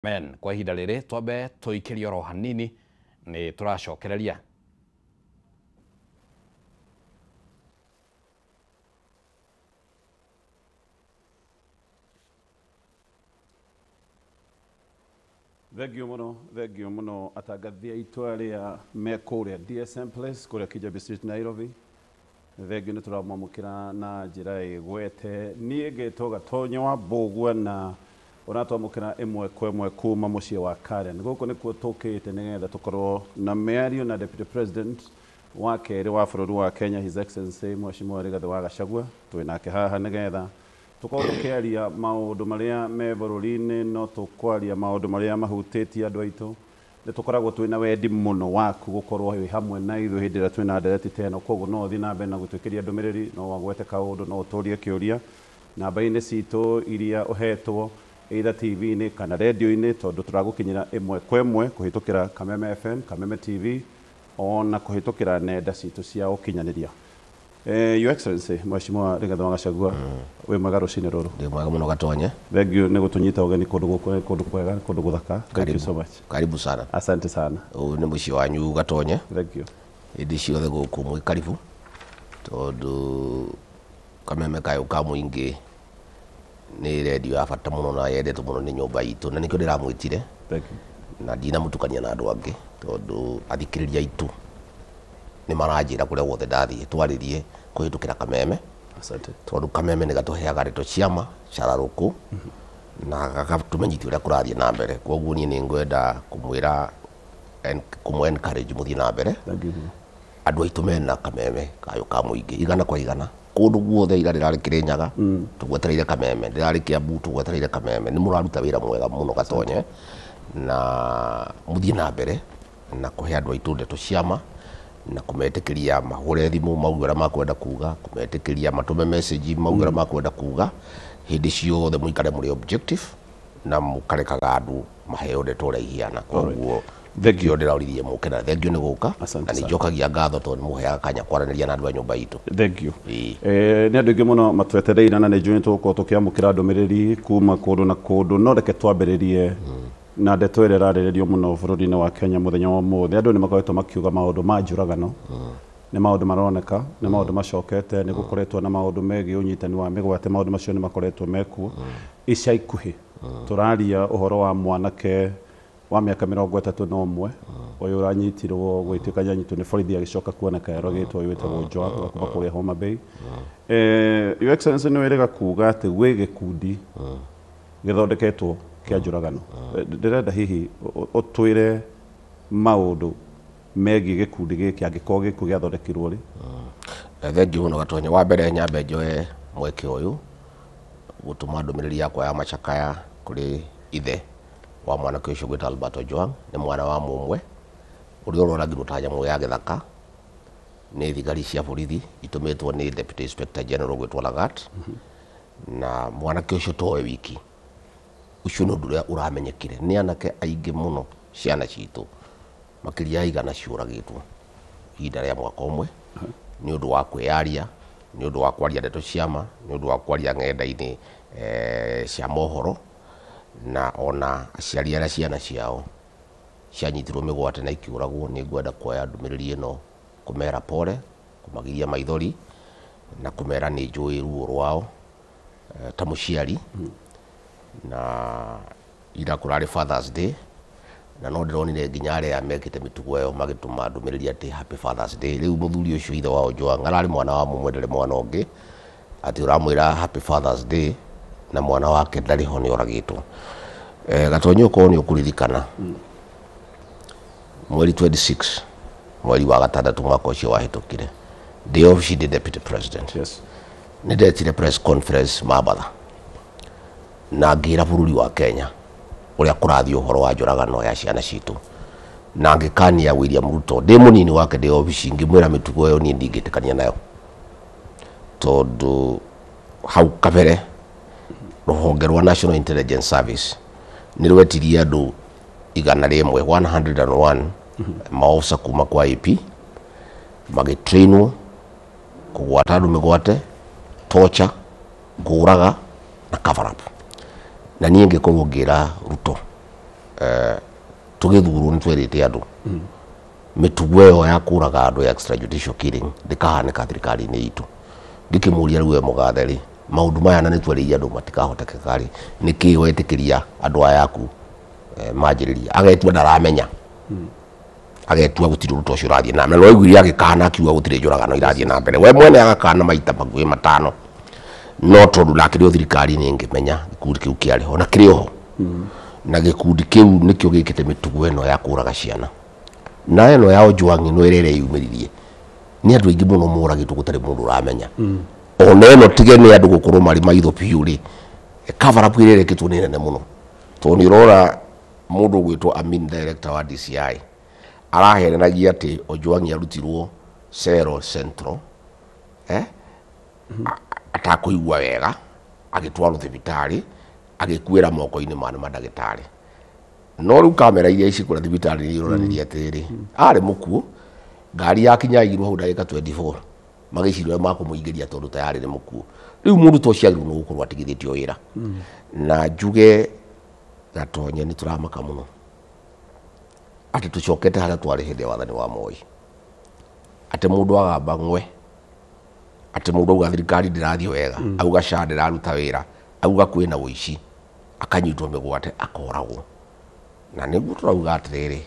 Men kwa ihinda rĩrĩ twambe tũikĩrie oro hanini nĩ tũracokereria. Thengio mũno atangathi aitũ arĩa me kũrĩa DSM Place kũrĩa Kijabe Street Nairobi. Thengio nĩ tũramwamũkĩra na njĩra ĩgwete. Niĩ ngetwo Gatonye wa Mbũgua na ũratwamũkĩra ĩmwe kwa ĩmwe kuma mũciĩ wa Karen. Gũkũ nĩkuo tũkĩte nĩgetha tũkorwo na mĩario na Deputy President wa kerĩ wa bũrũri wa Kenya, His Excellency Mheshimiwa Rigathĩ wa Gachagua. Twĩ nake haha nĩgetha tũkorwo tũkĩaria maũndũ marĩa me bũrũri-inĩ, no tũkwaria maũndũ marĩa mahutĩtie andũ aitũ. Nĩ tũkoragwo twĩna wendi mũno waku gũkorwo wĩ hamwe na ithuĩ hĩndĩ ĩrĩa twĩna ndereti ta ĩno, koguo no ũthiĩ na mbere na gũtwĩkĩria ndũmĩrĩri, no wagwete kaũndũ, no ũtũrie kĩũria namba-inĩ citũ iria ũhetwo either TV-inĩ kana radio-inĩ, tondũ tũragũkinyĩra ĩmwe kwa ĩmwe kũhĩtũkĩra Kameme FM, Kameme TV, ona kũhĩtũkĩra nenda citũ cia ũkinyanĩria. Your Excellency Mheshimiwa Rigathĩ wa Gachagua, wĩ mwega rũcinĩ rũrũ? Ndĩ mwega mũno Gatonye. Thank you nĩ gũtũnyita ũgeni kũndũ gũkũ, kũndũ kwega, kũndũ gũthaka. Thank you so much. Karibu sana. Asante sana. Ũyũ nĩ mũciĩ wanyu Gatonye. Thank you. Hĩndĩ ciothe gũkũ mwĩ karibu, tondũ Kameme kayũ ka mũingĩ nĩ redio ya bata mũno na yendetwo mũno nĩ nyũmba itũ, na nĩkĩo ndĩramwĩtire. Thank you. Na ndinamũtukania na andũ angĩ, tondũ athikĩrĩria aitũ nĩ maranjĩra kũrĩa guothe ndathiĩ twarĩrie kũhĩtũkĩra Kameme. Asante. Tondũ Kameme nĩ gatũheaga ndeto ciama cararũkũ na gagatũmenyithia ũrĩa kũrathiĩ na mbere. Koguo niĩ nĩ ngwenda kũmwĩra kũmũ encourage mũthiĩ na mbere. Thank you. Andũ aitũ mena Kameme kayũ ka mũingĩ igana kwa igana kũndũ guothe, ira ndĩrarĩ Kĩrĩnyaga tũgwetereire Kameme, ndĩrarĩ Kiambu tũgwetereire Kameme. Nĩ mũraruta wĩra mwega mũno Gatonye, na mũthiĩ na mbere na kũhe andũ aitũ ndeto ciama na kũmetĩkĩria mahũre thimũ mauge ũrĩa makwenda kuga, kũmetĩkĩria matũme message mauge ũrĩa makwenda kuga. Hĩndĩ ciothe mũikare mũrĩ objective na mũkarekaga andũ maheo ndeto ũrĩa ihiana. Koguo Thank you. nĩkĩo ndĩrauririe mũke, na thank you nĩ gũka, Asante na nĩ sana. njokagia ngatho tondũ nĩ mũheaga kanya kwaranĩria na andũ a nyũmba itũ. Thank you. Ĩĩ. Nĩ andũ aingĩ mũno matwetereire na nĩ njũĩ nĩ tũgũkorwo tũkĩamũkĩra ndũmĩrĩri kuma kũndũ na kũndũ, no reke twambĩrĩrie na ndeto ĩrĩa ĩrarĩrĩrio mũno bũrũri-inĩ wa Kenya mũthenya wa ũmũthĩ. Andũ nĩ makoretwo makiuga maũndũ ma njũragano, nĩ maũndũ maroneka, nĩ maũndũ macokete, nĩ gũkoretwo na maũndũ megiĩ ũnyitani wa mĩgwate, maũndũ macio nĩ makoretwo mekuo. Ica ikuhĩ tũraria ũhoro wa mwanake wa mĩaka 31 ũyũ ũranyitirwo gwĩtuĩka nĩanyitwo nĩ borithi agĩcoka kuoneka erogĩtwo, ũyũ wĩtagwo Ojwang wa kuma kũrĩa Homa Bay. Your Excellency nĩ wĩrĩga kuga atĩ gwĩ gĩkundi gĩthondeketwo kĩa njũragano. Ndĩrenda hihi ũtwĩre maũndũ megiĩ gĩkundi gĩkĩ, angĩkorwo gĩkuũ gĩathondekirwo rĩ. Thank you mũno Gatonye. Wa mbere nyambe njoe mweke ũyũ gũtũma ndũmĩrĩri yakwa ya macakaya kũrĩ ithe wa mwanake ũcio gwĩta Albert Ojwang. Nĩ mwana wa mũmwe ũrĩa ũroragirwo ta nyamũ ya gĩthaka nĩ thigari cia borithi itũmĩtwo nĩ Deputy Inspector General gwĩtwo Lagat. Na mwanake ũcio towe wiki, ũcio nĩ ũndũ ũrĩa ũramenyekire nĩ anake aingĩ mũno, ciana citũ makĩria ya 100 ciũragĩtwo ihinda rĩa mwaka ũmwe nĩ ũndũ wa kwĩyaria, nĩ ũndũ wa kwaria ndeto ciama, nĩ ũndũ wa kwaria ng'enda-inĩ cia mohoro, na ona aciari arĩa ciana ciao cianyitirwo mĩgwate na ikĩũragwo. Nĩ ngwenda kuoya ndũmĩrĩri ĩno kũmera pole, kũmagiria maithori na kũmera nĩ njũĩ ruo rwao ta mũciari. Na ira kũrarĩ Father's Day, na no ndĩronire nginya arĩa mekĩte mĩtugo ĩyo magĩtũma ndũmĩrĩri atĩ Happy Father's Day. Rĩu mũthuri ũcio ithe wa Ojwang ararĩ mwana wa mũmwe, ndarĩ mwana ũngĩ, atĩ ũramwĩra Happy Father's Day na mwana wake ndarĩ ho, nĩ oragĩtwo. Gatonye, ũkorwo nĩ ũkũririkana mweri 26 mweri wa gatandatũ mwaka ũcio wahĩtũkire, ndĩ obici ndĩ Deputy President. Nĩ ndetire press conference Mabatha na ngĩra bũrũri wa Kenya ũrĩa kũrathiĩ ũhoro wa njũragano ya ciana citũ, na ngĩkania William Ruto ndĩ mũnini wake ndĩ obici, ngĩmwĩra mĩtugo ĩyo niĩ ndingĩtĩkania nayo, tondũ hau kabere rũhonge rwa National Intelligence Service nĩ rwetirie andũ 101, 101 maofisa kuma kwa AP, magĩtrainwo kũgwata andũ mĩgwate, torture, kũũraga na cover up. Na niĩ ngĩkorwo ngĩra Ruto Tũgĩthurwo nĩ twerĩte andũ mĩtugo ĩyo ya kũraga andũ ya extrajudicial killing ndĩkahanĩka thirikari-inĩ itũ. Ngĩkĩmũria rĩu we mũgathe rĩ, maũndũ maya na nĩ twerĩire andũ matikahotekeka rĩ, nĩkĩĩ wetĩkĩria andũ aya aku manjĩrĩria? Agetua ndaramenya, agetua gũtirĩ ũndũ ta ũcio ũrathiĩ na mbere. Waiguire agĩkana akiuga gũtirĩ njũragano irathiĩ na mbere, we mwene agakana maita makuhĩ matano, no tondũ ndakĩrĩ o thirikari-inĩ ngĩmenya gĩkundi kĩu kĩarĩ ho na kĩrĩ oho, na gĩkundi kĩu nĩkĩo gĩkĩte mĩtugo ĩno ya kũraga ciana na ĩno ya Ojwang ĩno ĩrĩa ĩreyumĩririe. Nĩ andũ aingĩ mũno moragĩtwo gũtarĩ mũndũ ũramenya. Ona ĩno tige nĩ andũ gũkorwo marĩ maitho biũ rĩ, cover up ĩrĩa ĩrekĩtwo nĩ nene mũno, tondũ nĩ ũrona mũndũ ũgwĩtwo Amin, director wa DCI, araherenagia atĩ Ojwang arutirwo Cero Central atakũigua wega, agĩtwarwo thibitarĩ, agĩkuĩra moko-inĩ ma mandagĩtarĩ. No rĩu kamera iria ici kũrĩa thibitarĩ nĩ ironanirie atĩrĩrĩ, arĩ mũkuũ, ngari yakinya aigirwo hau ndagĩka 24, magĩciria ũrĩa makũmũingĩria tondũ tayarĩ nĩ mũkuũ. Rĩu mũndũ ta ũcio agĩrĩirwo nĩ gũkorwo atigithĩtio wĩra. Na njuge Gatonye nĩ tũramaka mũno atĩ tũcokete harĩa twarĩ hĩndĩ ya wathani wa Moi, atĩ mũndũ agamba ng'we, atĩ mũndũ auga thirikari ndĩrathiĩ wega, auga SHA ndĩraruta wĩra, auga kwĩna ũici, akanyitwo mĩgwate akoragwo. Na nĩguo tũrauga atĩrĩrĩ,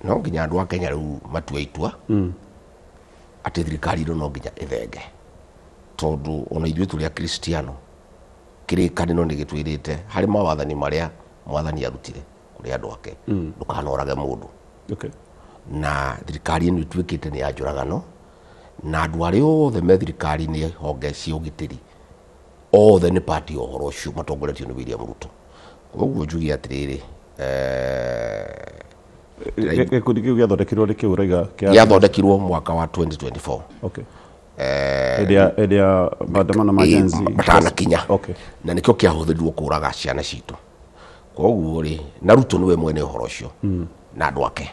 no nginya andũ a Kenya rĩu matue itua atĩ thirikari ĩno no nginya ĩthenge, tondũ ona ithuĩ tũrĩ akristiano kĩrĩkanĩro nĩ gĩtwĩrĩte harĩ mawathani marĩa mwathani arutire kũrĩ andũ ake, ndũkanorage mũndũ. Na thirikari ĩno ĩtuĩkĩte nĩ ya njũragano, na andũ arĩa othe me thirikari-inĩ honge cia ũgitĩri othe nĩ pati ya ũhoro ũcio matongoretio nĩ William Ruto. Koguo njuge atĩrĩrĩ, Gĩkundi kĩu gĩathondekirwo rĩ kĩu ũraiga? Gĩathondekirwo mwaka wa 2024. Hĩndĩ ya maandamano ma Gen Z matanakinya. Na nĩkĩo kĩahũthĩrirwo kũraga ciana citũ. Koguo rĩ, na Ruto nĩwe mwene ũhoro ũcio na andũ ake,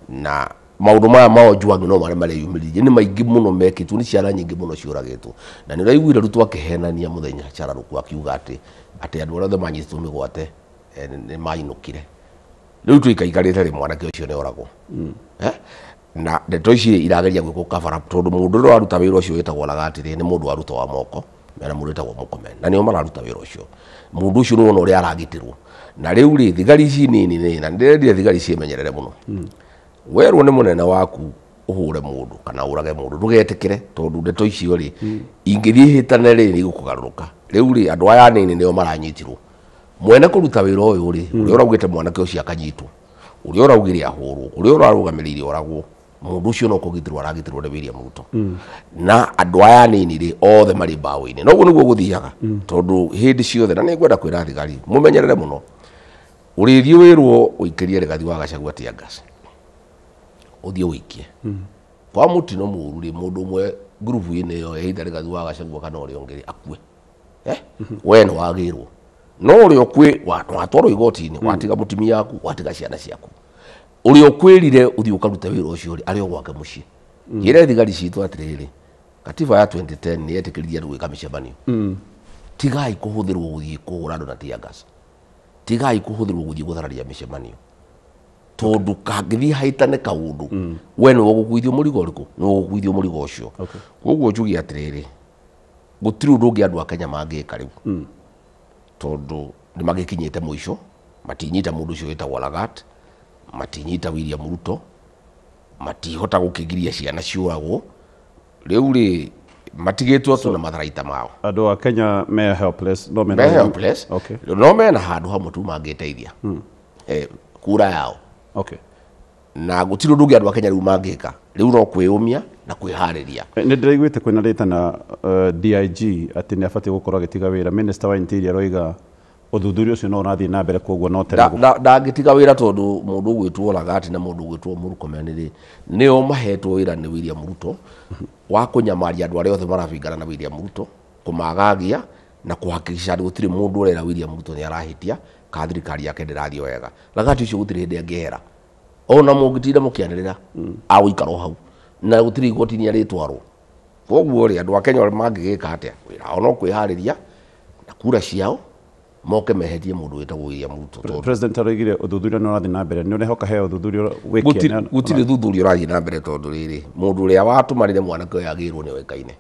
na maũndũ maya ma Ojwang no marĩa mareyumĩririe nĩ maingĩ mũno mekĩtwo, nĩ ciana nyingĩ mũno ciũragĩtwo. Na nĩ ũraiguire Ruto akĩhenania mũthenya cararũku akiuga atĩ andũ arĩa othe manyitĩtwo mĩgwate nĩ mainũkire. Rĩu tũikaikarĩte rĩ, mwanake ũcio nĩ oragwo. Na ndeto ici irageria gwĩkwo cover up, tondũ mũndũ ũrĩa ũraruta wĩra ũcio wĩtagwo Lagat rĩ, nĩ mũndũ wa Ruto wa moko, mena mũndũ wĩtagwo Murkomen, na nĩo mararuta wĩra ũcio. Mũndũ ũcio nĩ wona ũrĩa aragitĩrwo. Na rĩu rĩ, thigari ici nini nĩ, na ndĩrendire thigari ciĩmenyerere mũno. Werwo nĩ mũnene waku ũhũre mũndũ kana ũrage mũndũ, ndũgetĩkĩre, tondũ ndeto icio rĩ, ingĩthiĩ ihĩtane rĩ, nĩ igũkũgarũrũka. Rĩu rĩ, andũ aya anini nĩo maranyitirwo. Mwene kũruta wĩra ũyũ rĩ, ũrĩa ũraugĩte mwanake ũcio akanyitwo, ũrĩa ũraugire ahũrwo, ũrĩa ũrarũgamĩrĩire oragwo, mũndũ ũcio no kũgitĩrwo aragitĩrwo nĩ William Ruto. Na andũ aya anini rĩ, othe marĩ mbaũ-inĩ. Noguo nĩguo gũthiaga, tondũ hĩndĩ ciothe, na nĩngwenda kwĩra thigari mũmenyerere mũno, ũrĩthiĩ wĩrwo ũikĩrie Rigathi wa Gachagua tear gas, ũthiĩ ũikie. Kwa mũtino mũru rĩ, mũndũ ũmwe ngurubu-inĩ ĩyo either Rigathi wa Gachagua kana ũrĩa ũngĩ rĩ, akue. We nĩ wagĩrwo. No ũrĩa ũkwĩ, watwarwo igoti-inĩ, watiga mũtumia waku, watiga ciana ciaku. Ũrĩa ũkwĩrire ũthiĩ ũkarute wĩra ũcio rĩ, arĩ o gwake mũciĩ. Njĩre thigari citũ atĩrĩrĩ, katiba ya 2010 nĩ yetĩkĩririe andũ gwĩka mĩcemanio. Tigai kũhũthĩrwo gũthiĩ kũhũra andũ na tear gas. Tigai kũhũthĩrwo gũthiĩ gũthararia mĩcemanio. Tondũ kangĩthiĩ haitane kaũndũ, we nĩwe ũgũkuithio mũrigo ũrĩkũ? Nĩwe ũgũkuithio mũrigo ũcio. Koguo njuge atĩrĩrĩ, gũtirĩ ũndũ ũngĩ andũ a Kenya mangĩka rĩu, tondũ nĩ magĩkinyĩte mũico, matinyita mũndũ ũcio wĩtagwo Lagat, matinyita William Ruto, matihota gũkĩgiria ciana ciũragwo. Rĩu rĩ, matigĩtwo tu na matharaita mao. Andũ a Kenya me helpless, no mena Me helpless. No mena handũ hamwe tu mangĩteithia. Kura yao. Na gũtirĩ ũndũ ũngĩ andũ a Kenya rĩu mangĩka. Rĩu no kwĩyũmia na kwĩharĩria. Nĩ ndĩraiguĩte kwĩna rĩtana DIG atĩ nĩ abatiĩ gũkorwo agĩtiga wĩra. Minister wa Interior aroiga ũthuthuria ũcio no ũrathiĩ na mbere, koguo no tene Ndangĩtiga wĩra tondũ mũndũ ũgwĩtwo Lagat na mũndũ ũgwĩtwo Murkomen rĩ, nĩo mahetwo wĩra nĩ William Ruto wa kũnyamaria andũ arĩa othe marabingana na William Ruto, kũmagagia na kũhakikisha atĩ gũtirĩ mũndũ ũrera William Ruto nĩ arahĩtia kana thirikari yake ndĩrathiĩ wega. Lagat ũcio gũtirĩ hĩndĩ angĩehera. Ona mũngĩtinda mũkĩanĩrĩra, agũikara o hau na gũtirĩ igoti-inĩ arĩtwarwo. Koguo rĩ, andũ a Kenya mangĩgĩka atĩa? Wĩra wao no kwĩharĩria na kura ciao Moke mehetie mundu witagwo William Ruto. President aroigire uthuthuria no urathi na mbere, ni urehoka he uthuthuria wikie? Gutiri thuthuria urathi na mbere tondu riri mundu uria watumarire mwanake uyu agirwo ni oikaine,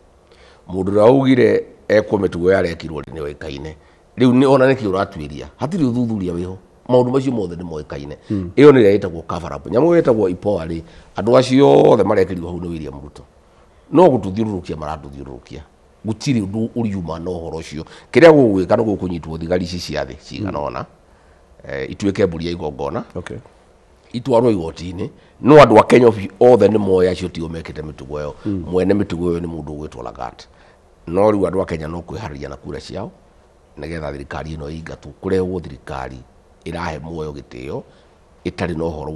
mundu uria augire ekwo mitugo yarekirwo ni oikaine, riu ni ona niki uratuiria hatiri uthuthuria wiho. Maundu macio mothe ni moikaine. Iyo ni ĩtagwo cover up. Nyamu ĩtagwo IPOA ri andu acio othe marekerirwo hau ni William Ruto no gututhiururukia maratuthiururukia, gutiri undu uriuma na uhoro ucio. Kiria gugwika no gukunyitwo thigari ici cia thi cigana ona ituike mburi ya igongona, itwarwo igoti-inĩ. No andu a Kenya othe nĩ moĩ acio tio mekĩte mĩtugo ĩyo. Mwene mĩtugo ĩyo nĩ mũndũ ũgwĩtwo Lagat. No rĩu andũ a Kenya no kwĩharĩria na kura ciao nĩgetha thirikari ĩno ĩingatwo, kũrehwo thirikari ĩrahe muoyo gĩtĩo, ĩtarĩ na ũhoro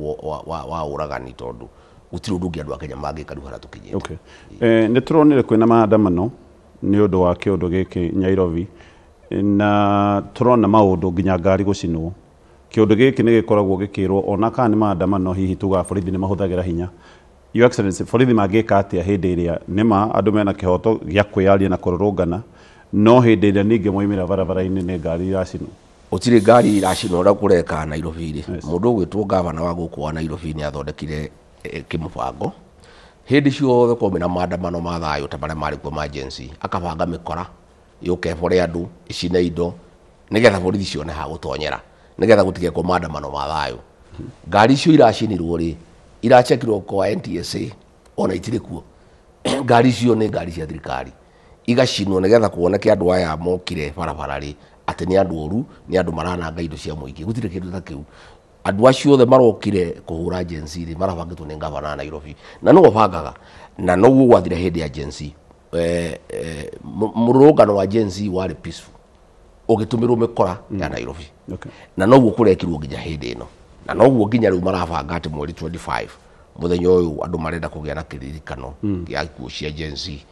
wa ũragani, tondũ gũtirĩ ũndũ ũngĩ andũ a Kenya mangĩka rĩu harĩa tũkinyĩte. Okay. Nĩ tũronire kwĩna maandamano nĩ ũndũ wa kĩũndũ gĩkĩ Nairobi, na tũrona maũndũ nginya ngari gũcinwo. Kĩũndũ gĩkĩ nĩ gĩkoragwo gĩkĩrwo ona kana nĩ maandamano, hihi tugaga borithi nĩ mahũthagĩra hinya. Your Excellency, borithi mangĩka atĩa hĩndĩ ĩrĩa nĩma andũ mena kĩhoto gĩa kwĩyaria na kũrũrũngana, no hĩndĩ ĩrĩa ningĩ moimĩra barabara-inĩ nĩ ngari iracinwo? Gũtirĩ ngari iracinwo ũrĩa kũreka Nairobi rĩ. Mũndũ ũgwĩtwo gavana wa gũkũ wa Nairobi nĩ athondekire kĩmũbango hĩndĩ ciothe kwaumĩra maandamano ma thayũ ta marĩa marĩ kuo ma Gen Z, akabanga mĩkora yũke ĩbore andũ ĩcine indo nĩgetha borithi cione ha gũtonyera, nĩgetha gũtigekwo maandamano ma thayũ. Ngari icio iracinirwo rĩ, iracekirwo kwa NTSA ona itirĩ kuo. Ngari icio nĩ ngari cia thirikari, igacinwo nĩgetha kuoneke andũ aya mokire barabara rĩ atĩ nĩ andũ oru, nĩ andũ marananga indo cia mũingĩ. Gũtirĩ kĩndũ ta kĩu. Andũ acio othe marokire kũhũra Gen Z rĩ, marabangĩtwo nĩ gavana wa Nairobi, na nĩwe ũbangaga, na noguo gwathire hĩndĩ ya Gen Z. Mũrũrũngano wa Gen Z warĩ peaceful, ũgĩtũmĩrwo mĩkora ya Nairobi. Na noguo kũrekirwo nginya hĩndĩ ĩno, na noguo nginya rĩu marabanga atĩ mweri 25 mũthenya ũyũ andũ marenda kũgĩa na kĩririkano gĩa ikuũ cia Gen Z.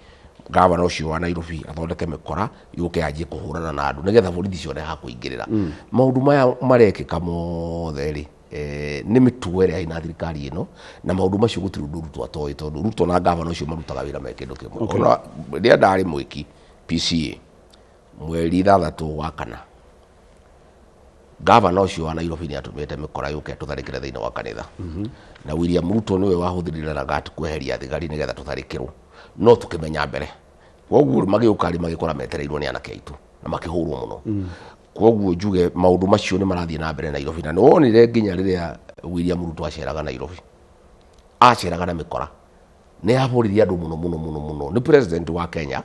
Gavana ũcio wa Nairobi athondeke mĩkora yũke yanjie kũhũrana na andũ nĩgetha borithi cione ha kũingĩrĩra. Maũndũ maya marekĩka mothe rĩ, nĩ mĩtugo ĩrĩa ĩna thirikari ĩno, na maũndũ macio gũtirĩ ũndũ Ruto atoĩ, tondũ Ruto na gavana ũcio marutaga wĩra me kĩndũ kĩmwe. Ona rĩrĩa ndarĩ mwĩki PCA mweri 6 wa kana, gavana ũcio wa Nairobi nĩ atũmĩte mĩkora yũke tũtharĩkĩre thĩinĩ wa kanitha. Na William Ruto nĩwe wahũthĩrire Lagat kweheria thigari nĩgetha tũtharĩkĩrwo, no tukimenya mbere. Koguo magĩũka rĩ, magĩkora metereirwo nĩ anake aitũ na makĩhũrwo mũno. Koguo njuge maũndũ macio nĩ marathiĩ na mbere Nairobi, na nĩwonire nginya rĩrĩa William Ruto aceraga Nairobi, aceraga na mĩkora, nĩ ahũrire andũ mũno mũno mũno mũno. Nĩ president wa Kenya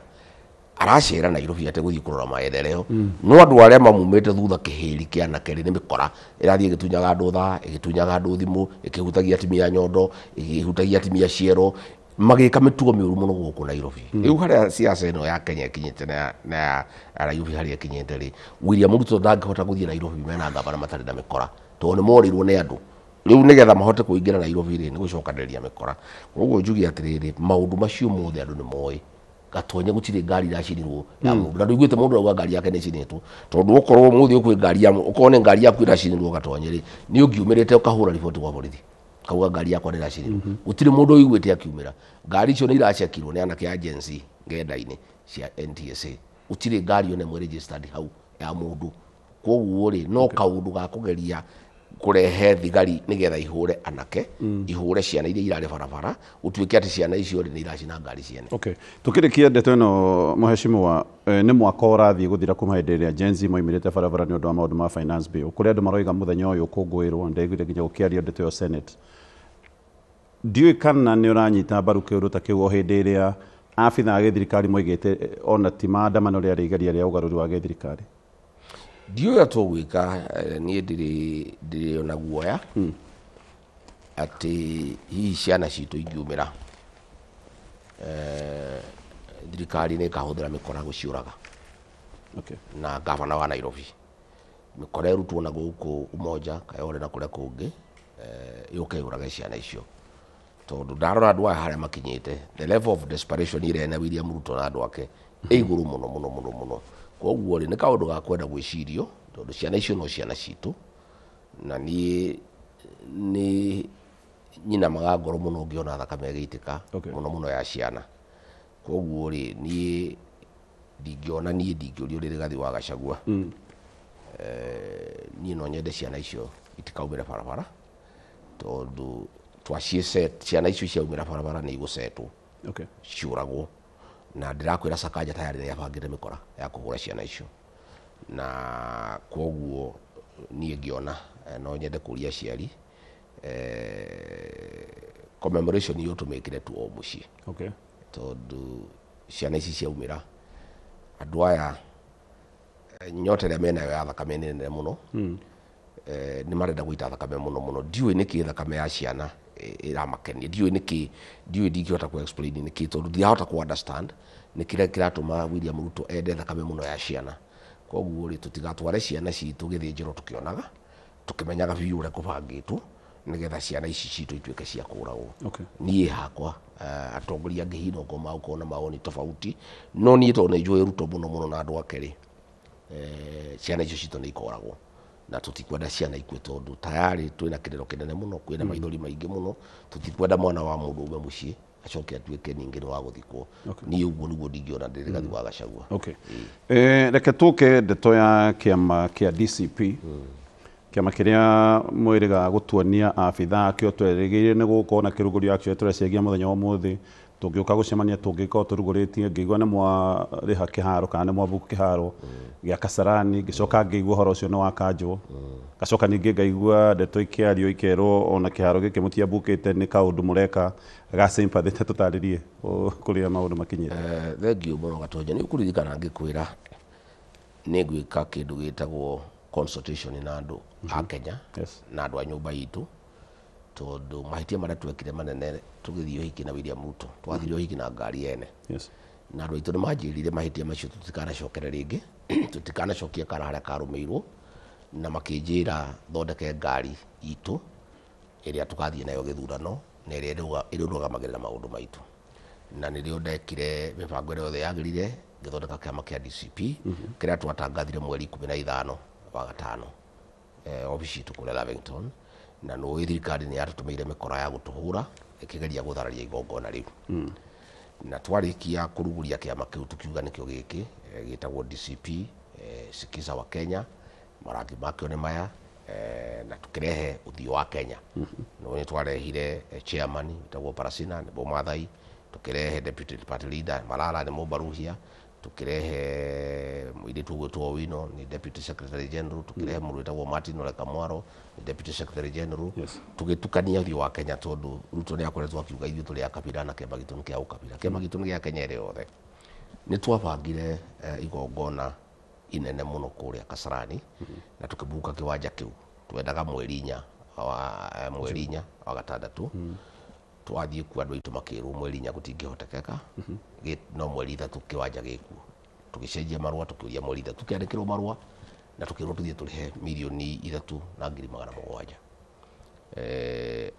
aracera Nairobi ategũthiĩ kũrora maendeleo, no andũ arĩa mamumĩte thutha kĩhĩri kĩa anake rĩ, nĩ mĩkora ĩrathiĩ ĩgĩtunyaga andũ thaa, ĩgĩtunyaga andũ thimũ, ĩkĩhutagia atumia nyondo, ĩkĩhutagia atumia ciero, magĩka mĩtugo mĩũru mũno gũkũ Nairobi. Rĩu harĩa siasa ĩno ya Kenya ĩkinyĩte na ya Nairobi harĩa ĩkinyĩte rĩ, William Ruto ndangĩhota gũthiĩ Nairobi mena gavana matarĩ na mĩkora, tondũ nĩ morirwo nĩ andũ. Rĩu nĩgetha mahote kũingĩra Nairobi rĩ, nĩ gũcokanĩrĩria mĩkora. Koguo njuge atĩrĩrĩ, maũndũ macio mothe andũ nĩ moĩ. Gatonye gũtirĩ ngari iracinirwo ya mũndũ, na ndũiguĩte mũndũ auga ngari yake nĩ ĩcinĩtwo, tondũ okorwo mũthĩ ũkwĩ ngari ya okorwo nĩ ngari yaku ĩracinirwo Gatonye rĩ, nĩ ũngiumĩrĩte ũkahũra riboti gwa borithi kauga ngari yakwa nĩ ĩracinirwo. Gũtirĩ mũndũ ũiguĩte akiumĩra. Ngari icio nĩ iracekirwo nĩ anake a Gen Z ng'enda-inĩ cia NTSA, gũtirĩ ngari ona ĩmwe registered hau ya mũndũ. Koguo rĩ, no kaũndũ ga kũgeria kũrehe thigari nĩgetha ihũre anake, ihũre ciana iria irarĩ barabara, gũtuĩke atĩ ciana icio rĩ nĩ iracina ngari ciene. Okay. Tukĩrĩkia ndeto ĩno mũheshimiwa, nĩ mwaka ũrathiĩ gũthira kuma hĩndĩ ĩrĩa Gen Z moimĩrĩte barabara nĩ ũndũ wa maũndũ ma finance bill, kũrĩa andũ maroiga mũthenya ũyũ ũkũngũĩrwo, ndaiguire nginya gũkĩario ndeto ĩyo Senate. Ndiũĩ kana nĩ ũranyita mbaru kĩũndũ ta kĩu o hĩndĩ ĩrĩa abithaa a gĩthirikari moigĩte ona ti maandamano rĩarĩ igeria rĩa ũgarũri wa gĩthirikari. Ndiũĩ ũrĩa tũgwĩka, niĩ ndirĩ ona guoya atĩ hihi ciana citũ ingiumĩra, thirikari nĩ ĩkahũthĩra mĩkora gũciũraga. Na gavana wa Nairobi mĩkora ĩrutwo na gũkũ Umoja, Kayole na kũrĩa kũngĩ, yũke yũrage ciana icio, tondũ ndarora andũ aya harĩa makinyĩte, the level of desperation ĩrĩa ĩna William Ruto na andũ ake ĩ igũrũ mũno mũno mũno mũno. Koguo rĩ, nĩ kaũndũ ga kwenda gwĩcirio, tondũ ciana icio no ciana citũ, na niĩ nĩ nyinamaga ngoro mũno ngĩona thakame ĩgĩitĩka, mũno mũno ya ciana. Koguo rĩ, niĩ ndingĩona, niĩ ndingĩũrio rĩrĩ Rigathi wa Gachagua. Niĩ no nyende ciana icio itikaumĩre barabara, tondũ twaciĩ ciana icio ciaumĩra barabara nĩ igũcetwo. Ciũragwo. Na ndĩrakwĩra Sakaja tayari nĩ abangĩte mĩkora ya kũhũra ciana icio, na koguo niĩ ngĩona no nyende kũria aciari commemoration iyo tũmĩkĩre tu o mũciĩ. Tondũ ciana ici ciaumĩra, andũ aya nyota ĩrĩa menayo ya thakame nĩ nene mũno. Nĩ marenda gũita thakame mũno mũno. Ndiũĩ nĩkĩ thakame ya ciana ĩramakenia, ndiũĩ nĩkĩ, ndiũĩ, ndingĩhota kũ explain nĩkĩ, tondũ ndirahota kũ understand nĩ kĩrĩa kĩratũma William Ruto ende thakame mũno ya ciana. Koguo rĩ, tũtigatware ciana citũ gĩthĩnjĩro tũkĩonaga tũkĩmenyaga biũ ũrĩa kũbangĩtwo, nĩgetha ciana ici citũ ituĩke cia kũragwo. Niĩ hakwa, atongoria angĩ hihi no korwo magũkorwo na mawoni tofauti, no niĩ tondũ nĩ njũĩ Ruto mũno mũno na andũ ake rĩ, ciana icio citũ nĩ ikoragwo, na tũtikwenda ciana ikue, tondũ tayarĩ twĩna kĩrĩro kĩnene mũno, kwĩna maithori maingĩ mũno. Tũtikwenda mwana wa mũndũ ume mũciĩ acoke atuĩke ningĩ nĩ wa gũthikwo. Niĩ ũguo nĩguo ndingĩona ndĩ Rigathi wa Gachagua. Reke tũke ndeto ya kĩama kĩa DCP, kĩama kĩrĩa mwĩrĩga gũtuonia abithaa akĩo twerĩgĩrĩire nĩ gũkorwo na kĩrugũrio. Actually tũreciagia mũthenya wa ũmũthĩ tũngĩũka gũcemania tũngĩkorwo tũrugũrĩtie. Ngĩigua nĩ mwarĩha kĩharo kana nĩ mwabuku kĩharo gĩa Kasarani, ngĩcoka ngĩigua ũhoro ũcio nĩ wakanjwo, ngacoka ningĩ ngaigua ndeto ikĩario ikerwo ona kĩharo gĩkĩ mũtiambukĩte, nĩ kaũndũ mũreka ga sympathy. Ta tũtarĩrie kũrĩa maũndũ makinyĩte. Thengiũ mũno, Gatonya. Nĩ ũkũririkana ngĩkwĩra nĩ ngwĩka kĩndũ gĩtagwo consultation na andũ a Kenya na andũ a nyũmba itũ, tondũ mahĩtia marĩa twekire manene tũgĩthiĩ ũhiki na William Ruto, twathire ũhiki na ngari ene. Na andũ aitũ nĩ manjĩrire mahĩtia macio tũtikanacokere rĩngĩ, tũtikanacokie kara harĩa karũmĩirwo, na makĩnjĩra thondeke ngari itũ ĩrĩa tũgathiĩ nayo gĩthurano na ĩrĩa ĩrũgamagĩrĩra maũndũ maitũ. Na nĩrĩo ndekire mĩbango ĩrĩa yothe yagĩrĩire, ngĩthondeka kĩama kĩa DCP kĩrĩa twatangathire mweri 15 wa gatano, obici itũ kũrĩa Lavington. Na nũĩ thirikari nĩ yatũtũmĩire mĩkora ya gũtũhũra ĩkĩgeria gũthararia igongona rĩu. Na twarĩkia kũruguria kĩama kĩu, tũkiuga nĩkĩo gĩkĩ, gĩtagwo DCP, Sikiza wa Kenya, marangi makĩo nĩ maya, na tũkĩrehe ũthiũ wa Kenya. No nĩ twarehire chairman wĩtagwo Parasina, nĩ Mũmathai, tũkĩrehe deputy party leader Malala, nĩ Mũmbaruhia, tũkĩrehe mũirĩtu ũgwĩtwo Owino, nĩ deputy secretary general, tũkĩrehe mũndũ wĩtagwo Martin Ole Kamwaro, nĩ deputy secretary general. Tũgĩtukania ũthiũ wa Kenya, tondũ Ruto nĩ akoretwo akiuga ithuĩ tũrĩ a kabira na kĩama gitũ nĩ kĩa ũkabira. Kĩama gitũ nĩ gĩa Kenya ĩrĩ yothe. Nĩ twabangire igongona inene mũno kũrĩa Kasarani na tũkĩbuka kĩwanja kĩu. Twendaga mweri 4 wa gatandatũ. Twathiĩ kuo, andũ aitũ makĩrwo mweri 4 gũtingĩhotekeka, no mweri 3 kĩwanja gĩkuo. Tũgĩcenjia marũa, tũkĩũria mweri 3, tũkĩandĩkĩrwo marũa na tũkĩrwo tũthiĩ tũrĩhe 3,700,000.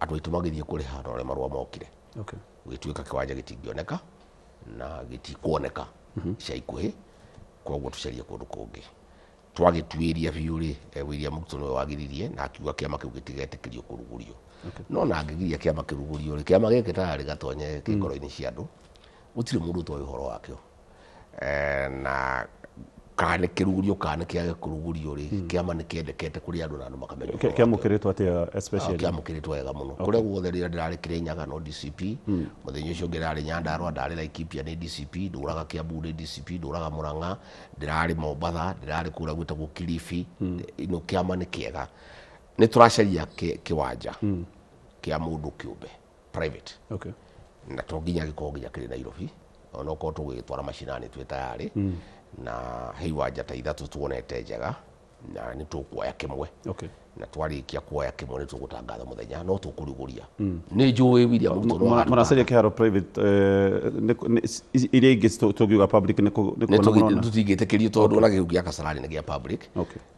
Andũ aitũ magĩthiĩ kũrĩha na ũrĩa marũa mokire, gũgĩtuĩka kĩwanja gĩtingĩoneka na gĩtikuoneka ica ikuhĩ, koguo tũcarie kũndũ kũngĩ. Twagĩtuĩria biũ rĩ, William Ruto nĩwe wagiririe na akiuga kĩama kĩu gĩtigetĩkĩrio kũrugũrio. No na angĩgiria kĩama kĩrugũrio rĩ, kĩama gĩkĩ tayarĩ gatonye kĩ ngoro-inĩ cia andũ, gũtirĩ mũndũ ũtoĩ ũhoro wakĩo. Na kana nĩ kĩrugũrio kana nĩ kĩage kũrugũrio rĩ, kĩama nĩ kĩendekete kũrĩ andũ na andũ makamenya ũhoro wakĩo. Kĩamũkĩrĩtwo atĩa especially? Kĩamũkĩrĩtwo wega mũno kũrĩa guothe. Rĩrĩa ndĩrarĩ Kĩrĩnyaga no DCP, mũthenya ũcio ũngĩ ndĩrarĩ Nyandarua, ndarĩ Laikipia nĩ DCP, ndũraga Kiambu nĩ DCP, ndũraga Murang'a, ndĩrarĩ Mombatha, ndĩrarĩ kũrĩa gwĩtagwo Kilifi. Ino kĩama nĩ kĩega. Nĩ tũracaria kĩwanja kĩa mũndũ kĩũmbe, private, na to nginya gĩkorwo nginya kĩrĩ Nairobi, onokorwo tũgũgĩtwara macinani twĩ tayarĩ. Na he iwanja ta ithatũ tuonete njega na nĩ tũkuoya kĩmwe. Na twarĩkia kuoya kĩmwe nĩ tũgũtangatha mũthenya, no tũkũrugũria. Nĩ njũĩ William Ruto no agatũtanga. Mũracaria kĩharo private, iria ingĩ tũngiuga public nĩ nĩ Nĩ kuona mũrona? Tũtingĩtĩkĩrio, tondũ ona gĩkĩu gĩa Kasarani nĩ gĩa public.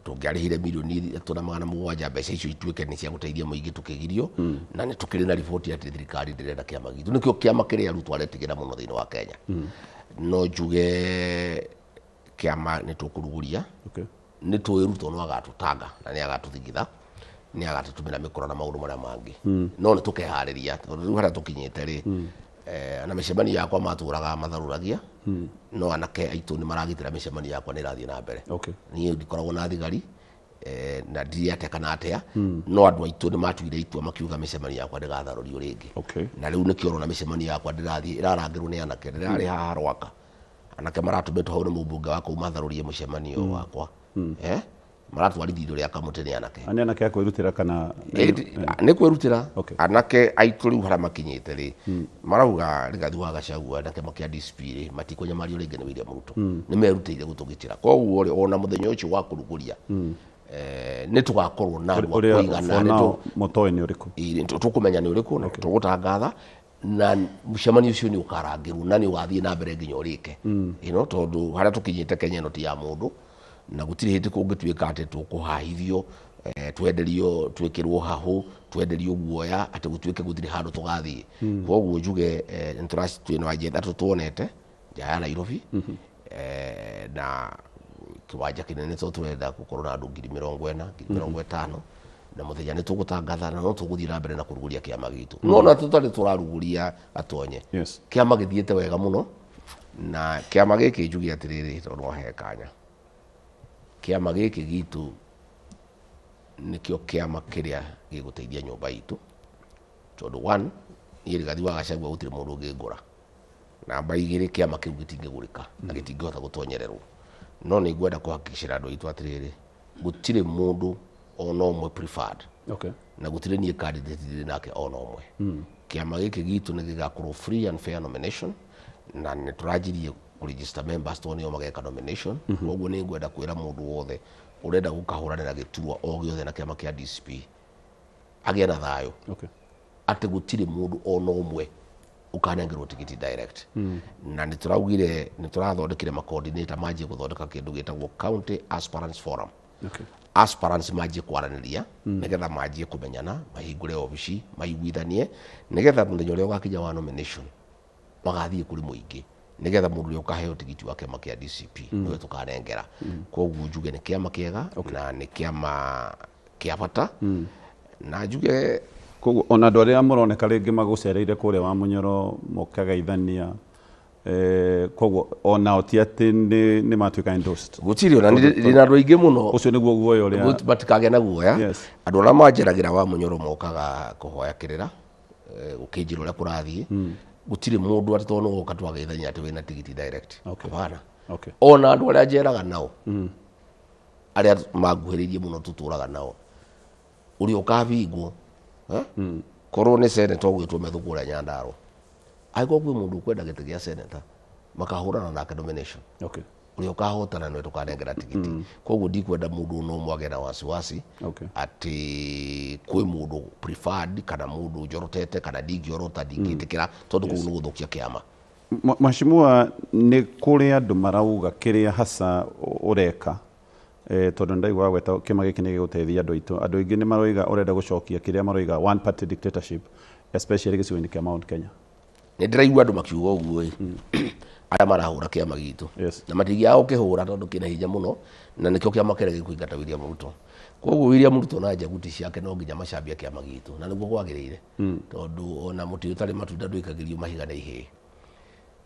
Tũngĩarĩhire 3,700,000, mbeca icio ituĩke nĩ cia gũteithia mũingĩ, tũkĩgirio. Na nĩ tũkĩrĩ na riboti atĩ thirikari ndĩrenda kĩama gitũ. Nĩkĩo kĩama kĩrĩa Ruto aretigĩra mũno thĩinĩ wa Kenya. No njuge kĩama nĩ tũkũrugũria. Nĩ tũĩ Ruto no agatũtanga na nĩ agatũthigitha, nĩ agatũtũmĩra mĩkora na maũndũ marĩa mangĩ, no nĩ tũkeharĩria, tondũ rĩu harĩa tũkinyĩte rĩ, na mĩcemanio yakwa matũraga matharũragia, no anake aitũ nĩ maragitĩra mĩcemanio yakwa, nĩ ĩrathiĩ na mbere. Niĩ ndikoragwo na thigari. na ndirie atia kana atia no andũ aitũ nĩ matuire itua makiuga mĩcemanio yakwa ndĩgatharũrio rĩngĩ. Na rĩu nĩkĩo ũrona mĩcemanio yakwa ndĩrathiĩ ĩrarangĩrwo nĩ anake, ndĩrarĩ haha Rwaka, anake maratũmĩtwo hau nĩ mũmbunge wa kũu matharũrie mũcemanio wakwa. Maratwarithia indo rĩa kamũtĩ nĩ anake. Nĩ anake a kwĩrutĩra kana nĩ kwĩrutĩra? Anake aitũ rĩu harĩa makinyĩte rĩ, marauga Rigathi wa Gachagua anake makia DCP rĩ matikũnyamario rĩngĩ nĩ William Ruto, nĩ merutĩire gũtũgitĩra. Koguo rĩ, ona mũthenya ũcio wa kũrugũria nĩ tũgakorwo na andũ a kũigana. Mũtoĩ nĩ ũrĩkũ? Tũkũmenya nĩ ũrĩkũ na tũgũtangatha, na mũcemanio ũcio nĩ ũkarangĩrwo na nĩ ũgathiĩ na mbere nginya ũrĩke. Tondũ harĩa tũkinyĩte Kenya ĩno ti ya mũndũ, na gũtirĩ hĩndĩ kũngĩtuĩka atĩ tũkũhahithio, twenderio, twĩkĩrwo hahũ, twenderio guoya atĩ gũtuĩke gũtirĩ handũ tũgathiĩ. Koguo njuge twĩna nja ithatũ tuonete, nja ya Nairobi, na kĩwanja kĩnene tondũ tũrenda gũkorwo na andũ 40,000, 50,000, na mũthenya nĩ tũgũtangatha na no tũgũthiĩ na mbere na kũrugũria kĩama gitũ. No na tũtarĩ tũrarugũria Gatonye, kĩama gĩthiĩte wega mũno, na kĩama gĩkĩ njuge atĩrĩrĩ, tondũ no he kanya, kĩama gĩkĩ gitũ nĩkĩo kĩama kĩrĩa gĩgũteithia nyũmba itũ, tondũ one, niĩ Rigathi wa Gachagua gũtirĩ mũndũ ũngĩngũra. Namba igĩrĩ, kĩama kĩu gĩtingĩgũrĩka na gĩtingĩhota gũtonyererwo. No nĩ ngwenda kũhakikicĩra andũ aitũ atĩrĩrĩ, gũtirĩ mũndũ ona ũmwe preferred. Na gũtirĩ niĩ candidate ndĩ nake ona ũmwe. Kĩama gĩkĩ gitũ nĩ gĩgakorwo free and fair nomination, na nĩ tũranjirie kũregister members tondũ nĩo mageka nomination. Koguo nĩ ngwenda kwĩra mũndũ wothe ũrenda gũkahũranĩra gĩturwa o gĩothe na kĩama kĩa DCP agĩe na thayũ, atĩ gũtirĩ mũndũ ona ũmwe ũkanengerwo tigiti direct. Na nĩ tũraugire nĩ tũrathondekire ma-coordinator manjie gũthondeka kĩndũ gĩtagwo County Aspirants Forum. Aspirants manjie kwaranĩria nĩgetha manjie kũmenyana, mahingũre obici, maiguithanie, nĩgetha mũthenya ũrĩa ũgakinya wa nomination magathiĩ kũrĩ mũingĩ, nĩgetha mũndũ ũrĩa ũkaheo tigiti wa kĩama kĩa DCP nĩwe tũkanengera. Koguo njuge nĩ kĩama kĩega na nĩ kĩama kĩa bata, na njuge koguo ona andũ arĩa mũroneka rĩngĩ magũcereire kũrĩa wa Mũnyoro mũkagaithania, koguo onao ti atĩ nĩ matuĩka endorsed. Gũtirĩ ona ndĩ na andũ aingĩ mũno. Ũcio nĩguo guoya ũrĩa matikagĩa na guoya. Andũ arĩa manjeragĩra wa Mũnyoro mokaga kũhoya kĩrĩra, gũkĩnjĩra ũrĩa kũrathiĩ. Gũtirĩ mũndũ atĩ tondũ nĩ woka twageithania atĩ wĩna tigiti direct. Hapana. Ona andũ arĩa njeraga nao, arĩa manguhĩrĩirie mũno tũtũraga nao, ũrĩa ũkabingwo, korwo nĩ senator ũgwĩtwo Methu kũrĩa Nyandarua, angĩkorwo kwĩ mũndũ ũkwenda gĩtĩ gĩa senator, makahũrana nake nomination. Ũrĩa ũkahotana nĩwe tũkanengera tigiti. Koguo ndikwenda mũndũ ona ũmwe agĩe na wasiwasi atĩ kwĩ mũndũ preferred kana mũndũ njorotete kana ndingĩorota, ndingĩtĩkĩra, tondũ kũu nĩ gũthũkia kĩama. Mheshimiwa, nĩ kũrĩ andũ marauga kĩrĩa hasa ũreka, tondũ ndaigua gweta kĩama gĩkĩ nĩ gĩgũteithia andũ aitũ. Andũ aingĩ nĩ maroiga ũrenda gũcokia kĩrĩa maroiga one party dictatorship, especially gĩcigo-inĩ kĩa Mount Kenya. Nĩ ndĩraigua andũ makiuga ũguo ĩ, arĩa marahũra kĩama gitũ, na matingĩaga gũkĩhũra tondũ kĩna hinya mũno, na nĩkĩo kĩama kĩrĩa gĩkũingata William Ruto. Koguo William Ruto na njaguti ciake no nginya macambie kĩama gitũ, na nĩguo kwagĩrĩire, tondũ ona mũtĩ ũtarĩ matunda ndwĩkagĩrio mahiga na ihĩĩ.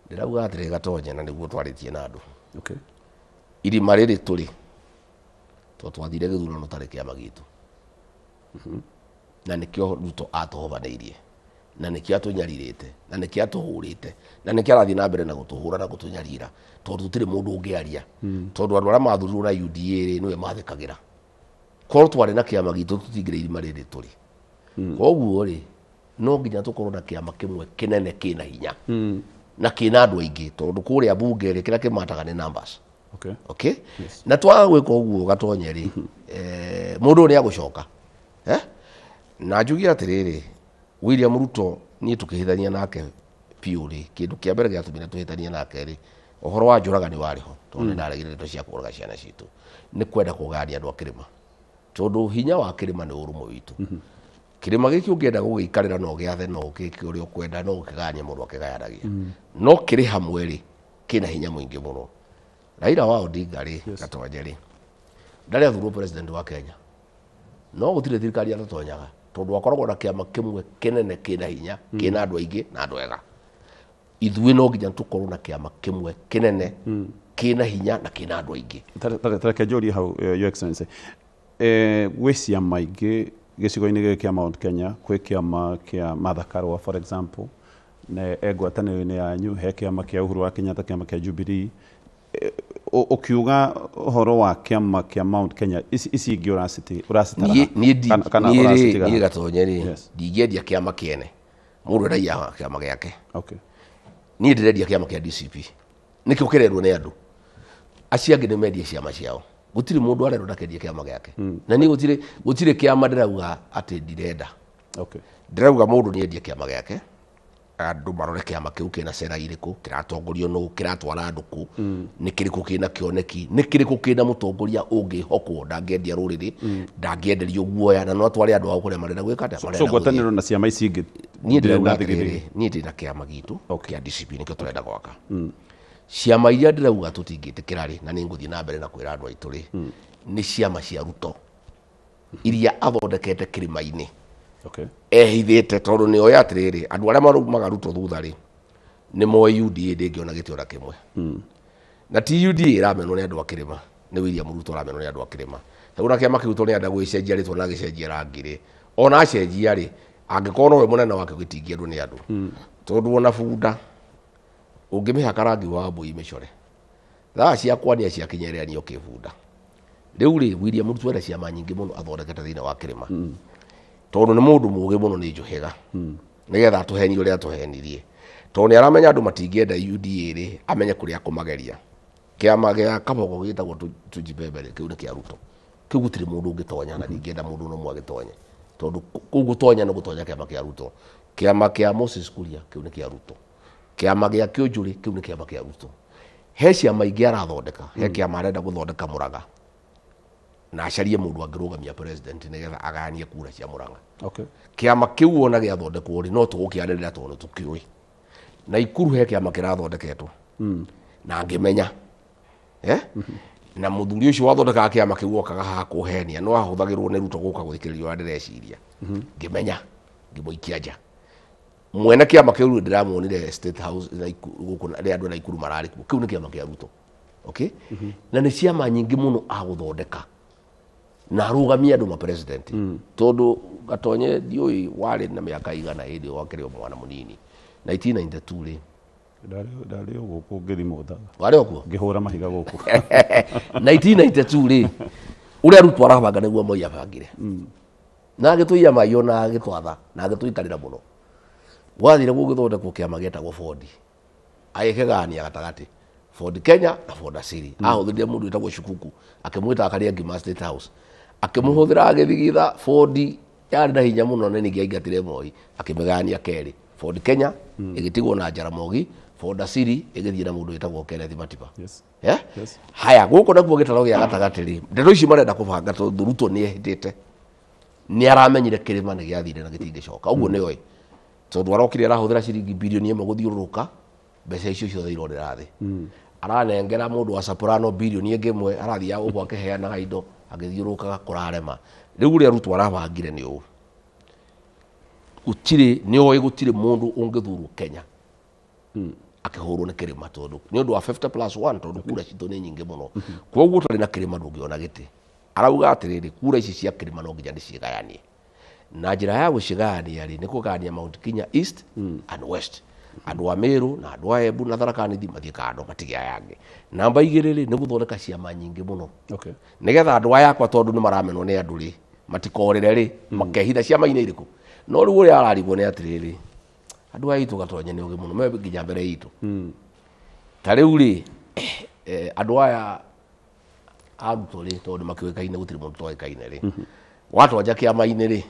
Ndĩrauga atĩrĩ Gatonye, na nĩguo twarĩtie na andũ. Irima rĩrĩ tũrĩ, tondũ twathire gĩthurano tarĩ kĩama gitũ, na nĩkĩo Ruto atũhobanĩirie, na nĩkĩo atũnyarirĩte, na nĩkĩo atũhũrĩte, na nĩkĩo arathiĩ na mbere na gũtũhũra na gũtũnyarira, tondũ gũtirĩ mũndũ ũngĩaria, tondũ andũ arĩa mathurirwo na UDA rĩ nĩwe mathĩkagĩra. Korwo twarĩ na kĩama gitũ tũtingĩrĩ irima rĩrĩ tũrĩ. Koguo rĩ, no nginya tũkorwo na kĩama kĩmwe kĩnene kĩna hinya na kĩna andũ aingĩ, tondũ kũrĩa bunge rĩ kĩrĩa kĩmataga nĩ numbers. Na twaga gwĩka ũguo Gatonye rĩ, mũndũ ũyũ nĩ agũcoka. Na njuge atĩrĩrĩ, William Ruto niĩ tũkĩhĩtania nake biũ rĩ, kĩndũ kĩa mbere gĩatũmire tũhĩtanie nake rĩ, ũhoro wa njũraga nĩ warĩ ho, tondũ nĩ ndaregire ndeto cia kũũraga ciana citũ, nĩ kwenda kũgayania andũ a kĩrĩma, tondũ hinya wa kĩrĩma nĩ ũrũmwe witũ. Kĩrĩma gĩkĩ ũngĩenda gũgĩikarĩra no gĩathe, no ũgĩke ũrĩa ũkwenda, no ũkĩgayanie mũndũ akĩgayanagia, no kĩrĩ hamwe rĩ, kĩna hinya mũingĩ mũno. Raila wa Odinga rĩ, Gatonye rĩ, ndarĩ athurwo president wa Kenya, no gũtirĩ thirikari atatonyaga, tondũ akoragwo na kĩama kĩmwe kĩnene kĩna hinya, kĩna andũ aingĩ na andũ ega. Ithuĩ no nginya tũkorwo na kĩama kĩmwe kĩnene kĩna hinya na kĩna andũ aingĩ. Tareke njũrie hau, Your Excellency, Gwĩ ciama ingĩ gĩcigo-inĩ gĩkĩ kĩa Mount Kenya, kwĩ kĩama kĩa Martha Karua for example, na e ngwatanĩro-inĩ yanyu, he kĩama kĩa Uhuru wa Kenyatta, kĩama kĩa Jubilee. Ũkiuga ũhoro wa kĩama kĩa Mount Kenya, ici ingĩ ũracitara kana ũracitiga? Niĩ Gatonye rĩ, ndingĩendia kĩama kĩene, mũndũ endagia kĩama gĩake. Niĩ ndĩrendia kĩama kĩa DCP, nĩkĩo kĩrerwo nĩ andũ acio angĩ nĩ mendie ciama ciao. Gũtirĩ mũndũ arerwo ndakendie kĩama gĩake. Na niĩ gũtirĩ kĩama ndĩrauga atĩ ndirenda. Ndĩrauga mũndũ nĩ endie kĩama gĩake, andũ marore kĩama kĩu kĩna cera irĩkũ, kĩratongorio nũ, kĩratwara andũ kũ, nĩ kĩrĩkũ kĩna kĩoneki, nĩ kĩrĩkũ kĩna mũtongoria ũngĩhokwo, ndangĩendia rũrĩrĩ, ndangĩenderio guoya, na no atware andũ ao kũrĩa marenda gwĩka atĩa, marenda So ngwatanĩro na ciama ici ingĩ? Niĩ ndĩrauga atĩrĩrĩ, niĩ ndĩna kĩama gitũ kĩa DCP, nĩkĩo tũrenda gwaka. Ciama iria ndĩrauga tũtingĩtĩkĩra rĩ, na nĩ ngũthiĩ na mbere na kwĩra andũ aitũ rĩ, nĩ ciama cia Ruto iria athondekete kĩrĩma-inĩ. Ehithĩte, tondũ nĩ oĩ atĩrĩrĩ, andũ arĩa marumaga Ruto thutha rĩ, nĩ moĩ UDA ndĩngĩona gĩtĩ ona kĩmwe. Na ti UDA ĩramenwo nĩ andũ a kĩrĩma, nĩ William Ruto aramenwo nĩ andũ a kĩrĩma. Rĩu na kĩama kĩu tondũ nĩarenda gũgĩcenjia rĩtwa na agĩcenjia rangi rĩ, ona acenjia rĩ, angĩkorwo nowe mũnene wakĩo gĩtingĩendwo nĩ andũ. Tondũ ona bunda ũngĩmĩhaka rangi wa mbũi mĩcore, thaa cia kwania ciakinya ĩrĩanio kĩbunda. Rĩu rĩ, William Ruto ena ciama nyingĩ mũno athondekete thĩinĩ wa kĩrĩma. Tondũ nĩ mũndũ mũũgĩ mũno, nĩ njũhĩga, nĩgetha atũhenie ũrĩa atũhenirie. Tondũ nĩ aramenya andũ matingĩenda UDA rĩ, amenye kũrĩa akũmageria. Kĩama gĩa Kabogo gĩtagwo Tujibembe rĩ, kĩu nĩ kĩa Ruto. Kĩu gũtirĩ mũndũ ũngĩtonya, na ndingĩenda mũndũ ona ũmwe agĩtonye. Tondũ kũu gũtonya nĩ gũtonya kĩama kĩa Ruto. Kĩama kĩa Moses Kuria kĩu nĩ kĩa Ruto. Kĩama gĩa Kĩũnjũrĩ kĩu nĩ kĩama kĩa Ruto. He ciama ingĩ arathondeka, he kĩama arenda gũthondeka Mũrang'a, na acarie mũndũ angĩrũgamia president nĩgetha agayanie kura cia Mũrang'a. Kĩama kĩu ona gĩathondekwo rĩ, no tũgũkĩarĩrĩra tondũ tũkĩũĩ. Na Ikuru he kĩama kĩrathondeketwo na ngĩmenya, na mũthuri ũcio wathondekaga kĩama kĩu okaga haha kũhenia, no ahũthagĩrwo nĩ Ruto gũka gũthikĩrĩria ũrĩa ndĩreciria. Ngĩmenya, ngĩmũikia nja. Mwene kĩama kĩu ndĩramuonire State House gũkũ rĩrĩa andũ a Naikuru mararĩ kuo. Kĩu nĩ kĩama kĩa Ruto. Na nĩ ciama nyingĩ mũno agũthondeka na arũgamie andũ ma president. Tondũ Gatonye, ndiũĩ warĩ na mĩaka igana hĩndĩ ĩyo wakĩrĩ o mwana mũnini, 1992 rĩ? Ndarĩ o gũkũ ngĩthimwo tha. Warĩ o kuo? Ngĩhũra mahiga gũkũ. 1992 rĩ, ũrĩa Ruto arabanga nĩguo Moi abangire, na agĩtũiya mai ona agĩtwatha na agĩtũikarĩra mũno. Gwathire gũgĩthondekwo kĩama gĩetagwo Ford, agĩkĩgania gatagatĩ, Ford Kenya na Ford Asili. Ahũthĩrire mũndũ wĩtagwo Shukuku, akĩmwĩta akarĩa ngima State House, akĩmũhũthĩra agĩthigitha. Ford yarĩ na hinya mũno na ningĩ aingatire Moi, akĩmĩgayania kerĩ, Ford Kenya ĩgĩtigwo na Jaramogi, Ford Asili ĩgĩthiĩ na mũndũ wĩtagwo Kenneth Matiba. Yes. Haya, gũkũ nakuo gĩtaro gĩa gatagatĩ rĩ, ndeto ici marenda kũbanga, tondũ Ruto nĩ ehĩtĩte, nĩ aramenyire kĩrĩma nĩ gĩathire na gĩtingĩcoka. Ũguo nĩ oĩ, tondũ arokire arahũthĩra ciringi 1 bilioni gũthiũrũrũka, mbeca icio ciothe irorĩra thĩ. Aranengera mũndũ wa Soprano 1 bilioni arathiaga ũguo akĩheanaga indo agĩthiũrũrũkaga, kũrarema. Rĩu ũrĩa Ruto arabangire nĩ ũũ, gũtirĩ, nĩ oĩ gũtirĩ mũndũ ũngĩthurwo Kenya akĩhũrwo nĩ kĩrĩma, tondũ nĩ ũndũ wa 50 plus 1, tondũ kura citũ nĩ nyingĩ mũno. Koguo ũtarĩ na kĩrĩma ndũngĩona gĩtĩ. Arauga atĩrĩrĩ, kura ici cia kĩrĩma no nginya ndĩcigayanie, na njĩra ya gũcigayania rĩ, nĩ kũgayania Mount Kenya East and West, andũ a Meru na andũ a Embu na Tharaka Nithi mathiĩ kando, matige aya angĩ. Namba 2 rĩ, nĩ gũthondeka ciama nyingĩ mũno nĩgetha andũ aya akwa, tondũ nĩ maramenwo nĩ andũ rĩ, matikorĩre rĩ, makehitha ciama-inĩ irĩkũ. No rĩu ũrĩa ararigwo nĩ atĩrĩrĩ, andũ aya aitũ Gatonye nĩ ũgĩ mũno, me nginya mbere itũ. Ta rĩu rĩ, andũ aya a Ruto rĩ, tondũ nĩ makĩũĩkaine, gũtirĩ mũndũ toĩkaine rĩ, watonja kĩama-inĩ rĩ,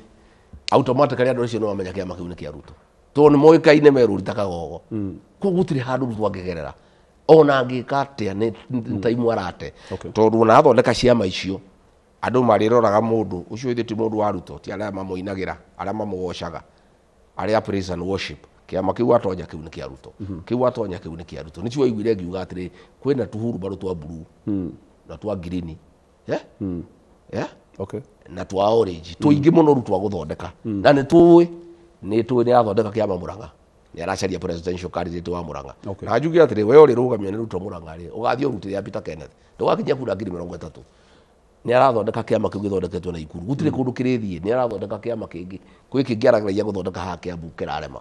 automatically andũ acio nĩ mamenya kĩama kĩu nĩ kĩa Ruto, tondũ nĩ moĩkaine merũri ta kagogo. Koguo gũtirĩ handũ Ruto angĩgerera ona angĩka atĩa, nĩ taimu arate. Tondũ ona athondeka ciama icio, andũ marĩroraga mũndũ ũcio ithe ti mũndũ wa Ruto, ti arĩa mamũinagĩra, arĩa mamũgocaga, arĩa praise and worship. Kĩama kĩu atonya kĩu nĩ kĩa Ruto, kĩu atonya kĩu nĩ kĩa Ruto. Nĩcio waiguire ngiuga atĩrĩ, kwĩna tũhurumbarũ twa blue na twa green, yeah? Yeah? Na twa orange tũingĩ mũno Ruto agũthondeka, na nĩ tũĩ nĩ athondeka kĩama Mũrang'a, nĩ aracaria presidential candidate wa Mũrang'a. Na njuge atĩrĩ, we ũrĩ rũgamio nĩ Ruto Mũrang'a rĩ, ũgathiĩ ũrutĩre ya Peter Kenneth, ndũgakinyia kura 30,000. Nĩ arathondeka kĩama kĩu gĩthondeketwo na Ikuru. Gũtirĩ kũndũ kĩrĩthiĩ, nĩ arathondeka kĩama kĩngĩ. Kwĩ kĩngĩ arageragia gũthondeka haha Kiambu kĩrarema.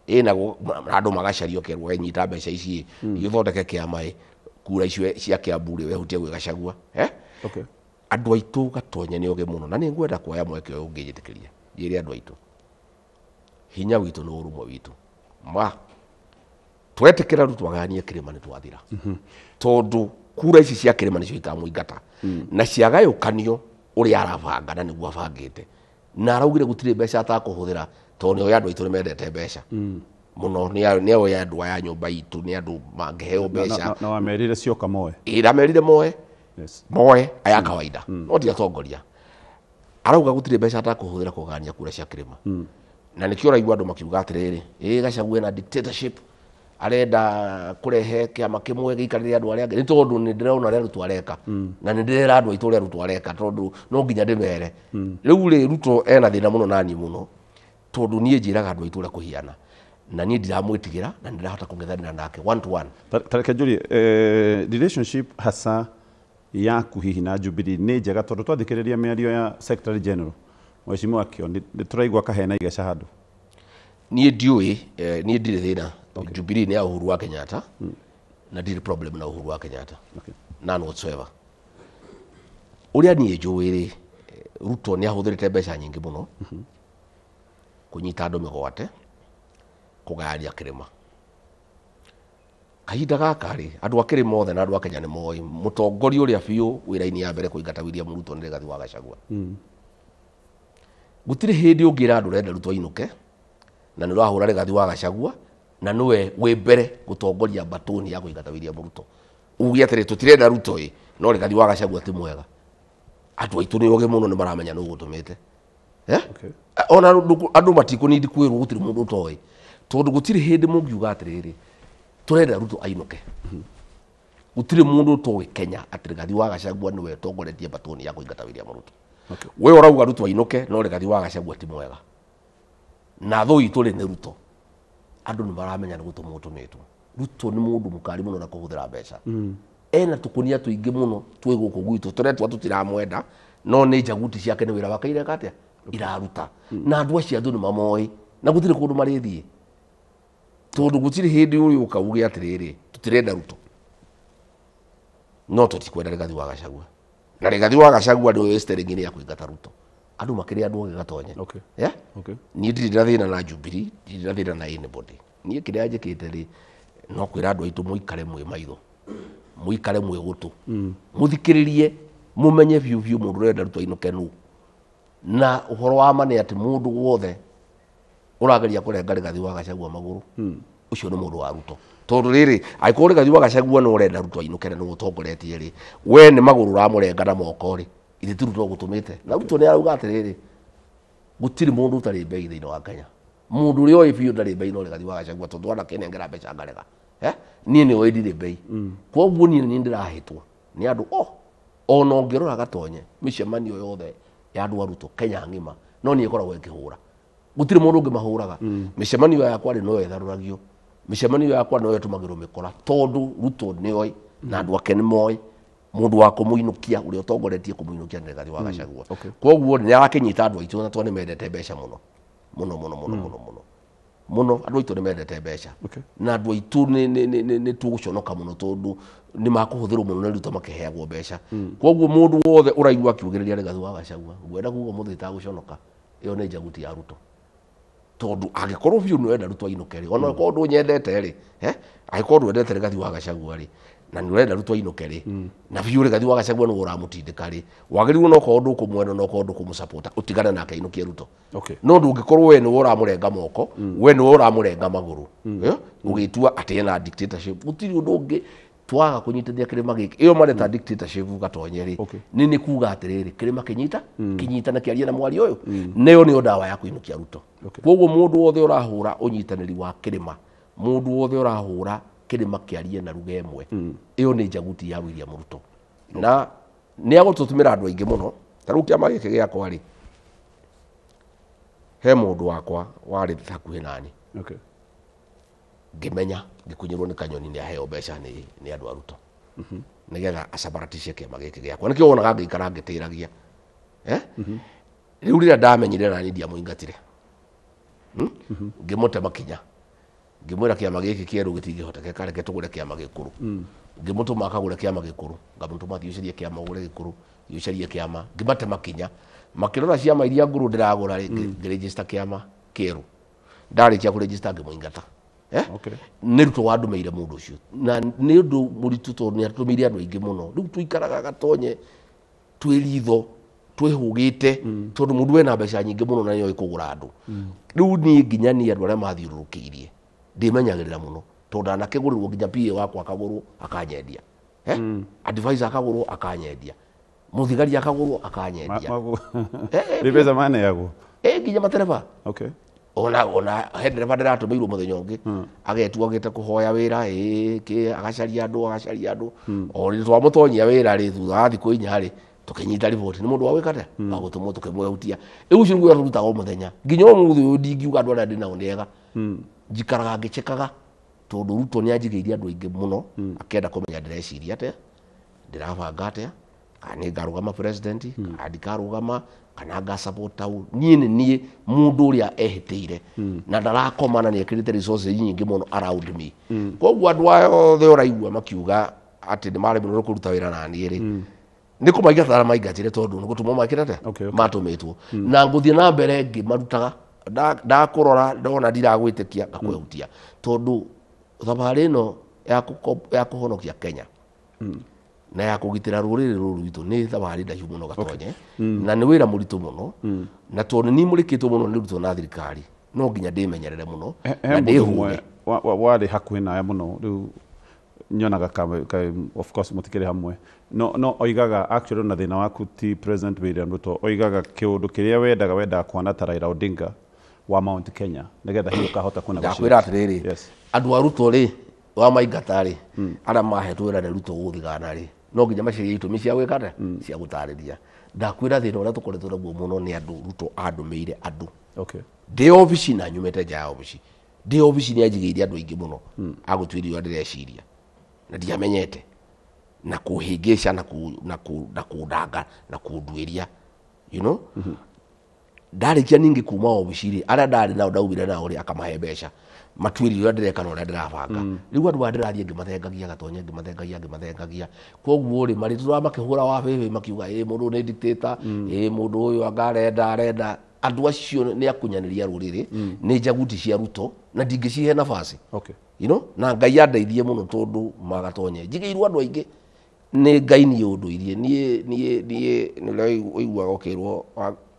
Ĩna andũ magacario kerwo we nyita mbeca ici ĩ, ũthondeke kĩama ĩ, kura icio cia Kiambu rĩ wehutie gwĩ Gachagua. Okay. Andũ aitũ Gatonye nĩ ogĩ mũno na nĩ ngwenda kuoya mweke ũyũ ũngĩnjĩtĩkĩria njĩre andũ aitũ hinya witũ nĩ ũrũmwe witũ ma twetĩkĩra rĩu twagayanie kĩrĩma nĩ twathira tondũ kura ici cia kĩrĩma nĩcio ikamũingata na ciagayũkanio ũrĩa arabanga na nĩguo abangĩte na araugire gũtirĩ mbeca atakũhũthĩra tondũ nĩoĩ andũ aitũ nĩ mendete mbeca mũno nĩoĩ andũ aya nyũmba itũ nĩ andũ mangĩheo mbeca Na wamerire cioka moe. Ĩ, ndamerire moe. Yes. Moe aya kawaida no ti atongoria arauga gũtirĩ mbeca atakũhũthĩra kũgania kura cia kĩrĩma na nĩkĩo ũraigua andũ makiuga atĩrĩrĩ ĩ Gachagua ena dictatorship arenda kũrehe kĩama kĩmwe gĩikarĩre andũ arĩa angĩ nĩ tondũ nĩ ndĩrona ũrĩa Ruto areka na nĩ ndĩrera andũ aitũ ũrĩa Ruto areka tondũ no nginya ndĩmere rĩu rĩ Ruto ena thĩna mũno naniĩ mũno tondũ niĩ njĩraga andũ aitũ ũrĩa kũhiana na niĩ ndiramwĩtigĩra na nĩndĩrahota kũng'ethanĩra nake one to one. Tareke njurie, relationship hasa yaku hihi na Jubilee nĩ njega tondũ twathikĩrĩria mĩario ya Secretary General Mheshimiwa Kĩoni nĩ tũraigua kahena igeca handũ. Niĩ ndiũĩ, niĩ ndirĩ thĩna. Jubilee nĩ ya Uhuru wa Kenyatta na ndirĩ problem na Uhuru wa Kenyatta. None whatsoever. Ũrĩa niĩ njũĩ rĩ, Ruto nĩ ahũthĩrĩte mbeca nyingĩ mũno kũnyita andũ mĩgwate kũgayania kĩrĩma kahinda gaka rĩ andũ a kĩrĩma othe na andũ a Kenya nĩ moĩ mũtongoria ũrĩa biũ wĩra-inĩ ya mbere kũingata William Ruto nĩ Rigathi wa Gachagua. Gũtirĩ hĩndĩ ũngĩra andũ ũrenda Ruto ainũke na nĩ ũrahũra Rigathi wa Gachagua na nĩwe wĩ mbere gũtongoria mbatũni ya kũingata William Ruto uge atĩrĩ tũtirenda Ruto ĩ no Rigathi wa Gachagua ti mwega andũ aitũ nĩ ogĩ mũno nĩ maramenya nũ gũtũmĩte. Eh? Okay. Ona andũ matikũnindi kwĩrwo gũtirĩ mũndũ ũtoĩ tondũ gũtirĩ hĩndĩ mũngiuga atĩrĩrĩ tũrenda Ruto ainũke gũtirĩ mũndũ ũtoĩ Kenya atĩ Rigathi wa Gachagua nĩwe ũtongoretie mbatũni ya kũingata William Ruto. We ũrauga Ruto ainũke no Rigathi wa Gachagua ti mwega na thũ itũ rĩ nĩ Ruto andũ nĩ maramenya nĩ gũtũmwo ũtũmĩtwo Ruto nĩ mũndũ mũkari mũno na kũhũthĩra mbeca ena tũkũnia tũingĩ mũno twĩ gũkũ gwitũ tũretwa tũtiramwenda no nĩ njaguti ciake nĩ wĩra wake ireka atĩa iraruta na andũ acio andũ nĩ mamoĩ na gũtirĩ kũndũ marĩthiĩ tondũ gũtirĩ hĩndĩ ũrĩũka uge atĩrĩrĩ tũtirenda Ruto no tũtikwenda Rigathi wa Gachagua na Rigathi wa Gachagua nĩwe wĩ steering-inĩ ya kũingata Ruto andũ makĩrĩ andũ ogĩ Gatonye. Okay. Yeah? Okay. Niĩ ndirĩ na thĩna na Jubilee, ndirĩ na thĩna na anybody. Niĩ kĩrĩa njĩkĩte rĩ no kwĩra andũ aitũ mũikare mwĩ maitho mũikare mwĩ gũtũ mũthikĩrĩrie mũmenye biũ biũ mũndũ ũrenda Ruto ainũke nũ na ũhoro wa ma nĩ atĩ mũndũ wothe ũrageria kũrenga Rigathi wa Gachagua magũrũ ũcio nĩ mũndũ wa Ruto tondũ rĩrĩ angĩkorwo Rigathi wa Gachagua nĩ ũrenda Ruto ainũke na nĩwe ũtongoretie rĩ we nĩ magũrũ ũramũrenga na moko rĩ ithe ti Ruto ũgũtũmĩte na Ruto nĩ arauga atĩrĩrĩ gũtirĩ mũndũ ũtarĩ mbei thĩinĩ wa Kenya mũndũ ũrĩa ũĩ biũ ndarĩ mbei no Rigathi wa Gachagua tondũ wanakĩnengera mbeca ngarega. Niĩ nĩ ũĩ ndirĩ mbei koguo niĩ nĩ ndĩrahĩtwo nĩ andũ o ona ũngĩrora Gatonye mĩcemanio yothe ya andũ a Ruto Kenya ng'ima no niĩ ĩkoragwo ĩkĩhũra gũtirĩ mũndũ ũngĩ mahũraga mĩcemanio yakwa rĩ no ĩtharũragio mĩcemanio yakwa no ĩtũmagĩrwo mĩkora tondũ Ruto nĩoĩ na andũ ake nĩ moĩ mũndũ wa kũmũinũkia ũrĩa ũtongoretie kũmũinũkia nĩ Rigathi wa Gachagua. Koguo nĩ arakĩnyita andũ aitũ na tondũ nĩ mendete mbeca mũno mũno mũno mũno mũno mũno mũno andũ aitũ nĩ mendete mbeca. Na andũ aitũ nĩ tũgũconoka mũno tondũ nĩ makũhũthĩrwo mũno nĩ Ruto makĩheagwo mbeca koguo mũndũ wothe ũraigua akiugĩrĩria Rigathi wa Gachagua ngwenda kuga mũthĩ itagũconoka ĩyo nĩ njaguti ya Ruto tondũ angĩkorwo biũ nĩ ũrenda Ruto ainũke rĩ ona korwo ndũnyendete rĩ angĩkorwo ndwendete Rigathi wa Gachagua rĩ na nĩ ũrenda Ruto ainũke rĩ na biũ Rigathi wa Gachagua nĩwe ũramũtindĩka rĩ wagĩrĩirwo no korwo ndũkũmwenda no korwo ndũkũmũsupport ũtigane nake ainũkie Ruto. No ndũngĩkorwo we nĩwe ũramũrenga moko we nĩwe ũramũrenga magũrũ ũgĩtua atĩ ena dictatorship gũtirĩ ũndũ ũngĩ twaga kũnyitithia kĩrĩma gĩkĩ ĩyo mareta dictatorship Gatonye rĩ nĩ kuga atĩrĩrĩ kĩrĩma kĩnyita kĩnyitane kĩarie na mwario ũyũ nĩyo nĩyo ndawa ya kũinũkia Ruto. Koguo mũndũ wothe ũrahũra ũnyitanĩri wa kĩrĩma mũndũ wothe ũrahũra kĩrĩma kĩarie na ruga ĩmwe ĩyo nĩ njaguti ya William Ruto na nĩ agũtũtũmĩra andũ aingĩ mũno ta rĩu kĩama gĩkĩ gĩakwa rĩ he mũndũ wakwa warĩ hakuhĩ nani. Ngĩmenya ngĩkunyĩrwo nĩ kanyoni nĩ aheo mbeca nĩ andũ a Ruto. Nĩgetha acambaratishe kĩama gĩkĩ gĩakwa. Nĩkĩo wonaga ngĩikara ngĩtĩragia. Rĩu rĩrĩa ndamenyire na niĩ ndiamũingatire. Ngĩmũtema kinya. Ngĩmwĩra kĩama gĩkĩ kĩerũ gĩtingĩhotekeka, reke tũgũre kĩama gĩkũrũ. Ngĩmũtũma akagũre kĩama gĩkũrũ, ngamũtũma athiĩ ũcarie kĩama ũgũre gĩkũrũ, thiĩ ũcarie kĩama, ngĩmatema kinya. Makĩrora ciama iria ngũrũ ndĩragũra rĩ, ngĩregister kĩama kĩerũ. Ndarĩkia kũregister ngĩmũingata. Nĩ Ruto wandũmĩire mũndũ ũcio. Na nĩ ũndũ mũritũ tondũ nĩ atũmĩire andũ aingĩ mũno. Rĩu tũikaraga gatonye twĩ ritho, twĩhũgĩte, tondũ mũndũ ena mbeca nyingĩ mũno na nĩoĩ kũgũra andũ. Rĩu niĩ nginya niĩ andũ arĩa mathiũrũrũkĩirie ndĩmenyagĩrĩra mũno tondũ ndanakĩgũrĩrwo nginya PA wakwa akagũrwo akanyendia. Advisor akagũrwo akanyendia. Mũthigari akagũrwo akanyendia. Nĩ mbeca maneagwo? Nginya matereba. Ona he ndereba ndĩratũmĩirwo mũthenya ũngĩ agetua agĩte kũhoya wĩra, kĩ agacaria andũ. O rĩ twamũtonyia wĩra rĩ, thutha wa thikũ 4 rĩ, tũkĩnyita riboti nĩ mũndũ wa gwĩka atĩa? Wa gũtũmwo tũkĩmwehutia. Rĩu ũcio nĩguo tũrutaga o mũthenya. Nginya ũmũthĩ ũyũ ndingiuga andũ arĩa ndĩ nao nĩ ega. Njikaraga ngĩchekaga tondũ Ruto nĩ anjigĩire andũ aingĩ mũno, akĩenda kũmenya ndĩreciria atĩa, ndĩrabanga atĩa, kana nĩ ngarũgama president, kana ndikarũgama, kana nga support tau. Niĩ nĩ niĩ mũndũ ũrĩa ehĩtĩire na ndarakoma na nĩ ekĩrĩte resources nyingĩ mũno around me. Koguo andũ aya othe ũraigua makiuga atĩ nĩ maremirwo nĩ kũruta wĩra na niĩ rĩ, nĩ kũmaingata maingatire tondũ nĩ gũtũmwo mekĩte atĩa? Matũmĩtwo. Na ngũthiĩ na mbere ngĩmarutaga. Ndakũrora ndona ndiragwĩtĩkia ngakwehutia tondũ thabarĩ ĩno ya kũhonokia Kenya na ya kũgitĩra rũrĩrĩ rũrũ rwitũ nĩ thabarĩ ndaihu mũno gatonye, na nĩ wĩra mũritũ mũno, na tondũ nĩ mũrĩkĩtwo mũno nĩ Ruto na thirikari, no nginya ndĩmenyerere mũno na ndĩhũge. Warĩ hakuhĩ nawe mũno rĩu nyonaga of course mũtikĩrĩ hamwe, no oigaga actually na thĩna waku ti President William Ruto, oigaga kĩũndũ kĩrĩa wendaga kuona ta Raila Odinga wa Mount Kenya nĩgetha hihi ũkahota kuona. Ndakwĩra atĩrĩrĩ, andũ a Ruto rĩ, wa maingata rĩ, arĩa mahetwo wĩra nĩ Ruto gũthigana rĩ, no nginya macarie itũmi cia gwĩka atĩa? Cia gũtarĩria. Ndakwĩra thĩna ũrĩa tũkoretwo naguo mũno nĩ andũ Ruto andũmĩire andũ. Ndĩ obici na nyumĩte nja ya obici. Ndĩ obici nĩ anjigĩire andũ aingĩ mũno agũtuĩria ũrĩa ndĩreciria na ndiamenyete, na kũhĩngĩca na kũndanga na kũnduĩria, you know. Ndarĩkia ningĩ kuma obici rĩ, arĩa ndarĩ nao ndaumire nao rĩ, akamahe mbeca matuĩrie ũrĩa ndĩreka na ũrĩa ndĩrabanga. Rĩu andũ aya ndĩrathiĩ ngĩmathengagia gatonye, ngĩmathengagia. Koguo rĩ, marĩtũraga makĩhũra wa bĩbĩ makiuga ĩ mũndũ nĩ dictator, ĩ mũndũ ũyũ anga arenda. Andũ acio nĩ akunyanĩria rũrĩrĩ, nĩ njaguti cia Ruto na ndingĩcihe nafasi. You know, na Ngai andeithie mũno tondũ magatonye njigĩirwo andũ aingĩ nĩ Ngai niĩ ũndũirie. Niĩ nĩ ũrĩa ũiguaga ũkĩrwo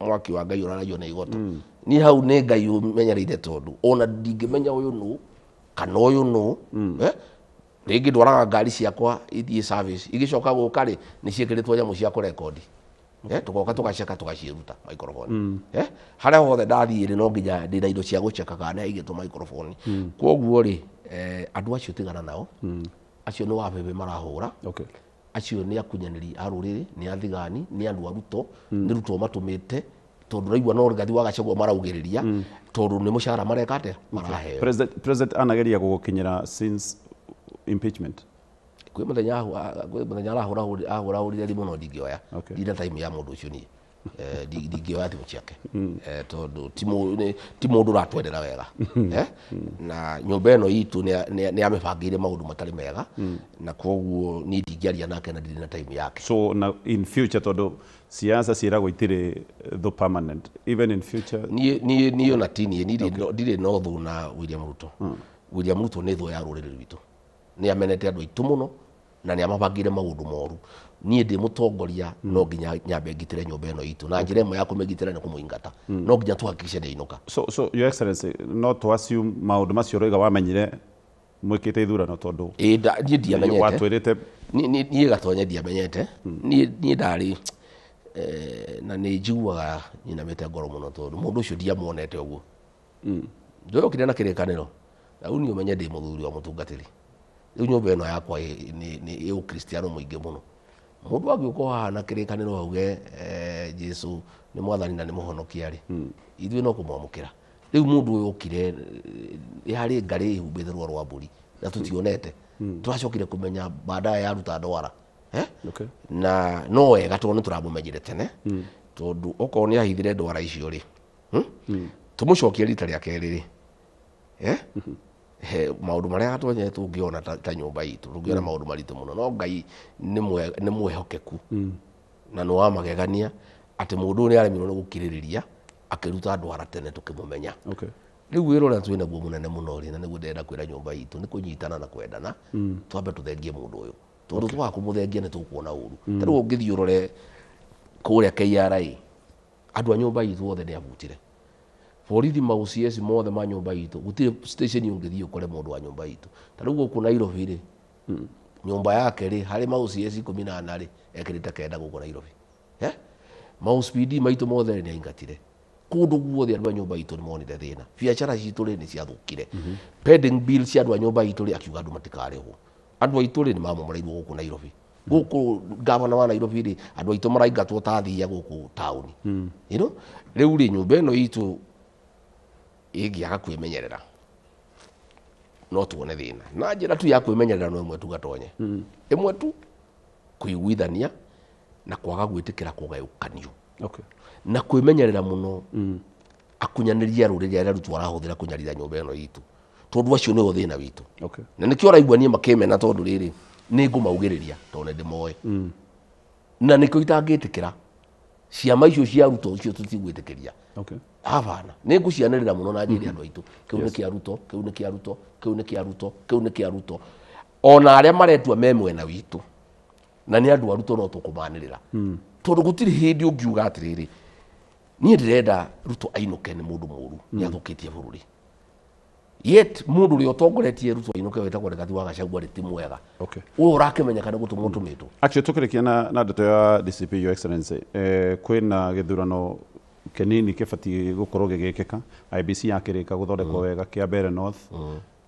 mwaki wa Ngai ũraragio na igoto. Niĩ hau nĩ Ngai ũmenyereire tondũ ona ndingĩmenya ũyũ nũ kana ũyũ nũ. Rĩngĩ ndwaraga ngari ciakwa ithiĩ service, igĩcoka gũka rĩ, nĩ ciĩkĩrĩtwo nyamũ cia kũrekondi. Tũgoka tũgaceka tũgaciĩruta microphone. Harĩa hothe ndathiĩ rĩ, no nginya ndĩna indo cia gũceka kana nĩ haigĩtwo microphone. Koguo rĩ, andũ acio tigana nao. Acio nĩ wabebe marahũra. Acio nĩ akunyanĩri a rũrĩrĩ, nĩ athigani, nĩ andũ a Ruto, nĩ Ruto matũmĩte tondũ raigua no Rigathi wa Gachagua maraugĩrĩria tondũ nĩ mũcara mareka atĩa? Maraheo. President anageria gũgũkinyĩra since impeachment. Kwĩ mũthenya ahũrahũrire thimũ no ndingĩoya. Ndina time ya mũndũ ũcio niĩ. Ndingĩoya thimũ ciake. Tondũ ti mũndũ ũratwendera wega. Na nyũmba ĩno itũ nĩ amĩbangĩire maũndũ matarĩ mega, na koguo niĩ ndingĩaria nake na ndirĩ na time yake. So na in future tondũ siasa ciĩragwo itirĩ the permanent, even in future. Niĩ ona ti niĩ, ndirĩ na ũthũ na William Ruto. William Ruto nĩ thũ ya rũrĩrĩ rwitũ. Nĩ amenete andũ aitũ mũno na nĩ amabangĩire maũndũ moru. Niĩ ndĩ mũtongoria no nginya nyambe ngitĩre nyũmba ĩno itũ, na njĩra ĩmwe ya kũmĩgitĩra nĩ kũmũingata. No nginya tũhakikishe nĩ ainũka. So your excellency, no to assume maũndũ macio ũroiga wamenyire mwĩkĩte ithurano tondũ Niĩ ndiamenyete. Watwĩrĩte. Niĩ gatonye ndiamenyete. Niĩ ndarĩ na nĩ njiguaga nyinamĩte ngoro mũno tondũ mũndũ ũcio ndiamuonete ũguo. Ndoyokire na kĩrĩkanĩro. Na rĩu niĩ ũmenye ndĩ mũthuri wa mũtungatĩri. Rĩu nyũmba ĩno yakwa nĩ ũkristiano mũingĩ mũno. Mũndũ angĩũka haha na kĩrĩkanĩro auge Jesu nĩ mwathani na nĩ mũhonokia rĩ, ithuĩ no kũmwamũkĩra. Rĩu mũndũ ũyũ okire harĩ ngarĩ ĩhumbĩte rũa rwa mbũri na tũtionete. Twacokire kũmenya baadaye yaruta ndwara. Okay. Na no wega tondũ nĩ tũramũmenyire tene. Tondũ okorwo nĩ ahithire ndwara icio rĩ, tũmũcokie rita rĩa kerĩ rĩ, maũndũ marĩa Gatonye tũngĩona ta nyũmba itũ, tũngĩona maũndũ maritũ mũno. No Ngai nĩ mwĩhokeku na nĩ wa magegania atĩ mũndũ ũyũ nĩ aremirwo nĩ gũkirĩrĩria akĩruta ndwara tene tũkĩmũmenya. Okay. Rĩu wĩra ũrĩa twĩ naguo mũnene mũno rĩ, na nĩguo ndĩrenda kwĩra nyũmba itũ, nĩ kũnyitana na kwendana, twambe tũthengie mũndũ ũyũ. Tondũ twaga kũmũthengia nĩ tũkuona ũru. Ta rĩu ũngĩthiĩ ũrore kũrĩa KRA, andũ a nyũmba itũ othe nĩ abutire. Borithi ma OCS mothe ma nyũmba itũ, gũtirĩ station ũngĩthiĩ ũkore mũndũ wa nyũmba itũ. Ta rĩu gũkũ Nairobi rĩ, nyũmba yake rĩ, harĩ ma OCS 14 rĩ, ekĩrĩte 9 gũkũ Nairobi. Ma OCPD maitũ mothe rĩ, nĩ aingatire. Kũndũ guothe andũ a nyũmba itũ nĩ monire thĩna. Biacara citũ rĩ, nĩ ciathũkire. Pending bill cia andũ a nyũmba itũ rĩ, akiuga andũ matikarĩhwo. Andũ aitũ rĩ, nĩ mamomoreirwo gũkũ Nairobi. Gũkũ gavana wa Nairobi rĩ, andũ aitũ maraingatwo ta thia gũkũ taũni. You know? Rĩu rĩ, nyũmba ĩno itũ ĩngĩaga kwĩmenyerera no tuone thĩna. Na njĩra tu ya kwĩmenyerera no ĩmwe tu Gatonye. Ĩmwe tu, kũiguithania na kwaga gwĩtĩkĩra kũgayũkanio. Okay. Na kwĩmenyerera mũno akunyanĩria rũrĩrĩ arĩa Ruto arahũthĩra kũnyarira nyũmba ĩno itũ. Tondũ acio nĩo thĩna witũ. Okay. Na nĩkĩo ũraigua niĩ makĩmena tondũ rĩrĩ, nĩ ngũmaugĩrĩria tondũ nĩ ndĩmoĩ. Na nĩkĩo itangĩtĩkĩra ciama icio cia Ruto icio tũtigwĩtĩkĩria. Okay. Hapana, nĩ ngũcianĩrĩra mũno na njĩre andũ aitũ, kĩu nĩ kĩa Ruto, kĩu nĩ kĩa Ruto, kĩu nĩ kĩa Ruto, kĩu nĩ kĩa Ruto. Ona arĩa maretua me mwena witũ na nĩ andũ a Ruto no tũkũmanĩrĩra. Tondũ gũtirĩ hĩndĩ ũngiuga atĩrĩrĩ, niĩ ndĩrenda Ruto ainũke nĩ mũndũ mũru, nĩ athũkĩtie bũrũri. Yet mũndũ ũrĩa ũtongoretie Ruto ainũke wĩtagwo Rigathi wa Gachagua rĩ ti mwega. Okay. Ũyũ ũrakĩmenyeka nĩ gũtũmwo tũmĩtwo. Actually tũkĩrĩkia na ndeto ya DCP Your Excellency, kwĩna gĩthurano kĩnini kĩbatiĩ gũkorwo gĩgĩkĩka. IBC yakĩrĩka gũthondekwo wega kĩa Mbeere North.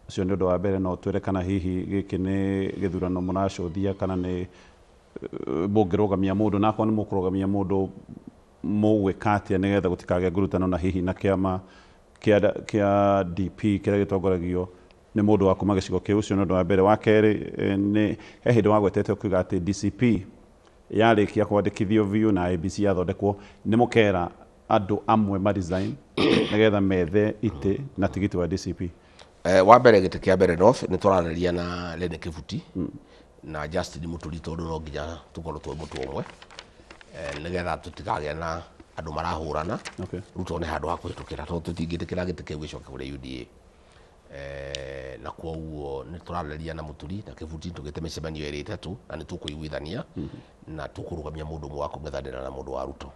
Ũcio nĩ ũndũ wa mbere, no twĩre kana hihi gĩkĩ nĩ gĩthurano mũracũthia kana nĩ mũngĩrũgamia mũndũ, na akorwo nĩ mũkũrũgamia mũndũ mũgwĩka atĩa nĩgetha gũtikagĩe ngurutano na hihi na kĩama kĩa DP kĩrĩa gĩtongoragio nĩ mũndũ wa kuma gĩcigo kĩu. Ũcio nĩ ũndũ wa mbere. Wa kerĩ, nĩ he hĩndĩ wagwetete ũkiuga atĩ DCP yarĩkia kwandĩkithio biũ na IBC yathondekwo nĩ mũkera andũ amwe ma resign nĩgetha methe itĩ na tigiti wa DCP. Wa mbere gĩtĩ kĩa Mbeere North nĩ tũrarĩria na Lene Kĩbuti na Justin Mũturi tondũ no nginya tũkorwo twĩ mũtwe ũmwe, nĩgetha tũtikagĩe na andũ marahũrana. Okay. Ruto nĩ handũ ha kũhĩtũkĩra tondũ tũtingĩtĩkĩra gĩtĩ kĩu gĩcoke kũrĩ UDA. Na kwoguo nĩ tũrarĩria na Mũturi na Kĩbuti tũgĩte mĩcemanio ĩrĩ ĩtatũ na nĩ tũkũiguithania na tũkũrũgamia mũndũ ũmwe wa kũng'ethanĩra na mũndũ wa Ruto.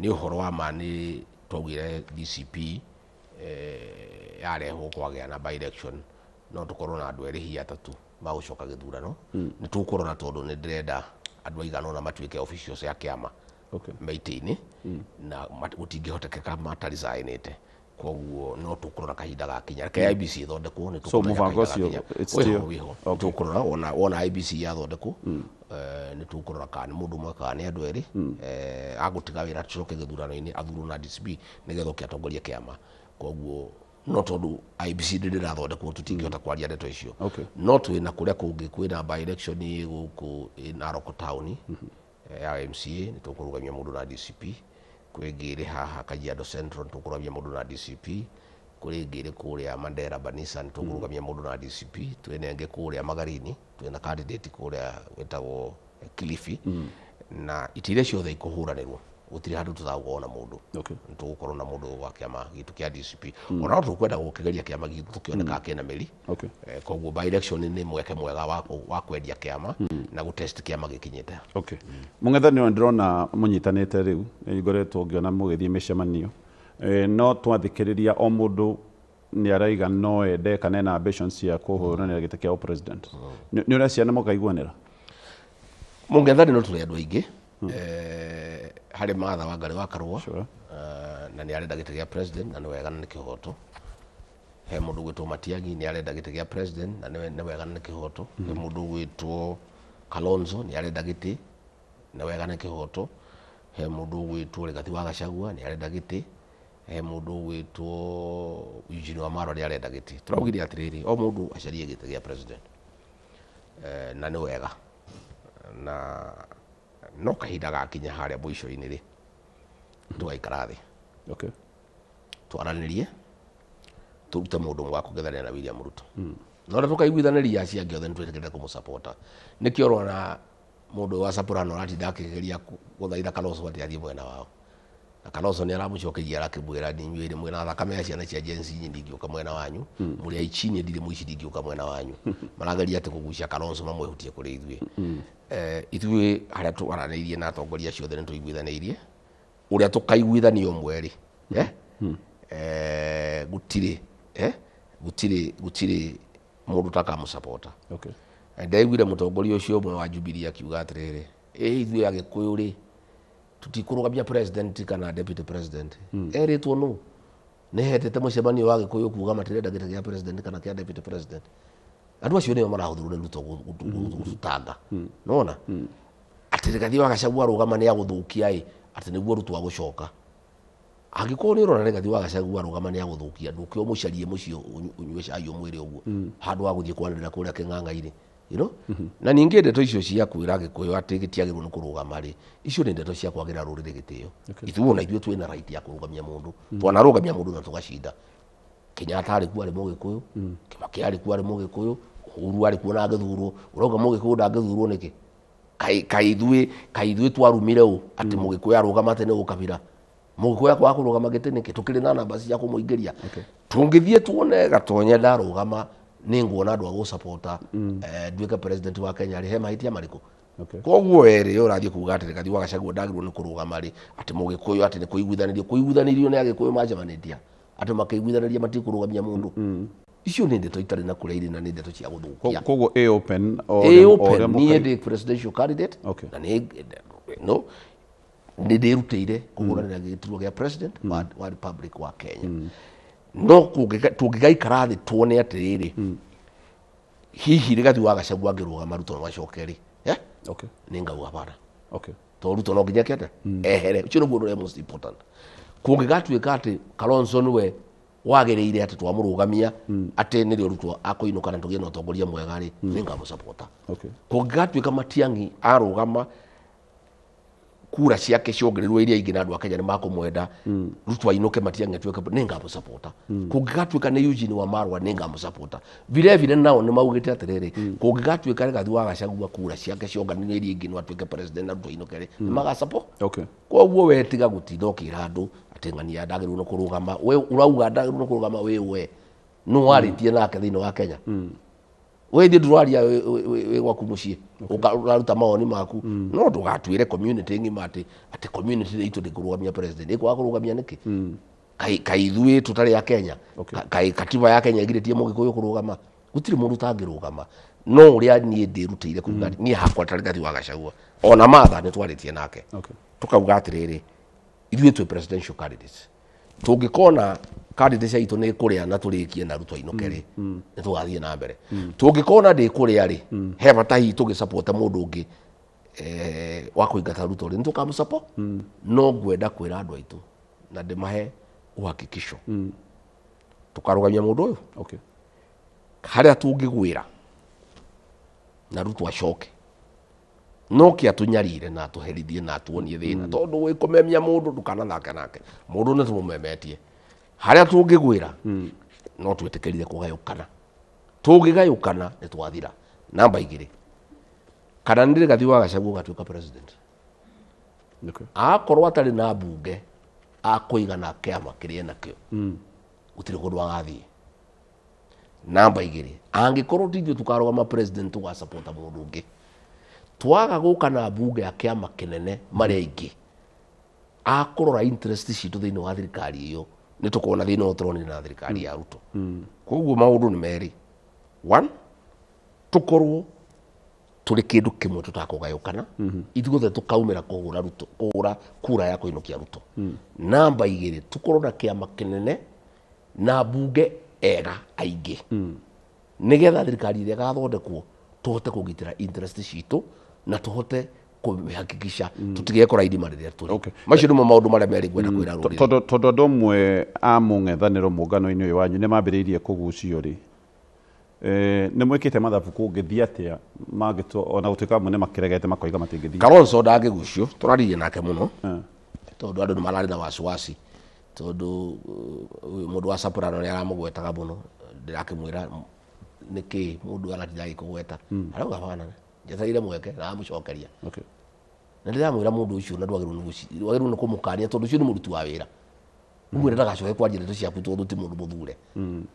Nĩ ũhoro wa ma nĩ twaugire DCP yarehwo kwagĩa na by election no tũkorwo na andũ erĩ hihi atatũ magũcoka gĩthurano. Nĩ tũkũrora tondũ nĩ ndĩrenda andũ aigana ũna matuĩke officials ya kĩama Okay. meitĩ-inĩ na gũtingĩhotekeka mataresign-ĩte. Koguo no tũkũrora kahinda gakinya. Reke IBC ĩthondekwo nĩ So tũkũmenya mũbango kahinda ũcio, gakinya. it's Wĩho, still wĩho. Okay. Tũkũrora wona IBC yathondekwo, nĩ tũkũrora kana nĩ mũndũ ũmwe kana nĩ andũ erĩ, agũtiga wĩra tũcoke gĩthurano-inĩ athurwo na DCP nĩgetha oke atongorie kĩama. Koguo no tondũ IBC ndĩrĩ ĩrathondekwo tũtingĩhota kwaria ndeto icio. Okay. No twĩna kũrĩa kũngĩ kwĩna by election gũkũ Narok town ya MCA nĩ tũkũrũgamia mũndũ na DCP. Kwĩ ĩngĩ ĩrĩ haha Kajiado Central nĩ tũkũrũgamia mũndũ na DCP. Kũrĩ ĩngĩ ĩrĩ kũrĩa Mandera Banisa nĩ tũkũrũgamia mũndũ na DCP. Twĩna ĩngĩ kũrĩa Magarini twĩna candidate kũrĩa wĩtagwo Kilifi. Na itĩ iria ciothe ikũhũranĩrwo gũtirĩ handũ tũtagũkorwo na mũndũ. Okay. Nĩ tũgũkorwo na mũndũ wa kĩama gitũ kĩa DCP. Ona no tũkwenda gũkĩgeria kĩama gitũ tũkĩone kĩna mĩri. Okay. Koguo by election nĩ mweke mwega wa kwendia kĩama na gũtest kĩama gĩkinyĩte. Okay. Mũng'ethanĩro ndĩrona mũnyitanĩte rĩu, nĩ ngoretwo ngĩona mũgĩthiĩ mĩcemanio. No twathikĩrĩria o mũndũ nĩ araiga no ende kana ena ambitions cia kũhũranĩra gĩtĩ kĩa president. Nĩ ũreciria nĩ mũkaiguanĩra? Mũng'ethanĩro tũrĩ andũ aingĩ. Harĩ Martha Wangari wa Karũa. Sure. Na nĩ arenda gĩtĩ gĩa president na nĩ wega na nĩ kĩhoto. He mũndũ ũgwĩtwo Matiang'i nĩ arenda gĩtĩ gĩa president na nĩ wega na nĩ kĩhoto. He mũndũ ũgwĩtwo Kalonzo nĩ arenda gĩtĩ nĩ wega na nĩ kĩhoto. He mũndũ ũgwĩtwo Rigathi wa Gachagua nĩ arenda gĩtĩ. He mũndũ ũgwĩtwo Eugene Wamalwa nĩ arenda gĩtĩ. Tũraugire atĩrĩrĩ, o mũndũ acarie gĩtĩ gĩa president. Na nĩ wega, na no kahinda gakinya harĩa mũico-inĩ rĩ, tũgaikara thĩ. Okay. Twaranĩrie, tũrute mũndũ ũmwe wa kũng'ethanĩra na William Ruto. No ũrĩa tũkaiguithanĩria acio angĩ othe nĩ twĩtĩkĩrĩte kũmũsapota. Nĩkĩo ũrona mũndũ ũyũ wa Soprano aratinda akĩgeria gũthaitha Kalonzo atĩ athiĩ mwena wao. Na Kalonzo nĩ aramũcokeria arakĩmwĩra inyuĩ nĩ mwĩna thakame ya ciana cia Gen Z, niĩ ndingĩũka mwena wanyu. Mũrĩ aici, niĩ ndirĩ mũici, ndingĩũka mwena wanyu. Marageria atĩ kũgucia Kalonzo mamwehutie kũrĩ ithuĩ. Ithuĩ harĩa twaranĩirie na atongoria acio othe nĩ tũiguithanĩirie ũrĩa tũkaiguithania ũmwe rĩ, gũtirĩ gũtirĩ mũndũ ũtakamũsapota. Okay. Ndaiguire mũtongoria ũcio ũmwe wa Jubilee akiuga atĩrĩrĩ, ĩ ithuĩ Agĩkũyũ rĩ, tũtikũrũgamia president kana deputy president. Erĩtwo nũ? Nĩ hetete mũcemanio wa Gĩkũyũ kuga matirenda gĩtĩ gĩa president kana kĩa deputy president. Andũ acio nĩo marahũthĩrwo nĩ Ruto gũtũtanga. Nĩwona? Atĩ Rigathĩ wa Gachagua arũgama nĩ agũthũkia ĩ, atĩ nĩguo Ruto agũcoka. Angĩkorwo nĩ ũrona Rigathĩ wa Gachagua arũgama nĩ agũthũkia, ndũke ũmũcarie mũciĩ ũnyue cai ũmwĩre ũguo, handũ ha gũthiĩ kwanĩrĩra kũrĩa kĩng'ang'a-inĩ. You know? Na ningĩ ndeto icio cia kwĩra Gĩkũyũ atĩ gĩtiagĩrĩirwo nĩ kũrũgama rĩ, icio nĩ ndeto cia kwagĩra rũrĩrĩ gĩtĩo. Ithuĩ ona ithuĩ twĩna right ya kũrũgamia mũndũ. Twanarũgamia mũndũ na tũgacinda. Kenyatta arĩ kuo arĩ mũgĩkũyũ, Kibaki arĩ kuo arĩ mũgĩkũyũ, Uhuru arĩ kuo na agĩthurwo. Ũrauga mũgĩkũyũ ndangĩthurwo nĩkĩ? Kaĩ ithuĩ twarumire ũ atĩ mũgĩkũyũ arũgama atĩ nĩ ũkabira? Mũgĩkũyũ akwaga kũrũgama gĩtĩ nĩkĩ? Tũkĩrĩ na namba cia kũmũingĩria. Tũngĩthiĩ tuone Gatonye ndarũgama, nĩ nguona andũ a gũsapota, nduĩke president wa Kenya rĩ, he mahĩtia marĩkũ? Okay. Koguo werĩ ũrathiĩ kuga atĩ Rigathĩ wa Gachagua ndagĩrĩirwo nĩ kũrũgama rĩ, atĩ mũgĩkũyũ atĩ nĩ kũiguithanĩrio, kũiguithanĩrio nĩ Agĩkũyũ macemanĩtie, atĩ makĩiguithanĩria matikũrũgamia mũndũ. Icio nĩ ndeto itarĩ na kũrĩa irĩ na nĩ ndeto cia gũthũkia. Koguo ĩ open, o Ĩ ũrĩa open, niĩ ndĩ presidential candidate, Okay. na nĩ, no, nĩ ndĩrutĩire kũhũranĩra gĩturwa gĩa president wa Republic wa Kenya. No tũngĩgaikara thĩ tuone atĩrĩrĩ, hihi Rigathĩ wa Gachagua angĩrũgama Ruto no acoke rĩ, Okay. Nĩ ngauga hapana. Okay. Tondũ Ruto no nginya kĩate ehere. Ũcio nĩguo ũndũ ũrĩa most important. Kũngĩgatuĩka atĩ Kalonzo nĩwe wagĩrĩire atĩ twamũrũgamia atĩ nĩrĩo Ruto akũinũka na tũgĩe na ũtongoria mwega rĩ, nĩ ngamũsapota. Okay. Kũngĩgatuĩka Matiang'i arũgama kura ciake ciongererwo iria ingĩ na andũ a Kenya nĩ makũmwenda, Ruto ainũke Matiang'i atuĩke, nĩ ngamũsapota. Kũngĩgatuĩka nĩ Eugene Wamalwa nĩ ngamũsapota. Vile vile nao nĩ maugĩte atĩrĩrĩ, kũngĩgatuĩka Rigathĩ wa Gachagua kura ciake cionganĩrwo iria ingĩ no atuĩke president na Ruto ainũke rĩ, nĩ magasupport. Okay. Koguo we tiga gũtinda ũkĩra andũ atĩ ng'ania ndagĩrĩirwo nĩ kũrũgama. We ũrauga ndagĩrĩirwo nĩ kũrũgama wĩ we. Nũ warĩtie nake thĩinĩ wa Kenya? We ithuĩ ndũraria wĩ gwaku mũciĩ, ũraruta mawoni maku. No ndũgatuĩre community ng'ima atĩ community itũ ndĩkũrũgamia president. Ĩkwaga kũrũgamia nĩkĩ? Kaĩ ithuĩ tũtarĩ a Kenya? Okay. Kaĩ katiba ya Kenya ĩgirĩtie mũgĩkũyũ kũrũgama? Gũtirĩ mũndũ ũtangĩrũgama. No ũrĩa niĩ ndĩrutĩire kuga niĩ hakwa ta Rigathĩ wa Gachagua, ona Martha nĩ twarĩtie nake. Okay. Tũkauga atĩrĩrĩ, ithuĩ twĩ presidential candidates. Tũngĩkona candidates aitũ nĩ kũrĩa na tũrĩkie na Ruto ainũke rĩ, nĩ tũgathiĩ na mbere. Tũngĩkona ndĩkũrĩa rĩ, he bata hihi tũgĩsapota mũndũ ũngĩ, wa kũingata Ruto rĩ, nĩ tũkamũsupport. No ngwenda kwĩra andũ aitũ na ndĩmahe uhakikisho. Tũkarũgamia mũndũ ũyũ. Okay. Harĩa tũngĩgwĩra na Ruto acoke, no kĩ atũnyarire na atũherithie na atuonie thĩna. Tondũ wĩ kũmemia mũndũ ndũkanathake nake. Mũndũ nĩ tũmũmemetie. Harĩa tũngĩgwĩra, no twĩtĩkĩrire kũgayũkana. Tũngĩgayũkana nĩ twathira. Namba igĩrĩ, kana nĩ Rigathĩ wa Gachagua ũgatuĩka president. Okay. Akorwo atarĩ na mbunge akũigana kĩama kĩrĩa enakĩo, gũtirĩ kũndũ agathiĩ. Namba igĩrĩ, angĩkorwo ti ithuĩ tũkarũgama president tũgasapota mũndũ ũngĩ, twaga gũka na mbunge ya kĩama kĩnene marĩa aingĩ akũrora interest citũ thĩinĩ wa thirikari ĩyo, nĩ tũkona thĩna ũyũ tũronire na thirikari ya Ruto. Koguo maũndũ nĩ merĩ. One, tũkorwo tũrĩ kĩndũ kĩmwe tũtakũgayũkana, ithuothe tũkaumĩra kũhũra Ruto, kũhũra kura ya kũinũkia Ruto. Namba igĩrĩ, tũkorwo na kĩama kĩnene na mbunge ega aingĩ, nĩgetha thirikari ĩrĩa ĩgathondekwo tũhote kũgitĩra interest citũ na tũhote kũhakikisha tũtigekora irima rĩrĩa tũrĩ. Macio nĩmo maũndũ marĩa merĩ ngwenda kwĩra rũrĩrĩ. Tondũ andũ amwe a mũng'ethanĩro mũngano-inĩ ũyũ wanyu nĩ mambĩrĩirie kũgucio rĩ, nĩ mwĩkĩte mathabu kũngĩthiĩ atĩa mangĩtua, ona gũtuĩka amwe nĩ makĩregete makoiga matingĩthiĩ? Kalonzo ndangĩgucio, tũraririe nake mũno tondũ andũ nĩ mararĩ na wasiwasi, tondũ mũndũ wa Soprano nĩ aramũgwetaga mũno, ndĩrakĩmwĩra nĩkĩ mũndũ aratinda agĩkũgweta, arauga bana njetereire mweke na amũcokeria. Na ndĩramwĩra mũndũ ũcio na ndwagĩrĩirwo nĩ kũmũkania tondũ ũcio nĩ mũruti wa wĩra. Ũmwĩre ndagacoke kwaria ndeto ciaku tondũ ti mũndũ mũthure.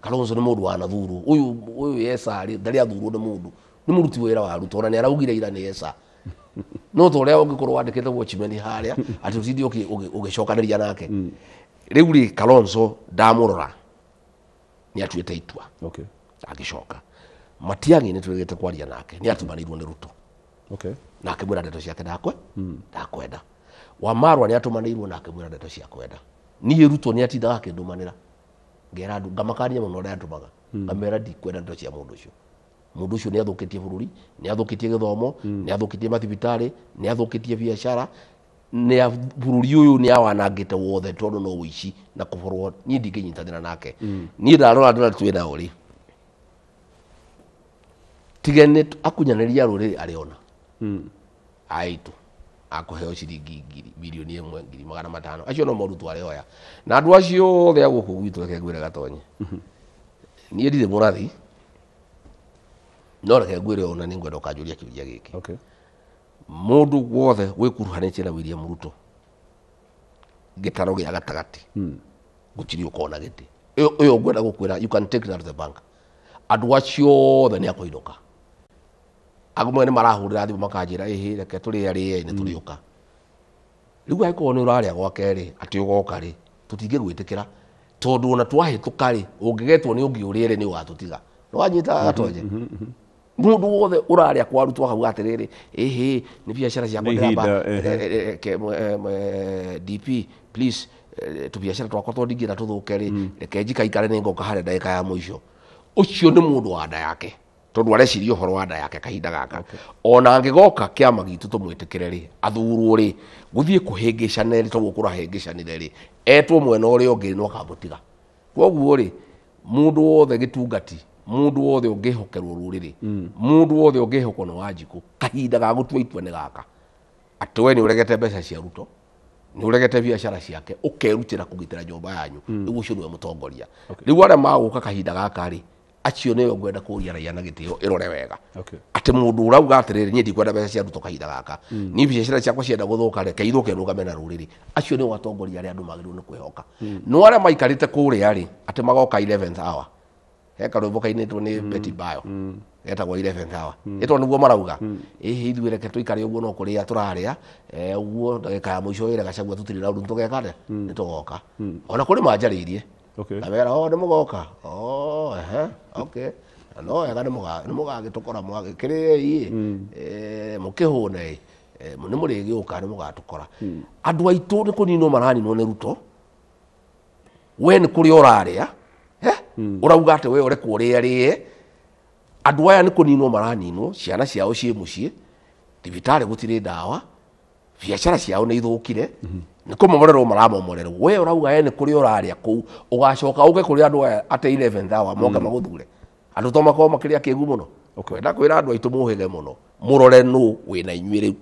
Kalonzo nĩ mũndũ wanathurwo. Ũyũ yesa rĩ, ndarĩ athurwo nĩ mũndũ, nĩ mũruti wĩra wa Ruto, ona nĩ araugire ira nĩ yesa. No ta ũrĩa ũngĩkorwo wandĩkĩte watchman harĩa atĩ ũtinde ũgĩcokanĩria nake. Rĩu rĩ, Kalonzo ndamũrora nĩ atuĩte itua. Agĩcoka Matiang'i nĩ twĩrĩgĩte kwaria nake, nĩ atũmanĩirwo nĩ Ruto. Na akĩmwĩra ndeto ciake ndakwenda. Wamarwa nĩ atũmanĩirwo na akĩmwĩra ndeto cia kwenda. Niĩ Ruto nĩ atindaga akĩndũmanĩra, ngera andũ ngamakania mũno ũrĩa atũmaga, ngamera ndikwenda ndeto cia mũndũ ũcio. Mũndũ ũcio nĩ athũkĩtie bũrũri, nĩ athũkĩtie gĩthomo, nĩ athũkĩtie mathibitarĩ, nĩ athũkĩtie biacara, nĩ bũrũri ũyũ nĩ awanangĩte wothe tondũ no ũici na kũborwo. Niĩ ndingĩnyitanĩra nake. Niĩ ndarora andũ arĩa twĩ nao rĩ, tige nĩ akunyanĩria rũrĩrĩ arĩona aitũ akũheo ciringi ngiri milioni 1 1,500,000, acio no morutwo arĩoya. Na andũ acio othe a gũkũ gwitũ, reke ngwĩre Gatonye, niĩ ndirĩ mũrathi, no reke ngwĩre ona nĩ ngwenda ũkanjũria kĩũria gĩkĩ. Mũndũ wothe wĩkuruhanĩtie na William Ruto gĩtaro gĩa gatagatĩ gũtirĩ ũkona gĩtĩ. Ũyũ ngwenda gũkwĩra, you can take that to the bank. Andũ acio othe nĩ akũinũka. Amwe nĩ marahũrĩra thimũ makanjĩra, ĩhĩ reke tũrĩe rĩe nĩ tũrĩũka. Rĩu angĩkorwo nĩ ũrarĩa gwake rĩ, atĩ ũgoka rĩ, tũtingĩgwĩtĩkĩra tondũ ona twahĩtũka rĩ, ũngĩgetwo nĩ ũngĩ ũrĩe rĩ, nĩ ũgatũtiga. Nĩ wanyita Gatonye? Mũndũ wothe ũrarĩa kwa Ruto akauga atĩrĩrĩ, ĩhĩ nĩ biacara ciakwa ndĩramba, DP please, tũbiacara twakwa tondũ ndingĩenda tũthũke rĩ, reke njikaikare nĩ ngoka harĩa ndagĩka ya mũico. Ũcio nĩ mũndũ wa nda yake, tondũ areciria ũhoro wa nda yake kahinda gaka. Ona angĩgoka kĩama gitũ tũmwĩtĩkĩre rĩ, athurwo rĩ, gũthiĩ kũhĩngĩcane rĩ, tondũ kũrahĩngĩcanire rĩ, etwo mwena ũrĩa ũngĩ no akamũtiga. Kwoguo rĩ, mũndũ wothe gĩtungati, mũndũ wothe ũngĩhokerwo rũrĩrĩ, mũndũ wothe ũngĩhokwo nĩ Wanjikũ, kahinda ga gũtua itua nĩ gaka. Atĩ we nĩ ũregete mbeca cia Ruto, nĩ ũregete biacara ciake, ũkerutĩra kũgitĩra nyũmba yanyu, rĩu ũcio nĩwe mũtongoria. Rĩu arĩa magũka kahinda gaka rĩ, acio nĩo ngwenda kũria raia na gĩtĩo ĩrore wega. Atĩ mũndũ ũrauga atĩrĩrĩ, niĩ ndikwenda mbeca cia Ruto kahinda gaka, niĩ biacara ciakwa cienda gũthũka, reke ithũke nũgame na rũrĩrĩ, acio nĩo atongoria arĩa andũ magĩrĩirwo nĩ kwĩhoka. No arĩa maikarĩte kũrĩa rĩ, atĩ magoka 11th hour, he karwĩmbo kainĩtwo nĩ Betty Bayo getagwo 11th hour, ĩtondũ nĩguo marauga, ĩhĩ ithuĩ reke tũikare ũguo no kũrĩa tũrarĩa, ũguo ndagĩka ya mũico wĩra Gachagua tũtirĩ na ũndũ tũgeka atĩa, nĩ tũgoka. Ona kũrĩ manjarĩirie kamera, o nĩ mũgoka, o ehe, okay, no wega nĩ mũgagĩtũkora mwagĩkĩrĩei, mũkĩhũne, nĩ mũrĩgĩũka nĩ mũgatũkora. Andũ aitũ nĩ kũninwo maraninwo nĩ Ruto, we nĩ kũrĩa ũrarĩa, ũrauga atĩ we ũrekwo ũrĩe rĩe. Andũ aya nĩ kũninwo maraninwo, ciana ciao ciĩ mũciĩ, thibitarĩ gũtirĩ ndawa, biacara ciao nĩ ithũkire, nĩ kũmomorerwo maramomorerwo. We ũrauga we nĩ kũrĩa ũrarĩa kũu, ũgacoka ũke kũrĩ andũ aya atĩ 11th hour moke magũthure. Andũ to makorwo makĩrĩa kĩgu mũno. Kwenda kwĩra andũ aitũ mũhĩge mũno, mũrore nũ wĩna inyuĩ rĩu.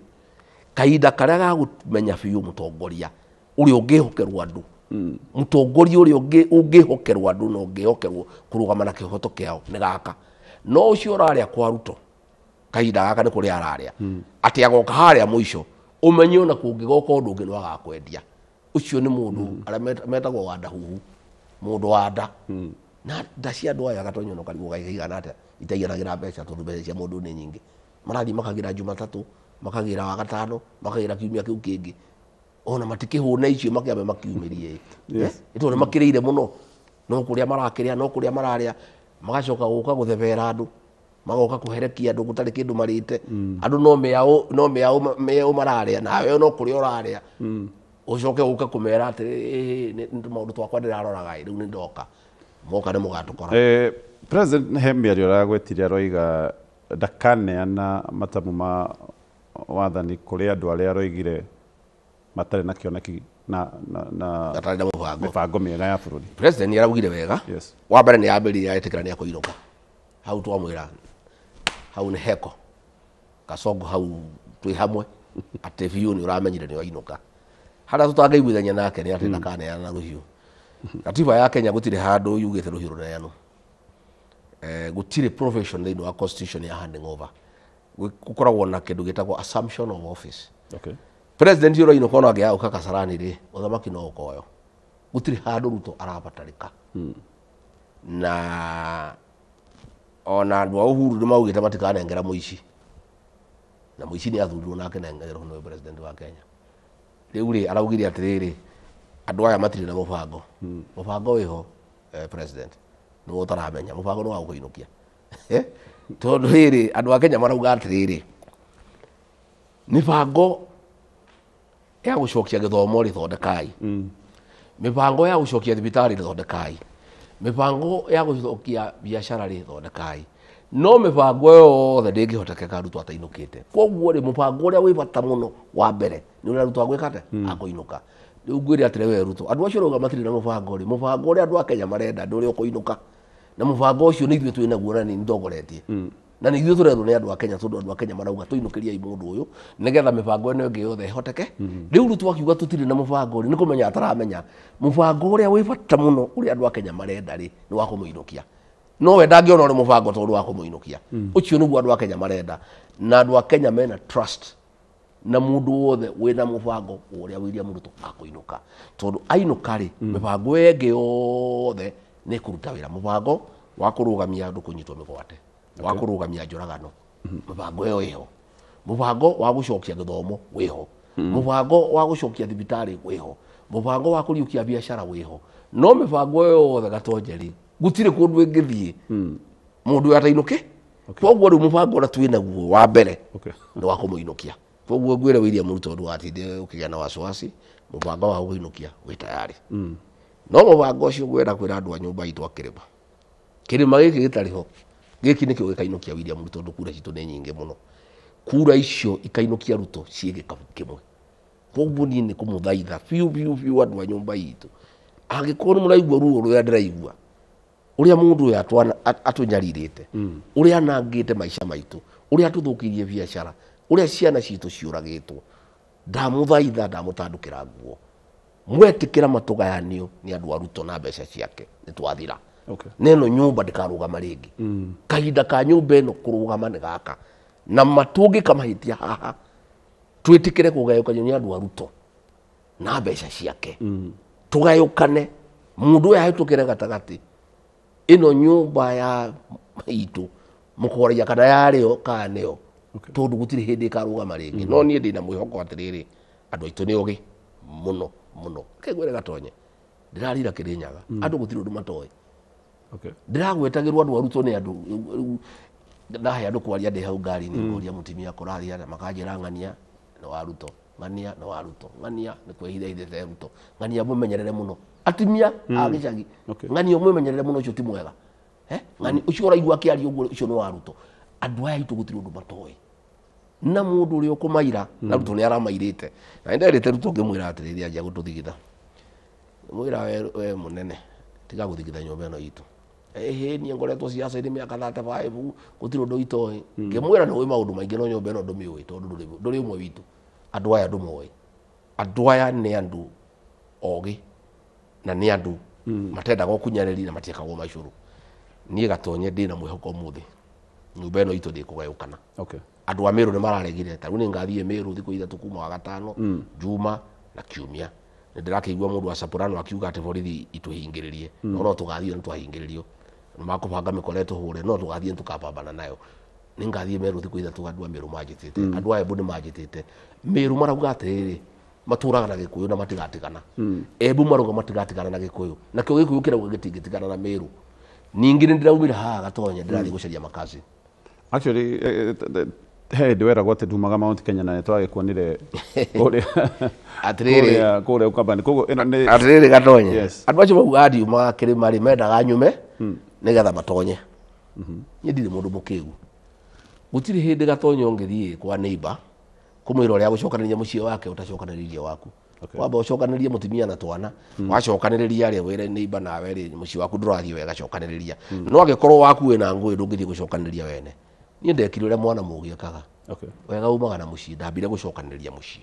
Kahinda karĩa ga gũmenya biũ mũtongoria ũrĩa ũngĩhokerwo andũ, mũtongoria ũrĩa ũngĩhokerwo andũ na ũngĩhokerwo kũrũgama na kĩhoto kĩao nĩ gaka. No ũcio ũrarĩa kwa Ruto kahinda gaka nĩ kũrĩa ararĩa, atĩ agoka harĩa mũico ũmenye ona kũngĩgoka ũndũ ũngĩ no agakwendia. Ũcio nĩ mũndũ arĩa metagwo wa ndahuhu, mũndũ wa nda. Na nda cia andũ aya Gatonyo no karigwo kaigana atĩa itaiganagĩra mbeca tondũ mbeca cia mũndũ nĩ nyingĩ. Marathiĩ makagĩra Jumatatũ, makagĩra Wagatano, makagĩra kiumia kĩu kĩngĩ, ona matikĩhũna icio makĩambe makiumĩrie. Ĩtondũ nĩ makĩrĩire mũno, no kũrĩa marakĩrĩa, no kũrĩa mararĩa, magacoka gũka gũthebera andũ, magoka kũherekia andũ gũtarĩ kĩndũ marĩte. Andũ no mĩaũ mararĩa, nawe no kũrĩa ũrarĩa. Ũcoke ũke kũmera atĩrĩ, nĩ maũndũ twakwa ndĩraroraga rĩu nĩ ndoka, moka nĩ mũgatũkora. President he mĩario aragwetire aroiga ndakaneana matamu ma wathani kũrĩ andũ arĩa aroigire matarĩ na kĩoneki na matarĩ na mĩbango mĩega ya bũrũri. President nĩ araugire wega. Yes. Wa mbere nĩ ambĩrĩria etĩkĩra nĩ akũinũka. Hau twamwĩra hau nĩ heko Kasongo hau twĩ hamwe atĩ biũ nĩ ũramenyire nĩ wainũka. Harĩa tũtangĩiguithania nake nĩ atĩ ndakaneana na rũhiũ. Katiba ya Kenya gũtirĩ handũ yugĩte rũhiũ rũneanwo. Gũtirĩ provision thĩinĩ wa constitution ya handing over. Gũkoragwo na kĩndũ gĩtagwo assumption of office. Okay. President ũrĩa ũrainũka ona angĩaga gũka Kasarani rĩ, ũthamaki no ũkoywo. Gũtirĩ handũ Ruto arabatarĩka. Na ona andũ a Uhuru nĩ maugĩte matikanengera mũici. Na mũici nĩ athurirwo nake nengerwo nĩwe president wa Kenya. Rĩu rĩ araugire atĩrĩrĩ, andũ aya matirĩ na mũbango. Mũbango wĩho president nĩwe ũtaramenya, mũbango nĩ wa gũkũinũkia. Tondũ rĩrĩ andũ a Kenya marauga atĩrĩrĩ, mĩbango ya gũcokia gĩthomo rĩ thondekai, mĩbango ya gũcokia thibitarĩ rĩ thondekai, mĩbango ya gũcokia biacara rĩ thondekai, no mĩbango yothe ndĩngĩhotekeka Ruto atainũkĩte. Koguo rĩ mũbango ũrĩa wĩ bata mũno wa mbere nĩ ũrĩa Ruto agwĩka atĩa? Akũinũka. Rĩu ngwĩre atĩrĩ we Ruto, andũ acio ũrauga matirĩ na mũbango rĩ, mũbango ũrĩa andũ a Kenya marenda nĩ ũrĩa ũkũinũka. Na mũbango ũcio nĩ ithuĩ twĩ naguo na nĩ ndongoretie. Na nĩ ithuĩ tũrerwo nĩ andũ a Kenya tondũ andũ a Kenya marauga tũinũkĩriei mũndũ ũyũ nĩgetha mĩbango ĩno ĩngĩ yothe ĩhoteke. Rĩu Ruto akiuga tũtirĩ na mũbango rĩ, nĩ kũmenya ataramenya mũbango ũrĩa wĩ bata mũno ũrĩa andũ a Kenya marenda rĩ nĩ wa kũmũinũkia. No we ndangĩona ũrĩ mũbango tondũ wa kũmũinũkia. Ũcio nĩguo andũ a Kenya marenda. Na andũ a Kenya mena trust na mũndũ wothe wĩna mũbango ũrĩa William Ruto akũinũka. Tondũ ainũka rĩ, mĩbango ĩngĩ yothe nĩ kũruta wĩra. Mũbango wa kũrũgamia andũ kũnyitwo mĩgwate, wa kũrũgamia njũragano, mũbango ĩyo ĩho. Mũbango wa gũcokia gĩthomo wĩho. Mũbango wa gũcokia thibitarĩ wĩho. Mũbango wa kũriũkia biacara wĩho. No mĩbango ĩyo yothe Gatonje rĩ, gũtirĩ kũndũ ĩngĩthiĩ mũndũ ũyũ atainũke. Koguo rĩu mũbango ũrĩa twĩ naguo wa mbere nĩ wa kũmũinũkia. Koguo ngwĩre William Ruto ndũgatinde ũkĩgĩa na wasiwasi, mũbango wa gũkũinũkia wĩ tayari. No mũbango ũcio ngwenda kwĩra andũ a nyũmba itũ a kĩrĩma. Kĩrĩma gĩkĩ gĩtarĩ ho, gĩkĩ nĩkĩo gĩkainũkia William Ruto tondũ kura citũ nĩ nyingĩ mũno. Kura icio ikainũkia Ruto ciĩ gĩkabu kĩmwe. Koguo niĩ nĩ kũmũthaitha biũ biũ biũ andũ a nyũmba itũ. Angĩkorwo nĩ mũraigua ruo rũrĩa ndĩraigua, ũrĩa mũndũ ũyũ atũnyarirĩte, ũrĩa anangĩte maica maitũ, ũrĩa atũthũkĩirie biacara, ũrĩa ciana citũ ciũragĩtwo, ndamũthaitha, ndamũtandũkĩra nguo. Mwetĩkĩra matũgayanio nĩ andũ a Ruto na mbeca ciake nĩ twathira. Na ĩno nyũmba ndĩkarũgama rĩngĩ. Kahinda ka nyũmba ĩno kũrũgama nĩ gaka. Na matũngĩka mahĩtia haha, twĩtĩkĩre kũgayũkanio nĩ andũ a Ruto na mbeca ciake. Tũgayũkane, mũndũ ũyũ ahĩtũkĩre gatagatĩ. Ĩno nyũmba ya itũ mũkoragia kana yarĩo kana nĩyo, tondũ gũtirĩ hĩndĩ ĩkarũgama rĩngĩ. No niĩ ndĩna mwĩhoko atĩrĩrĩ, andũ aitũ nĩ ogĩ mũno mũno. Reke ngwĩre Gatonye, ndĩrarira Kĩrĩnyaga, andũ gũtirĩ ũndũ matoĩ. Ndĩragwetagĩrwo andũ a Ruto nĩ andũ rĩu ndahe andũ kwaria ndĩ hau ngari-inĩ, ngoria mũtumia kũraria na makanjĩra ng'ania nĩ wa Ruto, ng'ania nĩ wa Ruto, ng'ania nĩ kwĩhitha hithĩte Ruto, ng'ania mũmenyerere mũno. Atumia a gĩcagi, ng'ania mũmenyerere mũno, ũcio ti mwega. Ng'ania ũcio ũraigua akĩaria ũguo ũcio nĩ wa Ruto. Andũ aya aitũ gũtirĩ ũndũ matoĩ. Na mũndũ ũrĩa ũkũmaira, na Ruto nĩ aramairĩte. Na nĩnderĩte Ruto ngĩmwĩra atĩrĩrĩ, anjia gũtũthigitha. Ngĩmwĩra we mũnene, tiga gũthigitha nyũmba ĩno itũ. Ĩhĩ niĩ ngoretwo ciaca-inĩ mĩaka 35, gũtirĩ ũndũ itoĩ. Ngĩmwĩra nĩ ũĩ maũndũ maingĩ no nyũmba ĩno ndũmĩũĩ tondũ ndũrĩ ũmwe witũ. Andũ aya ndũmoĩ. Andũ aya nĩ andũ ogĩ na nĩ andũ matendaga ũkunyanĩri na matiĩkagwo macũrũ. Niĩ Gatonye ndĩna mwĩhoko ũmũthĩ nyũmba ĩno itũ ndĩkũgayũkana. Andũ a Meru nĩ mararegire, ta rĩu nĩ ngathiĩ Meru thikũ ithatũ kuma wa gatano, Juma na Kiumia. Nĩ ndĩrakĩigua mũndũ wa Soprano akiuga atĩ borithi itũhingĩrĩrie. No no tũgathiĩ nĩ twahingĩrĩrio. Nĩ makũbanga mĩkora ĩtũhũre, no tũgathiĩ nĩ tũkapambana nayo. Nĩ ngathiĩ Meru thikũ ithatũ andũ a Meru manjĩtĩte. Andũ a Embu nĩ manjĩtĩte. Meru marauga atĩrĩrĩ, matũraga na Gĩkũyũ na matigatigana. Embu marauga matigatigana na Gĩkũyũ. Nakĩo Gĩkũyũ kĩrauga gĩtingĩtigana na Meru. Ningĩ nĩ ndĩraumire haha Gatonye, ndĩrathiĩ gũcaria makazi. Actually, he hĩndĩ weragwo atĩ ndumaga Mount Kenya na nĩ twagĩkuonire kũrĩa Atĩrĩrĩ, kũrĩa Ukambani. Koguo ĩno nĩ atĩrĩrĩ Gatonye, Yes. andũ acio maugaga ndiumaga kĩrĩma rĩ, mendaga nyume nĩgetha matonye. Niĩ ndirĩ mũndũ mũkĩgu. Gũtirĩ hĩndĩ Gatonye ũngĩthiĩ kwa neighbor Kumwira uria gucokanĩrĩria mũciĩ wake ũtacokanĩrĩirie waku. Wamba ũcokanĩrĩrie mũtumia na twana, wacokanĩrĩria rĩ wĩre neighbor nawe rĩ mũciĩ waku ndũrathiĩ wega cokanĩrĩria. No angĩkorwo waku wĩna ngũĩ ndũngĩthiĩ gũcokanĩrĩria wene. Niĩ ndekire ũrĩa mwana mũũgĩ ekaga. Wega umaga na mũciĩ, ndambire gũcokanĩrĩria mũciĩ.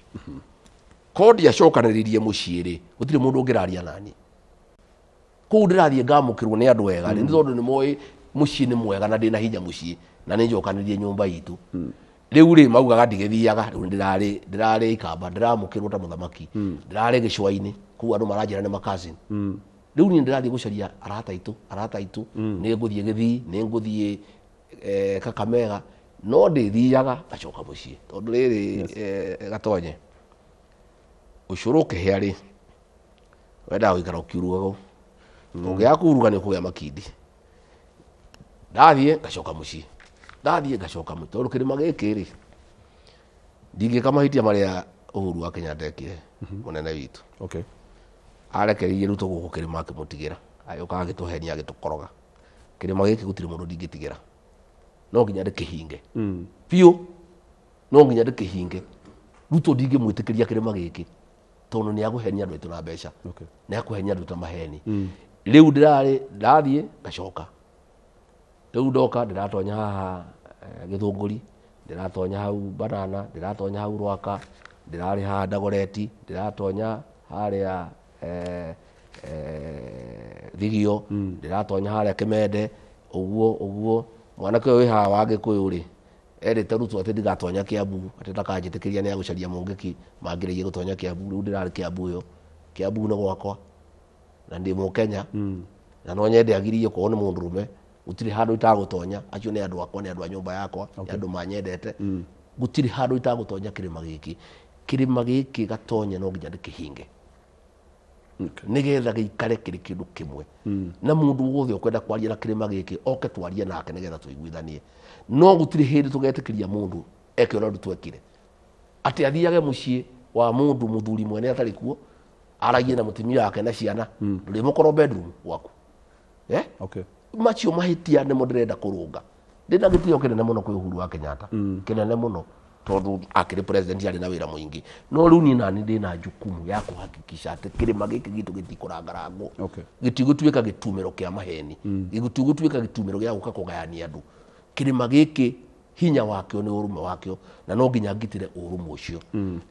Korwo ndiacokanĩrĩirie mũciĩ rĩ, gũtirĩ mũndũ ũngĩraria nani. Kũu ndĩrathiĩ ngamũkĩrwo nĩ andũ wega rĩ, nĩ tondũ nĩ moĩ mũciĩ nĩ mwega na ndĩna hinya mũciĩ na nĩ njokanĩrĩrie nyũmba itũ. Rĩu rĩ maugaga ndigĩthiaga, rĩu ndĩrarĩ Ikamba, ndĩramũkĩrwo ta mũthamaki, ndĩrarĩ gĩcũa-inĩ, kũu andũ maranjĩra nĩ ma-cousin. Rĩu niĩ ndĩrathiĩ gũcaria arata aitũ, nĩ ngũthiĩ Gĩthii, nĩ ngũthiĩ Kakamega, no ndĩthiaga ngacoka mũciĩ. Tondũ rĩrĩ Gatonye, ũcũrũ ũkĩhĩa rĩ, wendaga gũikara ũkiurugagwo. Ũngĩaga kuuruga nĩ ũkũgĩa makindi. Ndathiĩ ngacoka mũciĩ. Ndathiĩ ngacoka mũciĩ. Tondũ kĩrĩma gĩkĩ rĩ, ndingĩka mahĩtia marĩa Uhuru wa Kenyatta ekire, mũnene witũ. Arekereirie Ruto gũkũ kĩrĩma akĩmũtigĩra. Agĩũka agĩtũhenia agĩtũkoroga. Kĩrĩma gĩkĩ gũtirĩ mũndũ ndingĩtigĩra. No nginya ndĩkĩhinge. Biũ. No nginya ndĩkĩhinge. Ruto ndingĩmwĩtĩkĩria kĩrĩma gĩkĩ. Tondũ nĩ agũhenia andũ aitũ na mbeca. Nĩ akũhenia andũ aitũ na maheni. Rĩu ndĩrarĩ ndathiĩ ngacoka. Rĩu ndoka ndĩratonya haha Gĩthũngũri, ndĩratonya hau Banana, ndĩratonya hau Rwaka, ndĩrarĩ haha Dagoretti, ndĩratonya harĩa Thigio, ndĩratonya harĩa Kĩmende, ũguo ũguo. Mwanake ũyũ wĩ haha wa Gĩkũyũ rĩ, erĩte Ruto atĩ ndigatonya Kiambu, atĩ ndakanjĩtĩkĩria nĩ agũcaria mũngĩki mangĩrĩgie gũtonya Kiambu. Rĩu ndĩrarĩ Kiambu ĩyo. Kiambu nĩ gwakwa na ndĩ mũkenya na no nyende agirie korwo nĩ mũndũrũme gũtirĩ handũ itagũtonya. Acio nĩ andũ akwa, nĩ andũ a nyũmba yakwa, nĩ andũ manyendete. Gũtirĩ handũ itagũtonya kĩrĩma gĩkĩ. Kĩrĩma gĩkĩ Gatonye no nginya ndĩkĩhinge. Nĩgetha gĩikare kĩrĩ kĩndũ kĩmwe. Na mũndũ wothe ũkwenda kwaria na kĩrĩma gĩkĩ oke twarie nake nĩgetha tũiguithanie. No gũtirĩ hĩndĩ tũgetĩkĩria mũndũ eke ũrĩa Ruto ekire. Atĩ athiage mũciĩ wa mũndũ mũthuri mwene atarĩ kuo, aragie na mũtumia wake na ciana, ndũrĩmũkorwo bedroom gwaku. Macio mahĩtia nĩmo ndĩrenda kũrũnga. Ndĩna gĩtĩo kĩnene mũno kwĩ Uhuru wa Kenyatta. Kĩnene mũno tondũ akĩrĩ president arĩ na wĩra mũingĩ. No rĩu niĩ nani ndĩna jukumu ya kũhakikisha atĩ kĩrĩma gĩkĩ gitũ gĩtikũrangarangwo. Gĩtigũtuĩka gĩtumĩro kĩa maheni. Gĩtigũtuĩka gĩtumĩro gĩa gũka kũgayania andũ. Kĩrĩma gĩkĩ hinya wakĩo nĩ ũrũme wakĩo na no nginya ngitĩre ũrũmwe ũcio.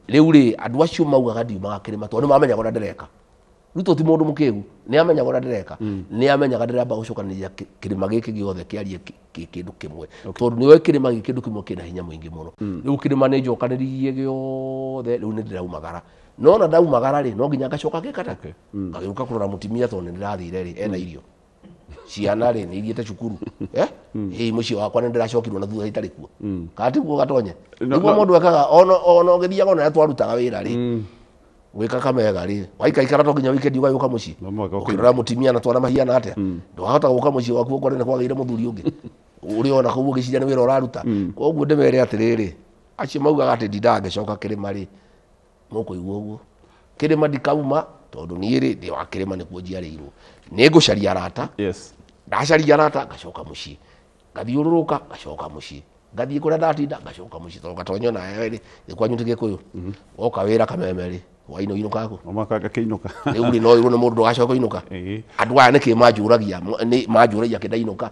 Rĩu rĩ andũ acio maugaga ndiumaga kĩrĩma tondũ nĩ mamenyaga ũrĩa ndĩreka. Ruto ti mũndũ mũkĩgu, nĩ amenyaga ũrĩa ndĩreka. Nĩ amenyaga ndĩramba gũcokanĩrĩria kĩrĩma gĩkĩ gĩothe kĩarie kĩndũ kĩmwe. Tondũ nĩoĩ kĩrĩma gĩkĩ kĩndũ kĩmwe kĩna hinya mũingĩ mũno. Rĩu kĩrĩma nĩ njokanĩrĩirie gĩothe, rĩu nĩ ndĩraumagara. No na ndaumagara rĩ, no nginya ngacoka ngĩkata. Ngagĩũka kũrora mũtumia tondũ nĩ ndĩrathire rĩ, ena irio. Ciana rĩ, nĩ ithiĩte cukuru. Ĩ mũciĩ wakwa nĩ ndĩracokirwo na thutha itarĩ kuo. Kana tiguo Gatonye? Nĩguo mũndũ ekaga, ona ũgĩthiaga ona twarutaga wĩra rĩ. Gwĩka Kamega rĩ, waikaikara to nginya weekend ũgagĩũka mũciĩ. Ũkĩrora mũtumia na twana mahiana atĩa. Ndwahota gũka mũciĩ waku ũkore nĩ kwagĩire mũthuri ũngĩ. Ũrĩ ona kũu ũgĩciria nĩ wĩra ũraruta. Koguo ndĩmere atĩrĩrĩ, acio maugaga atĩ ndindaga ngĩcoka kĩrĩma rĩ, mũkũigua ũguo. Kĩrĩma ndikauma tondũ niĩ rĩ ndĩ wa kĩrĩma nĩkuo njiarĩirwo. Nĩ ngũcaria arata. Ndacaria arata ngacoka mũciĩ. Ngathiũrũrũka ngacoka mũciĩ. Ngathiĩ kũrĩa ndatinda ngacoka mũciĩ tondũ Gatonye onawe rĩ, nĩ kwanyu ti Gĩkũyũ. Woka wĩra Kameme rĩ, hwainĩ ũinũkaga kũ? No mũhaka ngakĩinũka. Rĩu rĩ no wĩrwo nĩ mũndũ ndũgacoka kũinũka. Andũ aya nĩkĩ manjũragia? Nĩ manjũragia kĩ ndainũka?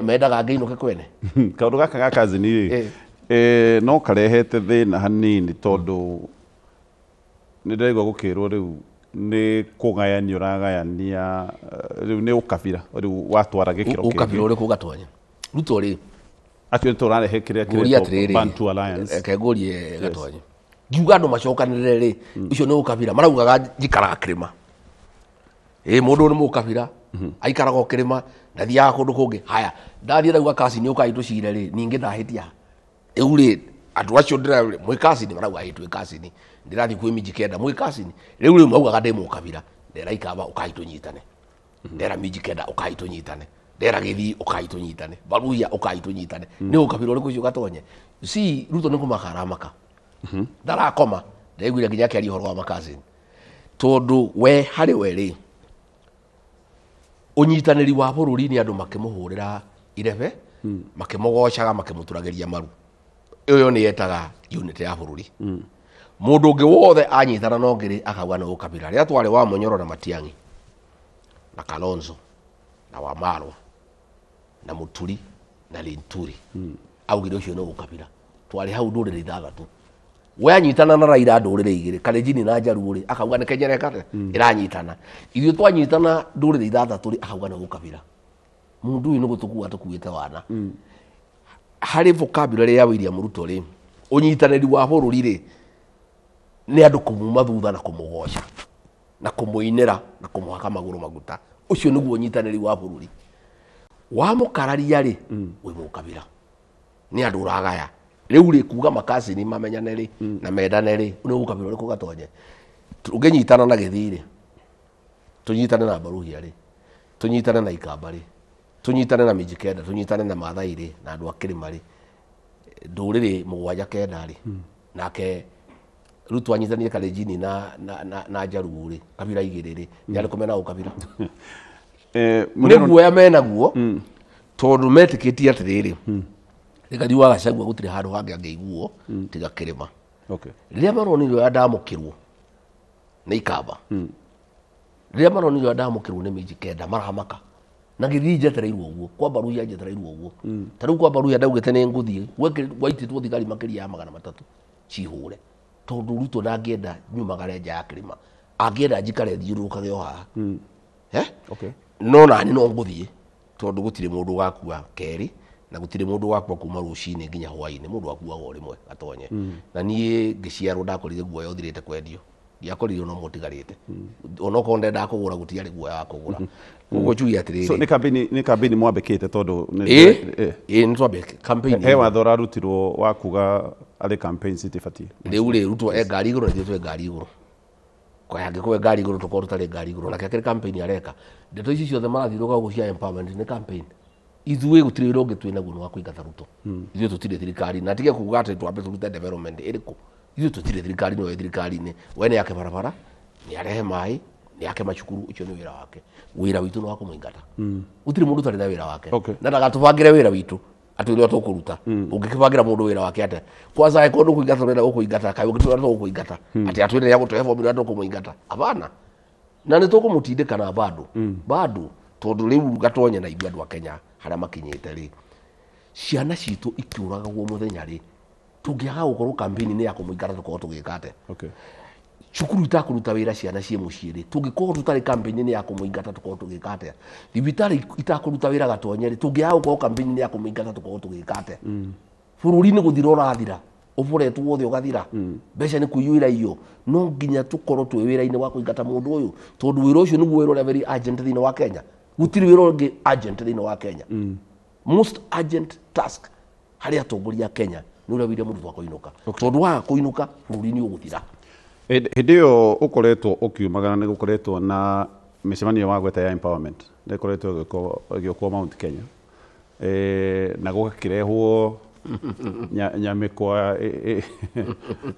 Mendaga ngĩinũke kwene. Kaũndũ gaka ga cousin rĩ, no karehete thĩna hanini tondũ nĩ ndĩraigua gũkĩrwo rĩu nĩ kũgayania ũragayania, rĩu nĩ ũkabira, rĩu watwara gĩkĩro kĩngĩ. Ũkabira ũrĩkũ Gatonye? Ruto rĩ, Acio nĩ tũrarehe kĩrĩa ngũrie kĩretwo atĩrĩrĩ, Bantu Alliance. Reke ngũrie Gatonye. Ngiuga andũ macokanĩrĩre rĩ, ũcio nĩ ũkabira, maraugaga njikaraga kĩrĩma. Ĩ mũndũ ũyũ nĩ mũkabira, aikaraga o kĩrĩma, ndathiaga kũndũ kũngĩ. Haya, ndathiĩ ndauga cousin ũkai tũcire rĩ, ningĩ ndahĩtia. Rĩu rĩ, andũ acio ndĩra mwĩ cousin, marauga ĩ twĩ cousin. Ndĩrathiĩ kwĩ minji kenda, mwĩ cousin. Rĩu rĩ maugaga ndĩ mũkabira. Ndera Ikamba ũkai tũnyitane. Ndera minji kenda ũkai tũnyitane. Ndera Gĩthii ũkai tũnyitane. Baruya ũkai tũnyitane. Nĩ ũkabira ũrĩkũ ũcio Gatonye? Si Ruto nĩ kũmaka aramaka. Ndarakoma, ndaiguire nginya akĩaria ũhoro wa ma-cousin. Tondũ we harĩ we rĩ, ũnyitanĩri wa bũrũri nĩ andũ makĩmũhũrĩra irebe, makĩmũgocaga, makĩmũturagĩria maru. Ĩyo nĩ yetaga unity ya bũrũri. Mũndũ ũngĩ wothe anyitana na ũngĩ rĩ, akauga nĩ ũkabira. Rĩrĩa twarĩ wa Munyoro na Matiang'i na Kalonzo na Wamalwa na Muturi na Linturi, augire ũcio nĩ ũkabira. Twarĩ hau ndũrĩrĩ ithathatũ. We anyitana na Raila ndũrĩrĩ igĩrĩ, Kalenjin na Jaluo rĩ, akauga nĩ Kenya ĩreka ĩranyitana. Ithuĩ twanyitana ndũrĩrĩ ithathatũ rĩ, akauga nĩ ũkabira. Mũndũ ũyũ nĩ gũtũkua tũkuĩte wana. Harĩ vocabulary ya William Ruto rĩ, ũnyitanĩri wa bũrũri rĩ, nĩ andũ kũmuma thutha na kũmũgoca na kũmũinĩra na kũmũhaka magũrũ maguta. Ũcio nĩguo ũnyitanĩri wa bũrũri. Wamũkararia rĩ, wĩ mũkabira. Nĩ andũ ũragaya. Rĩu rĩ, kuga makacini mamenyane rĩ, na mendane rĩ, nĩ ũkabira ũrĩkũ gatonye. Tũngĩnyitana na Gĩthii rĩ, tũnyitane na Mbaruhia rĩ, tũnyitane na Ikamba rĩ, tũnyitane na Mijikenda, tũnyitane na Maathai rĩ, na andũ a kĩrĩma rĩ, ndũrĩrĩ mũgwanja kenda rĩ, nake Ruto anyitanie Kalenjin na Jaluo rĩ, kabira igĩrĩ rĩ, nĩ arĩkũ mena ũkabira? Nĩ guoya menaguo, tondũ metĩkĩtie atĩrĩrĩ, Rigathi wa Gachagua gũtirĩ handũ hangĩ angĩiguo tiga kĩrĩma. Rĩrĩa maronire ũrĩa ndamũkĩrwo nĩ Ikamba, rĩrĩa maronire ũrĩa ndamũkĩrwo nĩ Mijikenda, maramaka. Na gĩthiĩ njetereirwo ũguo, kwa Mbaruhia njetereirwo ũguo. Ta rĩu kwa Mbaruhia ndaugĩte nĩ ngũthiĩ, gwaitĩtwo thigari makĩria ya 300 cihũre. Tondũ Ruto ndangĩenda nyumagare nja ya kĩrĩma, angĩenda njikare thiũrũrũkage o haha. No nani no ngũthiĩ, tondũ gũtirĩ mũndũ ũgakua kerĩ, na gũtirĩ mũndũ ũgakua kuma rũcinĩ nginya hwaĩ-inĩ, mũndũ akuaga o rĩmwe gatonye. Na niĩ ngĩciarwo ndakorire guoya ũthirĩte kwendio. Ndiakorire ona ũmwe ũtigarĩte. Onokorwo ndendaga kũgũra gũtiarĩ guoya wa kũgũra. Koguo njuge atĩrĩrĩ. So nĩ campaign mwambĩkĩte tondũ Ĩĩ, nĩ twambĩkĩte campaign. He watho ũrarutirwo wa kuga arĩ campaign citibatiĩ. Rĩu rĩ, Ruto e ngari igũrũ na ithuĩ twĩ ngari igũrũ. Kwa angĩkorwo e ngari igũrũ tũkorwo tũtarĩ ngari igũrũ. Nake akĩrĩ campaign areka. Ndeto ici ciothe marathiũrũrũka gũkũ cia empowerment nĩ campaign. Ithuĩ gũtirĩ wĩra ũngĩ twĩ naguo nĩ wa kũingata Ruto. Ithuĩ tũtirĩ thirikari. Na tige kuga atĩ twambe tũrute development ĩrĩkũ. Ithuĩ tũtirĩ thirikari-inĩ, we thirikari-inĩ. We nĩ ake barabara, nĩ arehe maĩ, nĩ ake macukuru, ũcio nĩ wĩra wake. Wĩra witũ nĩ wa kũmũingata. Gũtirĩ mũndũ ũtarĩ na wĩra wake. Na ndagatũbangĩre wĩra witũ atĩ ũrĩa tũkũruta. Ũngĩkĩbangĩra mũndũ wĩra wake atĩa? Kwanza angĩkorwo ndũkũingata ũrenda gũkũingata, kaĩ ũngĩtwĩra tũgũkũingata? Atĩ atwĩre nĩ agũtũhe bomu ũrĩa tũkũmũingata? Hapana. Na nĩ tũkũmũtindĩka bado. Bado tondũ rĩu gatonye na ithuĩ andũ a Kenya harĩa makinyĩte rĩ, ciana citũ ikĩũragagwo mũthenya rĩ, tũngĩaga gũkorwo campaign-inĩ ya kũmũingata tũkorwo tũgĩka atĩa? Cukuru itakũruta wĩra ciana ciĩ mũciĩ rĩ, tũngĩkorwo tũtarĩ campaign-inĩ ya kũmũingata tũkorwo tũgĩka atĩa? Thibitarĩ itakũruta wĩra gatonye rĩ, tũngĩaga gũkorwo campaign-inĩ ya kũmũingata tũkorwo tũgĩka atĩa? Bũrũri nĩ gũthira ũrathira, ũboretwo wothe ũgathira, mbeca nĩ kũiyũira iyo. No nginya tũkorwo twĩ wĩra-inĩ wa kũingata mũndũ ũyũ, tondũ wĩra ũcio nĩguo wĩra ũrĩa very urgent thĩinĩ wa Kenya. Gũtirĩ wĩra ũngĩ urgent thĩinĩ wa Kenya. Most urgent task harĩ atongoria a Kenya nĩ ũrĩa William Ruto akũinũka. Tondũ waga kũinũka bũrũri nĩ ũgũthira. Hĩndĩ ĩyo ũkoretwo ũkiumagara nĩ gũkoretwo na mĩcemanio wa gweta ya empowerment nĩ ĩkoretwo ĩgĩũkwo Mount Kenya. Na gũgakĩrehwo nyamĩkwa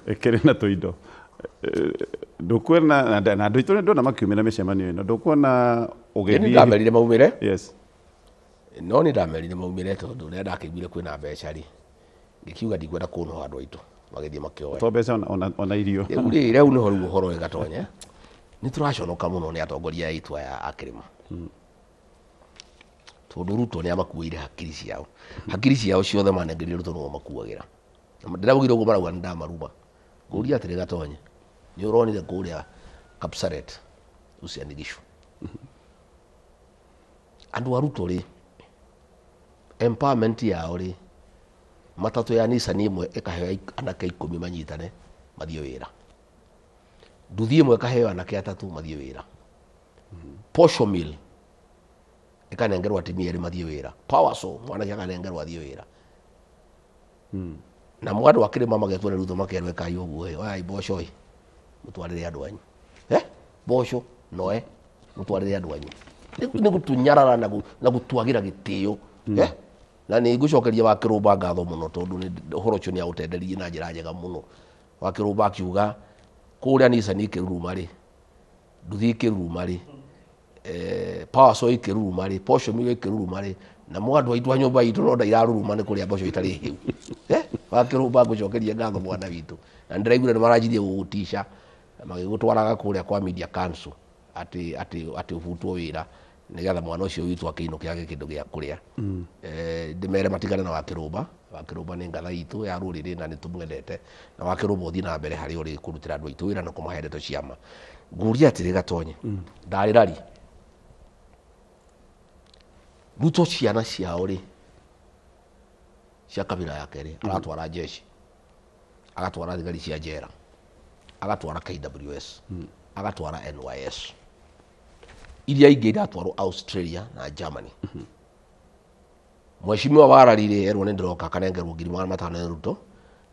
ĩkĩrĩ na tũindo. Ndũkuona na andũ aitũ ndona makiumĩra mĩcemanio ĩno, ndũkuona ũgĩthiĩ. Nĩ ndamerire maumĩre. Yes. No nĩ ndamerire maumĩre tondũ rĩrĩa ndakĩiguire kwĩna mbeca rĩ, ngĩkiuga ndikwenda kũnoa andũ aitũ magĩthiĩ makĩoya. To mbeca ona irio. Rĩu rĩ, rĩu nĩho rĩu ũhoro wĩ gatonye. Nĩ tũraconoka mũno nĩ atongoria aitũ aya a kĩrĩma. Tondũ Ruto nĩ amakuĩire hakiri ciao. Hakiri ciao ciothe manengerire Ruto nĩo makuagĩra. Ndĩraugire ũguo marauga nĩ ndamaruma. Ngũria atĩrĩ gatonye, nĩ ũronire kũrĩa Kapsaret, Uasin Gishu. Andũ a Ruto rĩ, empowerment yao rĩ, matatũ ya Nissan ĩmwe ĩkaheo anake 10 manyitane mathiĩ wĩra. Nduthi ĩmwe ĩkaheo anake 3 mathiĩ wĩra. Posho mill ĩkanengerwo atumia erĩ mathiĩ wĩra. Power saw mwanake akanengerwo athiĩ wĩra. Na andũ a kĩrĩma magetwo nĩ Ruto makerwo ĩkai ũguo ĩ, oyai mboco ĩ, mũtwarĩre andũ anyu. Mboco noe mũtwarĩre andũ anyu. Nĩ gũtũnyarara na gũtwagĩra gĩtĩo. Na nĩ ngũcokeria wa Kĩrũmba ngatho mũno tondũ nĩ ũhoro ũcio nĩ aũtenderirie na njĩra njega mũno. Wa Kĩrũmba akiuga kũrĩa Nissan ĩkĩruruma rĩ, nduthi ĩkĩruruma rĩ, power saw ĩkĩruruma rĩ, posho mill ĩkĩruruma rĩ, na andũ aitũ a nyũmba itũ no ndairaruruma nĩ kũrĩa mboco itarĩ hĩu. Wakĩrũmba ngũcokeria ngatho mwana witũ. Na nĩndĩraiguire nĩmaranjirie gũgũtica magĩgũtwaraga kũrĩa kwa media council atĩ atĩ atĩ ũbutwo wĩra nĩgetha mwana ũcio witũ akĩinũke age kĩndũ gĩa kũrĩa. Ndĩmere matigane na Wakĩrũmba. Wakĩrũmba nĩ ngatha itũ ya rũrĩrĩ na nĩtũmwendete, na Wakĩrũmba ũthiĩ na mbere harĩa ũrĩ kũrutĩra andũ aitũ wĩra na kũmahe ndeto cia ma. Ngũria atĩrĩ Gatonye, ndarĩ rari Ruto ciana ciao rĩ cia kabira yake rĩ aratwara jeshi, agatwara thigari cia njera, agatwara KWS, agatwara NYS, iria ingĩ iratwarwo Australia na Germany. Mheshimiwa Warari rĩ erwo nĩ ndĩroka akanengerwo 500,000 nĩ Ruto,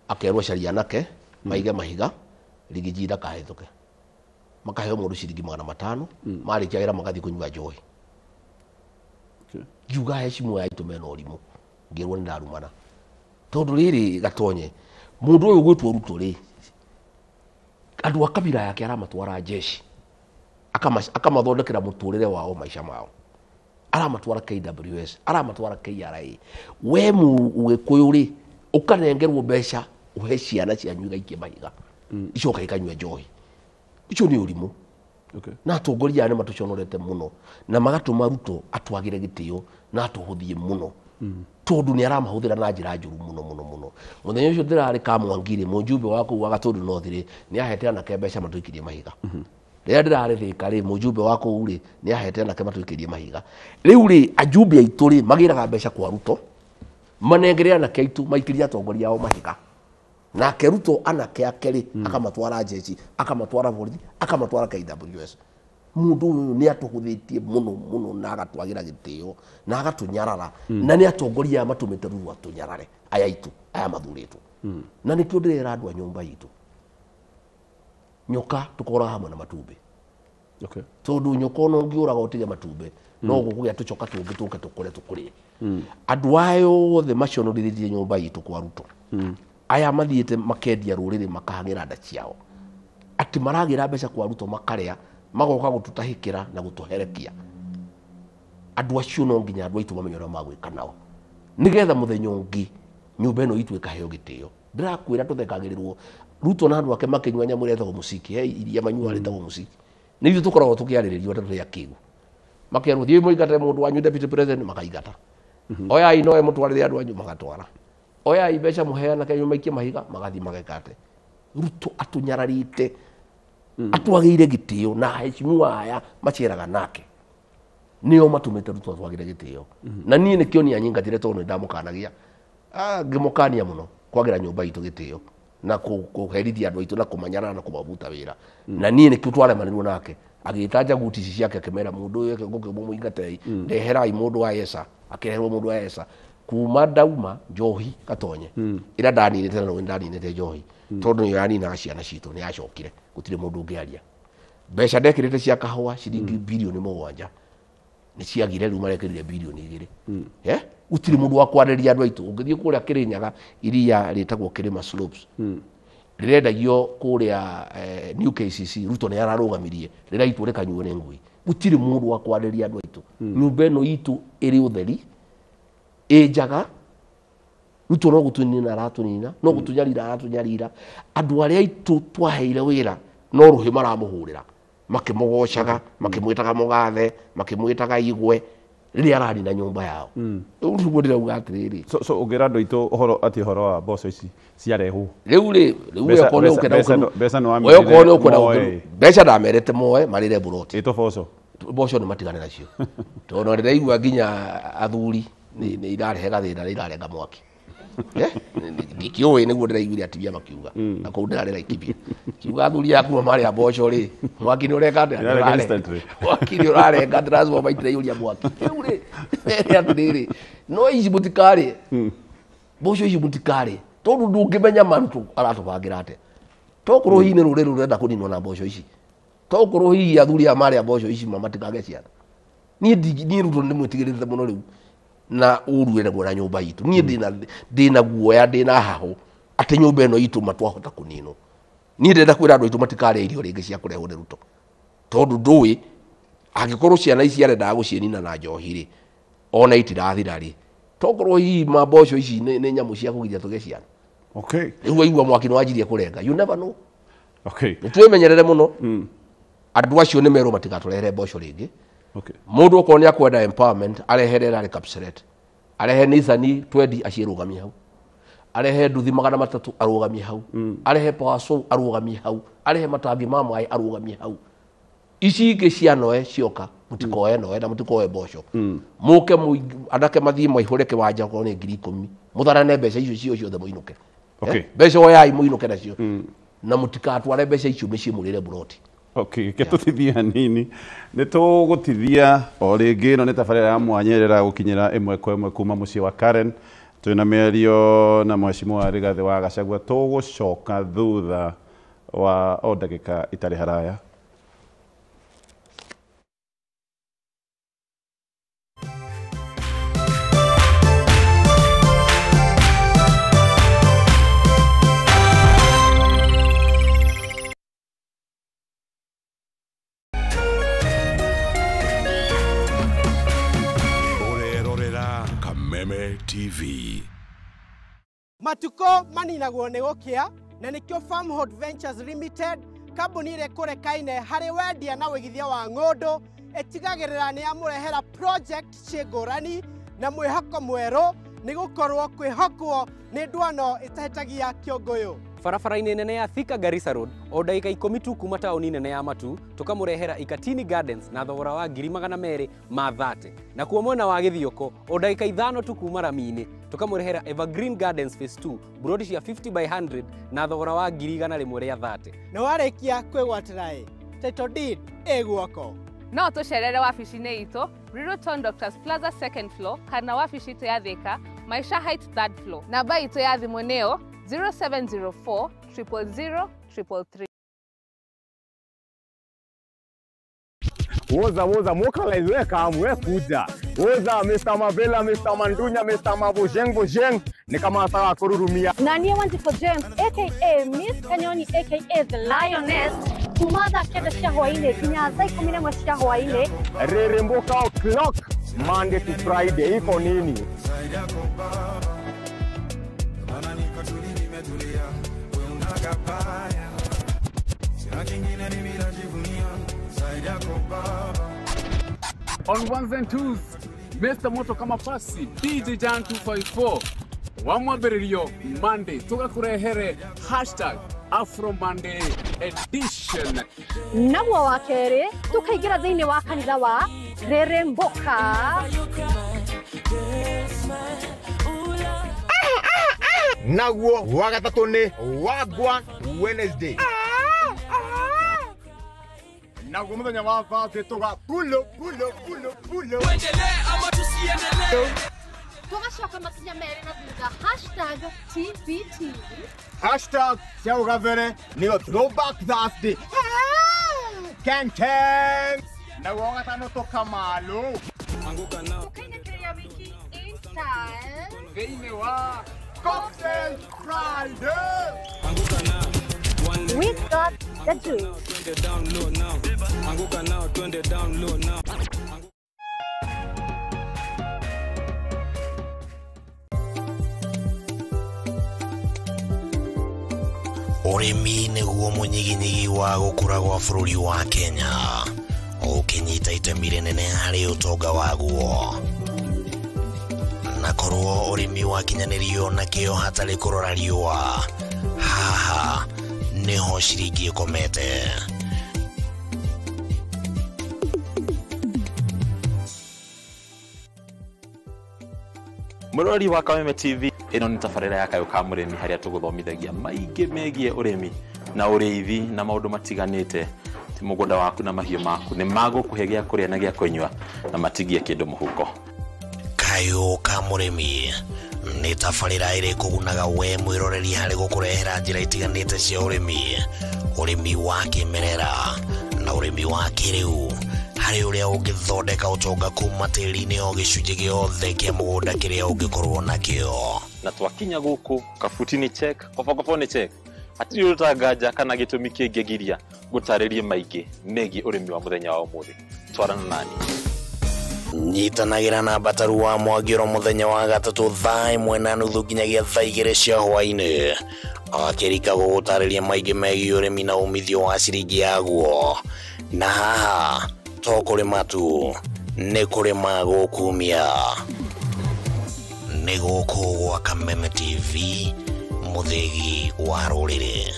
akerwo caria anake maige mahiga rigiji ndakahĩtũke, makaheo mũndũ ciringi 500, marĩkia wĩra magathiĩ kũnyua njohi. Ngiuga heshima ya itũ mena ũrimũ, ngĩrwo nĩ ndarumana. Tondũ rĩrĩ Gatonye, mũndũ ũyũ ũgwĩtwo Ruto rĩ, andũ a kabira yake aramatwara jeshi, akamathondekera mũtũrĩre wao maica mao, aramatwara KWS, aramatwara KRA. We Mũgĩkũyũ rĩ, ũkanengerwo mbeca ũhe ciana cianyu igaikie mahiga, icoka ikanyua njohi. Ũcio nĩ ũrimũ. Na atongoria aya nĩ matũconorete mũno na magatũma Ruto atwagĩre gĩtĩo na atũhũthie mũno, tondũ nĩ aramahũthĩra na njĩra njũru mũno mũno mũno. Mũthenya ũcio ndĩrarĩ Kamwangi rĩ, mũjumbe wa kũu wa Gatũndũ North rĩ, nĩ ahete anake mbeca matũikĩrie mahiga. Rĩrĩa ndĩrarĩ Thĩka rĩ, mũjumbe wa kũu rĩ, nĩ ahete anake matũikĩrie mahiga. Rĩu rĩ, ajumbe aitũ rĩ, magĩraga mbeca kwa Ruto, manengere anake aitũ maikĩrie atongoria ao mahiga. Nake Ruto anake ake rĩ, akamatwara jeshi, akamatwara borithi, akamatwara KWS. Mũndũ ũyũ nĩ atũhũthĩtie mũno mũno na agatwagĩra gĩtĩo na agatũnyarara, na nĩ atongoria aya matũmĩte Ruto atũnyarare, aya aitũ aya mathurĩtwo. Na nĩkĩo ndĩrera andũ a nyũmba itũ, nyoka tũkoraga hamwe na matumbĩ. Tondũ nyoka ona ũngĩũraga ũtige matumbĩ, no gũkũgĩa tũcoka tũngĩ tũke tũkũre tũkũrĩe. Andũ aya othe maconorithĩtie nyũmba itũ kwa Ruto, aya mathiĩte makendia rũrĩrĩ makahang'ĩra nda ciao, atĩ maragĩra mbeca kwa Ruto makarĩa, magoka gũtũtahĩkĩra na gũtũherekia. Andũ acio no nginya andũ aitũ mamenye ũrĩa magwĩka nao, nĩgetha mũthenya ũngĩ nyũmba ĩno itũ ĩkaheo gĩtĩo. Ndĩrakwĩra tũthekagĩrĩrwo Ruto na andũ ake makĩnyua nyamũ ĩrĩa ĩtagwo mũciki, he iria manyuaga rĩtagwo mũciki, nĩ ithuĩ tũkoragwo tũkĩarĩrĩrio ta tũrĩ akĩgu, makerwo thiĩ mũingate mũndũ wanyu deputy president, makaingata. Oyai noe mũtwarĩre andũ anyu, magatwara. Oyai mbeca mũheana kenyu maikie mahiga, magathiĩ magekate. Ruto atũnyararĩte, atwagĩire gĩtĩo, na heshimiwa aya maceraga nake nĩo matũmĩte Ruto atwagĩre gĩtĩo. Na niĩ nĩkĩo niĩ anyingatire, tondũ nĩndamũkanagia, ngĩmũkania mũno kwagĩra nyũmba itũ gĩtĩo na kũherithia andũ aitũ na kũmanyarara na kũmabuta wĩra. Na niĩ nĩkĩo twaremanĩrwo nake, agĩta njaguti ici ciake akĩmera mũndũ ũyũ eke mũmũingatei, ndeherai mũndũ wa Esa, akĩreherwo mũndũ wa Esa. Kuma ndauma njohi Gatonye, ĩrĩa ndaninĩte na ndaninĩte njohi, tondũ nĩyo yaninaga ciana citũ, nĩ yacokire, gũtirĩ mũndũ ũngĩaria. Mbeca ndekĩrĩte cia kahũa ciringi 7 bilioni nĩ ciagire, rĩu marekĩrire 2 bilioni. Gũtirĩ mũndũ wa kwarĩria andũ aitũ. Ũngĩthiĩ kũrĩa Kĩrĩnyaga, iria rĩtagwo Kĩrĩma Slopes, rĩrendagio kũrĩa New KCC, Ruto nĩ ararũgamirie rĩraitwo rĩkanyuo nĩ ngui. Gũtirĩ mũndũ wa kwarĩria andũ aitũ. Nyũmba ĩno itũ ĩrĩ ũtheri, ĩ njaga. Ruto no gũtũnina aratũnina, no gũtũnyarira aratũnyarira. Andũ arĩa aitũ twaheire wĩra no rũhĩ maramũhũrĩra, makĩmũgocaga, makĩmwĩtaga mũgathe, makĩmwĩtaga igwe, rĩrĩa aranina nyũmba yao. Rĩu nĩguo ndĩrauga atĩrĩrĩ, So ũngĩra andũ aitũ ũhoro atĩ ũhoro wa mboco ici ciarehwo, rĩu rĩ, rĩu we okorwo nĩ ũkwenda mbeca nĩ we okorwo nĩ ũkwenda moe. Mbeca ndamerete moe marĩre mburoti. Ĩtwo boco. Mboco nĩ matigane nacio, tondũ ndĩraigua nginya athuri nĩ irarehe gathĩna, nĩ irarenga mwaki. Ndikĩũĩ, nĩguo ndĩraiguire atumia makiuga na kũu ndĩrarĩ Laikipia, kiuga athuri aya kuma marĩa mboco rĩ, mwaki nĩ ũreka atĩa? Irarenga instantly. Mwaki nĩ ũrarenga, transformer itiraiyũria mwaki. Rĩu rĩ, mere atĩrĩrĩ, no ici mũtikarĩe mboco ici, mũtikarĩe, tondũ ndũngĩmenya maruto aratũbangĩra atĩa. Tokorwo hihi nĩ rũrĩrĩ rũrenda kũninwo na mboco ici, tokorwo hihi athuri aya marĩa mboco ici ma matikage ciana. Niĩ niĩ Ruto nĩ mwĩtigĩrĩte mũno rĩu na ũru wĩnaguo na nyũmba itũ. Niĩ ndĩna guoya, ndĩna hahũ atĩ nyũmba ĩno itũ matwahota kũninwo. Niĩ ndĩrenda kwĩra andũ aitũ matikarĩa irio rĩngĩ cia kũrehwo nĩ Ruto, tondũ ndũĩ angĩkorwo ciana ici arendaga gũciĩnina na njohi rĩ, ona itirathira rĩ, tokorwo hihi ma mboco ici nĩ nyamũ cia kũgiria tũgĩe ciana. Okay. Rĩu waigua mwaki nĩ wanjirie kũrenga. You never know. Okay. Nĩ twĩmenyerere mũno. Andũ acio nĩ merwo matigatũrehere mboco rĩngĩ. Okay. Mũndũ okorwo nĩ akwenda empowerment arehere Rally Kapseret. Arehe Nissan 20 acirũgamie hau. Arehe nduthi 300 arũgamie hau. Arehe power saw arũgamie hau. Arehe matangi ma maĩ arũgamie hau. Ici ingĩ cia noe cioka mũtikoe noe na mũtikoe mboco. Mũke anake mathiĩ maihũre kĩwanja okorwo nĩ 10,000. Mũtharane mbeca icio cio ciothe mũinũke. Okay. Mbeca oyai mũinũke nacio. Na mũtikatware mbeca icio mĩciĩ mũrĩre mburoti. Okay, ke tũtithie hanini. Nĩ tũgũtithia o rĩngĩ ĩno nĩ tabarĩra ya mwanya ĩrĩa ĩragũkinyĩra ĩmwe kwa ĩmwe kuma mũciĩ wa Karen. Twĩna mĩario na Mheshimiwa Rigathĩ wa Gachagua. Tũgũcoka thutha wa o ndagĩka itarĩ haraya. TV. Matuko maninagwo nĩ gũkĩa na nĩkĩo Farmhold Ventures Limited kambuni ĩrĩa ĩkũrekaine harĩ wendia na wĩigithia wa ng'ũndũ ĩtigagĩrĩra nĩ yamũrehera project ciĩ ngũrani na mwĩhoko mwerũ nĩ gũkorwo kwĩhokwo nĩ ndwano ĩtahĩtagia kĩũngũyũ. Barabara-inĩ nene ya Thika Garissa Road o ndagĩka 10 tu kuma taũni nene ya Matu tũkamũrehera Ikatini Gardens na thogora wa 230,000. Na kuo mwena wa Gĩthioko o ndagĩka 5 tu kuma rami-inĩ tũkamũrehera Evergreen Gardens Phase 2 buroti cia 50 by 100 na thogora wa 130,000. Na warĩkia kwĩgwatĩra ĩ title deed ĩ guoko. No tũcerere wabici-inĩ itũ Riruton Doctors Plaza second floor kana wabici itũ ya Thika Maisha Heights third floor. Namba itũ ya thimũ nĩyo 0704 000 333. Woza woza mokalize weka amwe kuja. Woza Mr. Mavela, Mr. Mandunya, Mr. Mabojeng Bojeng ni kama sawa kururumia. Nanie Wanjiko James aka Miss Kanyoni aka The Lioness kuma thaa 9 cia hwainĩ nginya thaa 11 cia hwainĩ. Reremboka o'clock Monday to Friday iko nini? On ones and twos, Mr. Moto kama pasi, DJ Jan 254, wamwambĩrĩrio Monday, tũgakũrehere hashtag Afro Monday edition. Naguo wa kerĩ tũkaingĩra thĩinĩ wa kanitha wa Reremboka. Naguo wa gatatũ nĩ Wagwan Wednesday. Naguo mũthenya wa Thursday tũga pulo pulo pulo pulo. Tuendelee ama tusiendelee? Tũgacoka makinya merĩ na thutha hashtag TBT. Hashtag cia ũgabere nĩyo Throwback Thursday. Ken Ken. Naguo wa gatano tũkamalo. Tũkainĩkĩria wiki in style. Thĩinĩ wa Cocktail Friday. We got the juice. Ũrĩmi nĩguo mũnyiginyigi wa gũkũra gwa bũrũri wa Kenya ũkĩnyita itemi rĩnene harĩ ũtonga waguo. Na korwo ũrĩmi wakinyanĩrio na kĩo hatarĩ kũrora riũa, haha nĩho ciringi ĩkomete. Mũrori wa Kameme TV ĩno nĩ tabarĩra ya Kayũ ka Mũrĩmi harĩa tũgũthomithagia maingĩ megiĩ ũrĩmi na ũrĩithi na maũndũ matiganĩte. Ti mũgũnda waku na mahiũ maku nĩ magũkũhe gĩa kũrĩa na gĩa kũnyua na matigie kĩndũ mũhuko. Kayũ ka Mũrĩmi nĩ tabarĩra ĩrĩ kũgunaga we mwĩroreri harĩ gũkũrehera njĩra itiganĩte cia ũrĩmi, ũrĩmi wa kĩmerera na ũrĩmi wa kĩrĩu harĩ ũrĩa ũngĩthondeka ũtonga kuma tĩri-inĩ o gĩcunjĩ gĩothe kĩa mũgũnda kĩrĩa ũngĩkorwo nakĩo. Na twakinya gũkũ kabuti nĩ check, kobokobo nĩ check, hatirĩ ũtanganja kana gĩtũmi kĩngĩgiria ngũtarĩrie maingĩ megiĩ ũrĩmi wa mũthenya wa ũmũthĩ. Twarana nani. Nyitanagĩra na Mbataru wa Mwangĩro mũthenya wa gatatũ thaa 1:30 nginyagia thaa 2 cia hwaĩ-inĩ. Akĩrika gũgũtarĩria maingĩ megiĩ ũrĩmi na umithio wa ciringi yaguo. Na haha to kũrĩma tu, nĩ kũrĩma gũkumia. Nĩ gũkũ gwa Kameme TV, mũthĩgi wa rũrĩrĩ.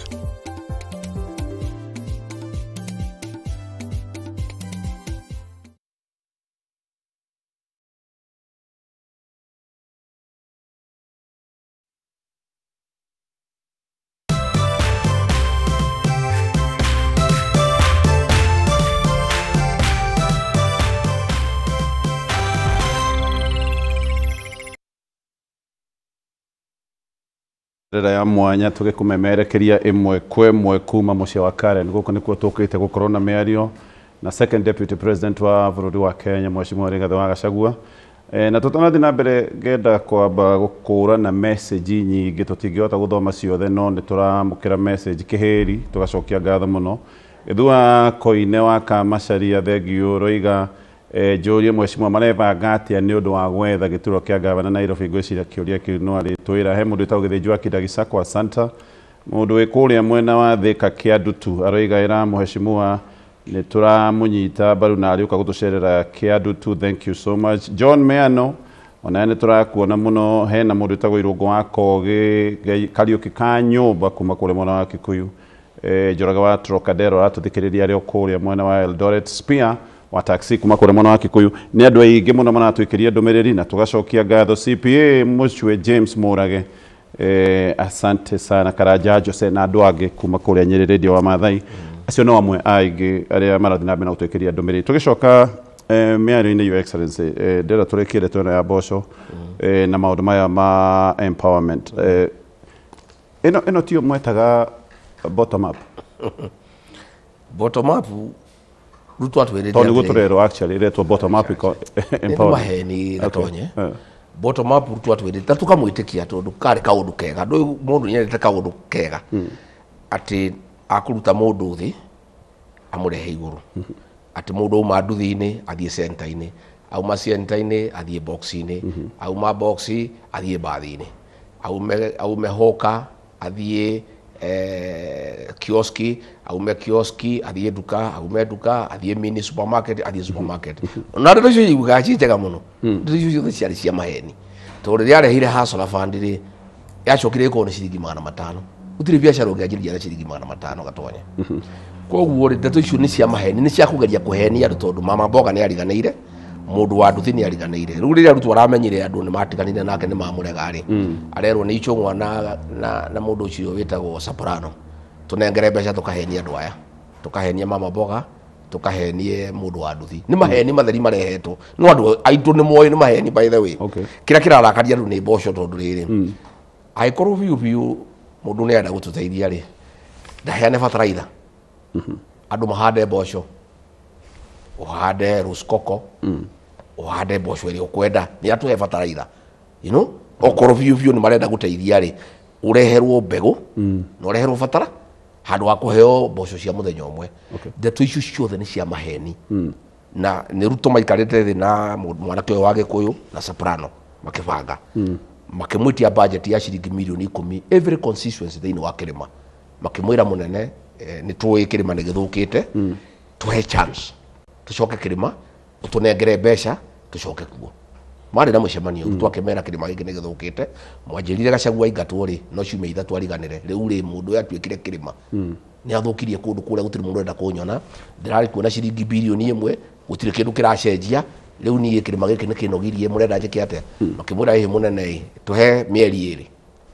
Rĩrĩa ya mwanya tũgĩkũmemerekeria ĩmwe kwa ĩmwe kuma mũciĩ wa Karen. Gũkũ nĩkuo tũkĩte gũkorwo na mĩario na second deputy president wa bũrũri wa Kenya Mheshimiwa Rigathĩ wa Gachagua. Na tũtanathiĩ na mbere ngenda kwamba gũkũrana message nyingĩ, tũtingĩhota gũthoma ciothe no nĩ tũramũkĩra message kĩhĩri tũgacokia ngatho mũno. Gĩthua Koine wa Kamacharia thengiũ roiga njũrie mheshimiwa marebanga atĩa nĩ ũndũ wa gwetha gĩturwa kĩa gavana Nairobi. Ngwĩciria kĩũria kĩu no arĩtwĩra. He mũndũ wĩtagwo Gĩthĩnji wa Kidagi Santa, mũndũ wĩ kũrĩa mwena wa Thika Kĩandutu aroiga ĩra mheshimiwa nĩ tũramũnyita mbaru na arĩũka gũtũcerera Kĩandutu, thank you so much. John Meano onaye nĩ tũrakuona mũno. Hena mũndũ wĩtagwo Irũngũ wa Kogĩ Kariũki ka Nyũmba kuma kũrĩa mwena wa Kikuyu. Njoroge wa Trocadero aratũthikĩrĩria arĩ o kũrĩa mwena wa Eldoret. Spear wa taxi kuma kũrĩa mwena wa Kikuyu. Nĩ andũ aingĩ mũno maratwĩkĩria ndũmĩrĩri na tũgacokia ngatho. CPA Mũcue James Mũrage, asante sana. Karanja Jose na andũ angĩ kuma kũrĩa Nyĩrĩ Radio wa Maathai. Acio no amwe aingĩ arĩa marathiĩ na mbere na gũtwĩkĩria ndũmĩrĩri. Tũgĩcoka mĩario-inĩ Your Excellency, ndĩrenda tũrĩkie ndeto ĩno ya mboco na maũndũ maya ma empowerment. Ĩno tiyo mwetaga bottom up? Bottom up Ruto atwĩrĩte tondũ nĩguo tũrerwo actually ĩretwo bottom up empowerment. Maheni Gatonye. Bottom up Ruto atwĩrĩte ta tũkamwĩtĩkia tondũ karĩ kaũndũ kega. Ndũĩ mũndũ nĩendete kaũndũ kega atĩ akũruta mũndũ thĩ amũrehe igũrũ, atĩ mũndũ auma nduthi-inĩ athiĩ center-inĩ, auma center-inĩ athiĩ box-inĩ, auma box athiĩ bathi-inĩ, aume hoka athiĩ kioski, aume kioski athiĩ nduka, aume nduka athiĩ mini supermarket, athiĩ supermarket. Na ndeto icio iguaga ci njega mũno. Ndeto icio ciothe ciarĩ cia maheni tondũ rĩrĩa arehire Hustler Fund rĩ, yacokire ĩkorwo nĩ ciringi 500. Gũtirĩ biacara ũngĩanjĩrĩria na ciringi 500 Gatonye. Koguo rĩ, ndeto icio nĩ cia maheni, nĩ cia kũgeria kũhenia andũ tondũ mama mboga nĩ ariganĩire, mũndũ wa nduthi nĩ ariganĩire. Rĩu rĩrĩa Ruto aramenyire andũ nĩ matiganire nake nĩ mamũrega rĩ, arerwo nĩ Ichung'wa na mũndũ ũcio wĩtagwo Soprano, tũnengere mbeca tũkahenie andũ aya, tũkahenie mama mboga, tũkahenie mũndũ wa nduthi. Nĩ maheni matheri marehetwo no andũ aitũ nĩ moĩ nĩ maheni by the way. Kĩrĩa kĩrarakaria andũ nĩ mboco tondũ rĩrĩ, angĩkorwo biũ biũ mũndũ nĩ arenda gũtũteithia rĩ, ndaheane bataraitha andũ mahande mboco, ũhande rosecoco, ũhande mboco ĩrĩa ũkwenda, nĩ atũhe bataraitha, you know, okorwo biũ biũ nĩ marenda gũteithia rĩ, ũreherwo mbegũ na ũreherwo batara handũ ha kũheo mboco cia mũthenya ũmwe. Ndeto icio ciothe nĩ cia maheni. Na nĩ Ruto maikarĩte thĩ na mwanake ũyũ wa Gĩkũyũ na Soprano makĩbanga, makĩmwĩtia budget ya ciringi mirioni 10 every constituency thĩinĩ wa kĩrĩma. Makĩmwĩra mũnene, nĩ tũĩ kĩrĩma nĩ gĩthũkĩte, tũhe chance tũcoke kĩrĩma, ũtũnengere mbeca tũcoke kuo. Marĩ na mũcemanio, Ruto akĩmera kĩrĩma gĩkĩ nĩ gĩthũkĩte, mwanjĩrire Gachagua aingatwo rĩ, no ciumia 3 ariganĩre. Rĩu rĩ, mũndũ ũyũ atuĩkire kĩrĩma nĩ athũkirie kũndũ kũrĩa gũtirĩ mũndũ ũrenda kũnyona, ndĩrarĩ kuo na ciringi birioni 1, gũtirĩ kĩndũ kĩracenjia. Rĩu niĩ kĩrĩma gĩkĩ nĩ kĩnogirie, mũrenda njĩke atĩa? Makĩmwĩra ĩhĩ mũnene ĩ, tũhe mĩeri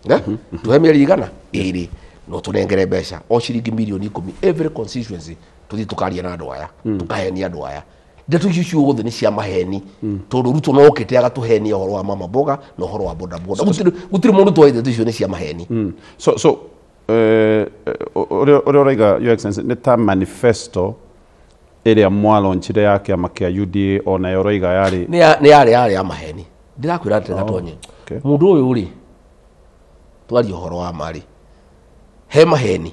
2, tũhe mĩeri 2 no tũnengere mbeca o ciringi mirioni 10 every constituency, tũthiĩ tũkaria na andũ aya, tũkahenia andũ aya. Ndeto icio ciothe nĩ cia maheni tondũ Ruto no okĩte agatũhenia ũhoro wa mama mboga na ũhoro wa boda boda. Gũtirĩ mũndũ twoĩ ndeto icio nĩ cia maheni. So ũrĩa ũraiga Your Excellency nĩ ta manifesto ĩrĩa mwalonchire ya kĩama kĩa UDA onayo ũraiga yarĩ nĩ yarĩ ya maheni. Ndĩrakwĩra atĩ Gatonye, mũndũ ũyũ rĩ, twarie ũhoro wa ma rĩ, he maheni.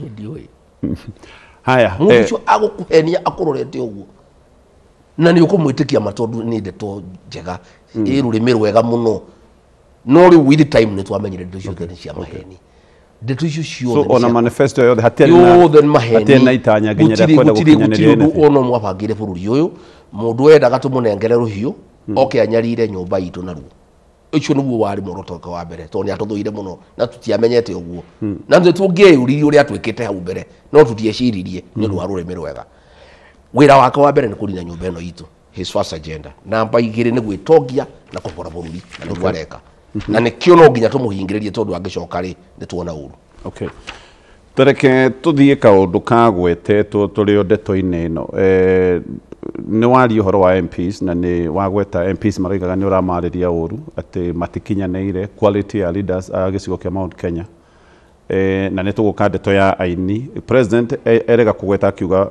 Ndiũĩ. Haya, Mũndũ ũcio agũkũhenia akũrorete ũguo. Na nĩ ũkũmwĩtĩkia ma tondũ nĩ ndeto njega, ĩ rũrĩmĩ rwega mũno. No rĩu with time nĩ twamenyire ndeto icio nĩ cia maheni. Ndeto icio ciothe So ona manifesto yothe hatiarĩ na yothe nĩ maheni. Hatiarĩ na itanya nginya rĩa kwenda gũkinyanĩria. Gũtirĩ ũndũ ona ũmwe abangĩire bũrũri ũyũ. Mũndũ wendaga tũmũnengere rũhiũ oke anyarire nyũmba itũ naruo. Ũcio nĩguo warĩ muoroto wake wa mbere, tondũ nĩ atũthũire mũno na tũtiamenyete ũguo. Na nĩ tũngĩeyũririe ũrĩa twĩkĩte hau mbere, no tũtieciririe nĩ ũndũ wa rũrĩmĩ rwega. Wĩra wake wa mbere nĩ kũnina nyũmba ĩno itũ, his first agenda. Namba igĩrĩ nĩ gwĩtongia na kũbora bũrũri, na nĩguo areka. Na nĩkĩo no nginya tũmũhingĩrĩrie tondũ angĩcoka rĩ nĩ tuona ũru. Okay. Tareke tuthiĩ kaũndũ kagwetetwo tũrĩ o ndeto-inĩ ĩno. Nĩ waria ũhoro wa MPs na nĩ wagweta MPs maroigaga nĩ ũramarĩria ũru atĩ matikinyanĩire quality ya leaders a gĩcigo kĩa Mount Kenya. Na nĩ tũgũka ndeto ya aini. President erega kũgweta akiuga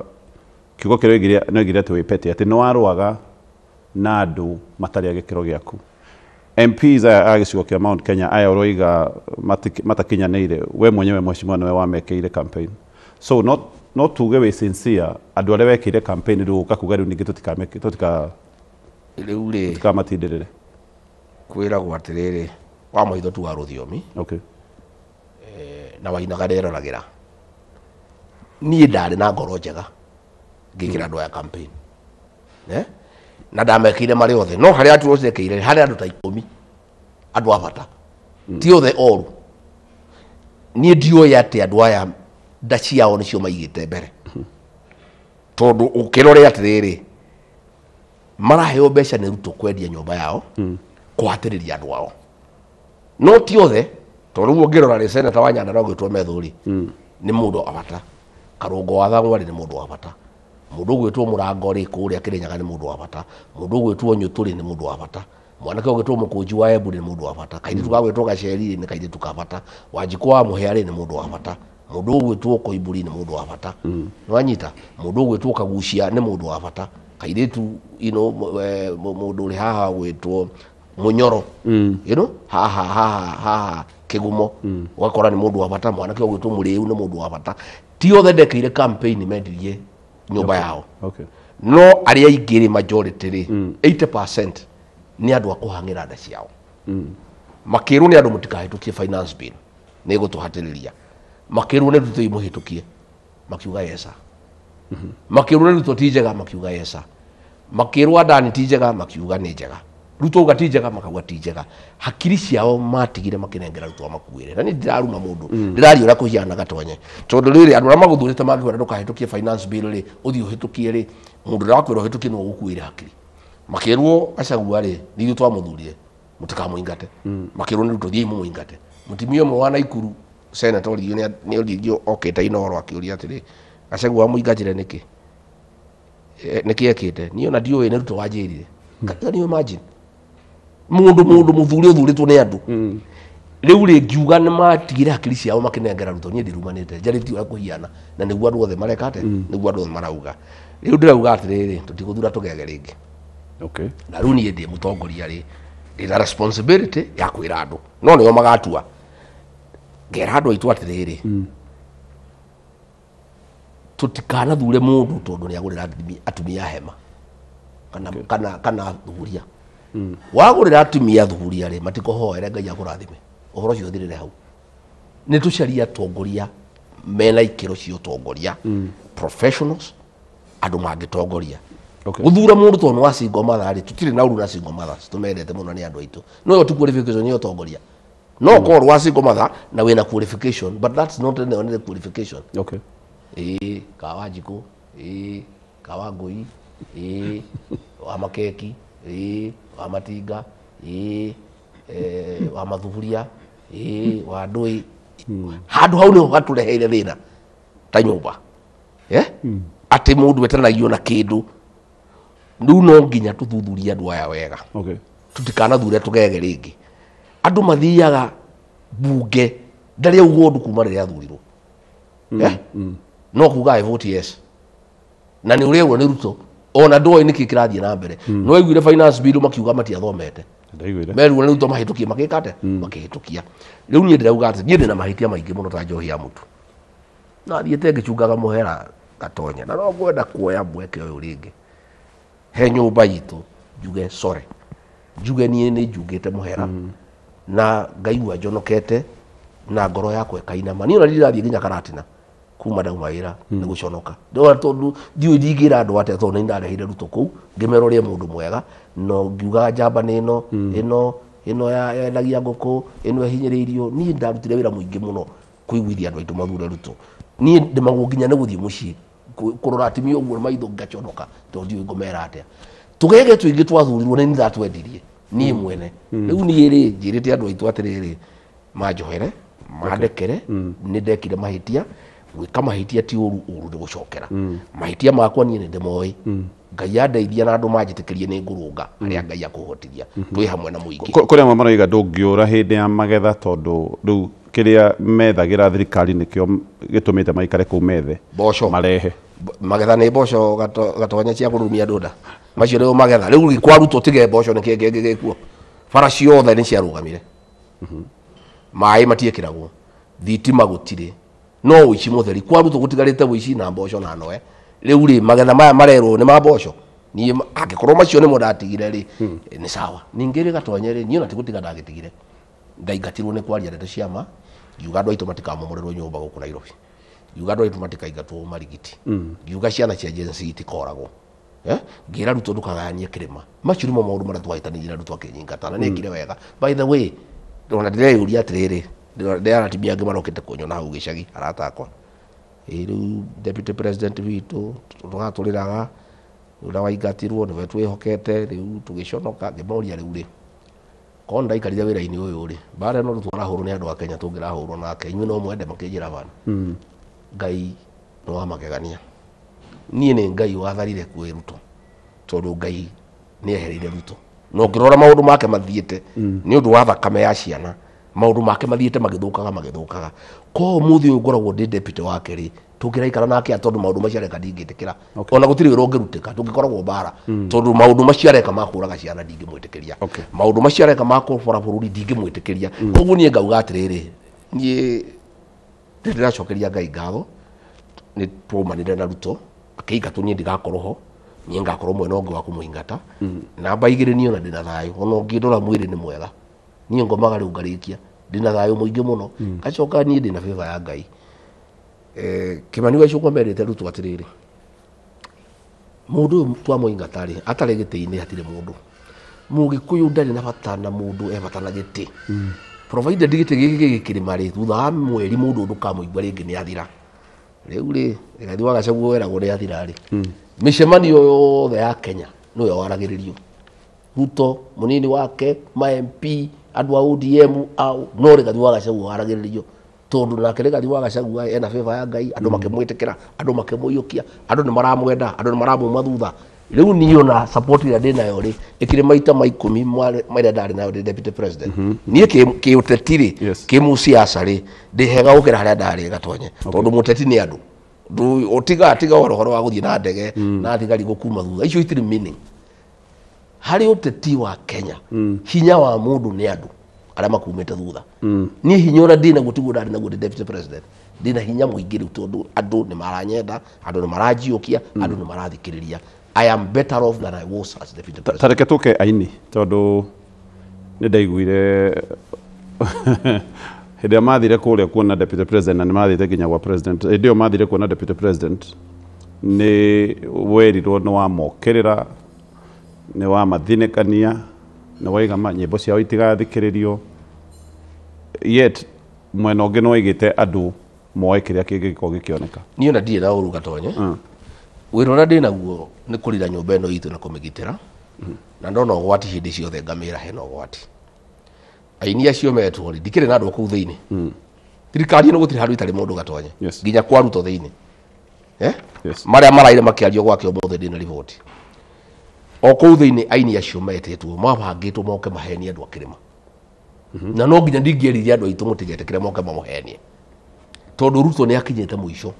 kiugo kĩrĩa oigire no oigire atĩ wĩ petty, atĩ nĩ warũaga na andũ matarĩ a gĩkĩro gĩaku. MPs aya a gĩcigo kĩa Mount Kenya aya ũroiga matakinyanĩire, we mwenyewe mheshimiwa nĩwe wamekĩire campaign. So no tuge wĩ sincere andũ arĩa wekĩire campaign rĩu ũka kuga rĩu ningĩ rĩu rĩ tũtikamatindĩrĩre. Kwĩragwo atĩrĩrĩ, wa maitho tu wa rũthiomi. Okay. Na wainaga nderoragĩra. Niĩ ndarĩ na ngoro njega ngĩkĩra andũ aya campaign. Na ndamekĩire marĩ othe, no harĩa andũ othe harĩ andũ ta 10 andũ a bata, ti othe oru. Niĩ ndioĩ atĩ andũ aya nda ciao nĩcio maigĩte mbere, tondũ ũkĩrore atĩrĩrĩ, maraheo mbeca nĩ Ruto kwendia nyũmba yao, kũhatĩrĩria andũ ao. No ti othe, tondũ rĩu ũngĩrora rĩ, seneta wa Nyandarua ũgwĩtwo Methũri nĩ mũndũ wa bata, Karũngo wa Thang'wa rĩ nĩ mũndũ wa bata, mũndũ ũgwĩtwo Mũrango rĩ kũrĩa Kĩrĩnyaga nĩ mũndũ wa bata, mũndũ ũgwĩtwo Nyũtũ rĩ nĩ mũndũ wa bata, mwanake ũgwĩtwo Mũkũnji wa Embu nĩ mũndũ wa bata, kairĩtu gagwĩtwo Gaceri rĩ nĩ kairĩtu ka bata, Wanjikũ wa Mũhĩa rĩ nĩ mũndũ wa bata, mũndũ ũgwĩtwo Koimbũri nĩ mũndũ wa bata. Nĩwanyita? Mũndũ ũgwĩtwo Kagucia nĩ mũndũ wa bata, kairĩtu mũndũ ũrĩ haha ũgwĩtwo Mũnyoro, you know, haha haha haha Kĩgumo, ũgakora nĩ mũndũ wa bata, mwanake ũgwĩtwo Mũrĩu nĩ mũndũ wa bata. Ti othe ndekĩire campaign mendirie nyũmba yao. No arĩa aingĩ rĩ, majority rĩ, 80% nĩ andũ a kũhang'ĩra nda ciao. Makĩrwo nĩ andũ mũtikahĩtũkie finance bill, nĩ ĩgũtũhatĩrĩria. Makĩrwo nĩ Ruto imũhĩtũkie, makiuga yesa. Makĩrwo nĩ Ruto ti njega, makiuga yesa. Makĩrwo Adani ti njega, makiuga nĩ njega. Ruto uga ti njega, makauga ti njega. Hakiri ciao matigire makĩnengera Ruto amakuĩre. Na niĩ ndiraruma mũndũ, ndĩraria ũrĩa kũhiana Gatonye. Tondũ rĩrĩ andũ arĩa magũthurĩte mangĩkwĩra ndũkahĩtũkie finance bill rĩ, ũthiĩ ũhĩtũkie rĩ, mũndũ ũrĩa wakwĩra ũhĩtũkie nĩwe ũgũkuĩre hakiri. Makĩrwo Gachagua rĩ, nĩ ithuĩ twamũthurire, mũtikamũingate. Makĩrwo nĩ Ruto thiĩi mũmũingate. Mũtumia ũmwe wa Naikuru senator oririo nĩ oririo okĩte Inooro akĩũria atĩrĩ, Gachagua wamũingatire nĩkĩ? Nĩkĩ ekĩte? Niĩ ona ndiũĩ nĩ Ruto wanjĩrire. Can you imagine? Mũndũ mũthure ũthurĩtwo nĩ andũ. Rĩu rĩ ngiuga nĩ matigire hakiri ciao makĩnengera Ruto, niĩ ndirumanĩte, njarĩtie ũrĩa kũhiana, na nĩguo andũ othe mareka atĩa, nĩguo andũ othe marauga. Rĩu ndĩrauga atĩrĩrĩ, tũtigũthura tũgege rĩngĩ. Okay. Na rĩu niĩ ndĩ mũtongoria rĩ, ndĩna responsibility ya kwĩra andũ, no nĩo magatua. Ngera andũ aitũ atĩrĩrĩ, tũtikanathure mũndũ tondũ nĩ agũrĩra atumia hema kana thuburia. Wagũrĩra atumia thuburia rĩ, matikũhoere Ngai akũrathime. Ũhoro ũcio ũthirĩre hau. Nĩ tũcarie atongoria mena ikĩro cia ũtongoria, professionals, andũ mangĩtongoria. Gũthura mũndũ tondũ nĩ wa single mother rĩ, tũtirĩ na ũru na single mothers, tũmendete mũno nĩ andũ aitũ. No ĩyo ti qualification ya ũtongoria. No korwo wa single mother na wĩna qualification, but that's not the only qualification. Okay. Ĩĩ, ka Wanjikũ, ĩĩ, ka Wangũi, ĩĩ, wa Makeki, ĩĩ, wa Matinga, ĩĩ, wa Mathuburia, ĩĩ, wa Ndũĩ. Handũ hau nĩho hatũreheire thĩna ta nyũmba. Atĩ mũndũ etanagio na kĩndũ. Rĩu no nginya tũthuthurie andũ aya wega. Okay. Tũtikanathure tũgege rĩngĩ. Andũ mathiaga bunge ndarĩ auga ũndũ kuma rĩrĩa athurirwo. No kuga I vote yes. Na nĩ ũrerwo nĩ Ruto ona ndoĩ nĩkĩ kĩrathiĩ na mbere. No aiguire finance bill makiuga matiathomete. Merirwo nĩ Ruto mahĩtũkie, makĩka atĩa? Makĩhĩtũkia. Rĩu niĩ ndĩrauga atĩ niĩ ndĩna mahĩtia maingĩ mũno ta njohi ya mũtu. Na thiĩte ngĩcungaga mũhera Gatonye na no ngwenda kuoya mweke ũyũ rĩngĩ he nyũmba itũ njuge sorry, njuge niĩ nĩ njugĩte mũhera na ngaigua njonokete na ngoro yakwa ĩkainama. Niĩ ona ndirathiĩ nginya Karatina kuma ndauma wĩra nĩ gũconoka. Ndona tondũ ndiũĩ ndingĩra andũ atĩa tondũ nĩ ndarehire Ruto kũu ngĩmera ũrĩa mũndũ mwega no ngiuga njamba nĩ ĩno ĩno ĩno yendagia ngũkũ ĩno ĩhinyĩrĩirio. Niĩ ndarutire wĩra mũingĩ mũno kũiguithia andũ aitũ mathure Ruto. Niĩ ndemagwo nginya nĩ gũthiĩ mũciĩ kũrora atumia ũguo maitho ngaconoka tondũ ndiũĩ ngũmera atĩa. Tũgege tũingĩ twathurirwo nĩ ndatwendirie niĩ mwene. Rĩu niĩ rĩ njĩrĩte andũ aitũ atĩrĩrĩ manjohere mandekere nĩ ndekire mahĩtia. Gwĩka mahĩtia ti ũru, ũru nĩ gũcokera. Mahĩtia makwa niĩ nĩ ndĩmoĩ. Ngai andeithia na andũ manjĩtĩkĩrie nĩ ngũrũnga harĩa Ngai akũhotithia twĩ hamwe na mũingĩ. Kũrĩ amwe maroiga ndũngĩũra hĩndĩ ya magetha tondũ rĩu kĩrĩa methagĩra thirikari nĩkĩo gĩtũmĩte maikare kũu methe mboco marehe magetha nĩ mboco Gatonya cia kũrumia ndũnda macio rĩu magetha rĩu kwa Ruto tige mboco nĩ kĩngĩ gĩkuo. Bara ciothe nĩ ciarũgamire, maĩ matiĩkĩragwo, thitima gũtirĩ, no ũici mũtheri kwa Ruto gũtigarĩte ũici na mboco na noe. Rĩu rĩ magetha maya marerwo nĩ ma mboco niĩ angĩkorwo macio nĩmo ndatigire rĩ nĩ sawa. Ningĩ rĩ Gatonye rĩ niĩ ona ti gũtiga ndagĩtigire, ndaingatirwo nĩ kwaria ndeto cia ma ngiuga andũ aitũ matikamomorerwo nyũmba gũkũ Nairobi, ngiuga andũ aitũ matikaingatwo marigiti, ngiuga ciana cia Gen Z itikoragwo, ngĩra Ruto ndũkagayanie kĩrĩma. Macio nĩmo maũndũ marĩa twahĩtanirie na Ruto akĩnyingata na nĩekire wega. By the way ona ndĩreyũria atĩrĩrĩ, ndĩrera atumia angĩ marokĩte kũnyona hau gĩcagi arata akwa, ĩ rĩu deputy president witũ tũratũrĩraga ũrĩa waingatirwo nĩwe twĩhokete rĩu tũgĩconoka. Ngĩmoria rĩu rĩ korwo ndaikarire wĩra-inĩ ũyũ rĩ mbara ĩno twarahũrwo nĩ andũ a Kenya tũngĩrahũrwo nake inyuĩ no mwende makĩnjĩra bana. Ngai nĩ wa magegania. Niĩ nĩ Ngai watharire kwĩ Ruto tondũ Ngai nĩ ehereire Ruto na ũngĩrora maũndũ make mathiĩte nĩ ũndũ wa thakame ya ciana maũndũ make mathiĩte magĩthũkaga magĩthũkaga. Ko ũmũthĩ ũyũ ngoragwo ndĩ deputy wake rĩ tũngĩraikara nake tondũ maũndũ macio areka ndingĩtĩkĩra ona gũtirĩ wĩra ũngĩrutĩka tũngĩkoragwo mbara tondũ maũndũ macio areka ma kũraga ciana ndingĩmwĩtĩkĩria, maũndũ macio areka ma kũbora bũrũri ndingĩmwĩtĩkĩria. Koguo niĩ ngauga atĩrĩrĩ niĩ ndĩracokeria Ngai ngatho nĩ twaumanire na Ruto akĩingatwo niĩ ndigakorwo ho, niĩ ngakorwo mwena ũngĩ wa kũmũingata. Namba igĩrĩ niĩ ona ndĩna thayũ, ona ũngĩndora mwĩrĩ nĩ mwega, niĩ ngomaga rĩu ngarĩkia ndĩna thayũ mũingĩ mũno. Ngacoka niĩ ndĩna favor ya Ngai. Kĩmani wa Icũng'wa merĩte Ruto atĩrĩrĩ mũndũ ũyũ twamũingata rĩ atarĩ gĩtĩ-inĩ hatirĩ mũndũ. Mũgĩkũyũ ndarĩ na bata na mũndũ e bata na gĩtĩ, provided gĩtĩ gĩkĩ gĩgĩkĩrĩma rĩ thutha wa mweri mũndũ ndũkamũigua rĩngĩ nĩ athira. Rĩu rĩ Rigathi wa Gachagua weragwo nĩ athira rĩ mĩcemanio yothe ya Kenya nĩwe waragĩrĩrio. Ruto mũnini wake ma MP andũ a ODM au no Rigathi wa Gachagua waragĩrĩrio tondũ nake Rigathi wa Gachagua ena favor ya Ngai andũ makĩmwĩtĩkĩra andũ makĩmũiyũkia andũ nĩ maramwenda andũ nĩ maramuma thutha. Rĩu niĩ ona support ĩrĩa ndĩnayo rĩ ĩkĩrĩ maita ma ikũmi marĩa ndarĩ nayo ndĩ deputy president. Niĩ kĩũteti rĩ kĩmũciaca rĩ ndĩ hega gũkĩra harĩa ndarĩ Gatonye tondũ mũteti nĩ andũ ũtiga tiga ũhoro wa gũthiĩ na ndege na thigari gũkuma thutha icio itirĩ meaning. Harĩ ũteti wa Kenya hinya wa mũndũ nĩ andũ arĩa makumĩte thutha. Niĩ hinya ũrĩa ndĩnaguo tiguo ndarĩ naguo ndĩ deputy president, ndĩna hinya mũingĩ rĩu tondũ andũ nĩ maranyenda, andũ nĩ maranjiũkia, andũ nĩ marathikĩrĩria. I am better off than I was as deputy president. Tareke tũke aini tondũ nĩ ndaiguire hĩndĩ ĩrĩa mathire kũrĩa kuona deputy president na nĩ mathiĩte nginya gwa president. Hĩndĩ ĩyo mathire kuona deputy president nĩ werirwo nĩ wamokĩrĩra nĩ wamathinĩkania nĩ waiga nyĩmbo ciao itigathikĩrĩrio, yet mwena ũngĩ nĩ waigĩte andũ moe kĩrĩa kĩngĩkorwo gĩkĩoneka. Niĩ ona ndirĩ na ũru Gatonye, wĩra ũrĩa ndĩnaguo nĩ kũrira nyũmba ĩno itũ na kũmĩgitĩra na ndona ũgwati hĩndĩ ciothe ngamĩra hena ũgwati. Aini acio metwo rĩ ndikĩrĩ na andũ kũu thĩinĩ, thirikari ĩno gũtirĩ handũ itarĩ mũndũ Gatonye nginya kwa Ruto thĩinĩ marĩa maraire makĩario gwake ũmũthĩ ndĩna riboti o kũu thĩinĩ. Aini acio metĩtwo mabangĩtwo moke mahenie andũ a kĩrĩma na no nginya ndingĩerire andũ aitũ mũtigetĩkĩre moke mamũhenie tondũ Ruto nĩ akinyĩte mũico.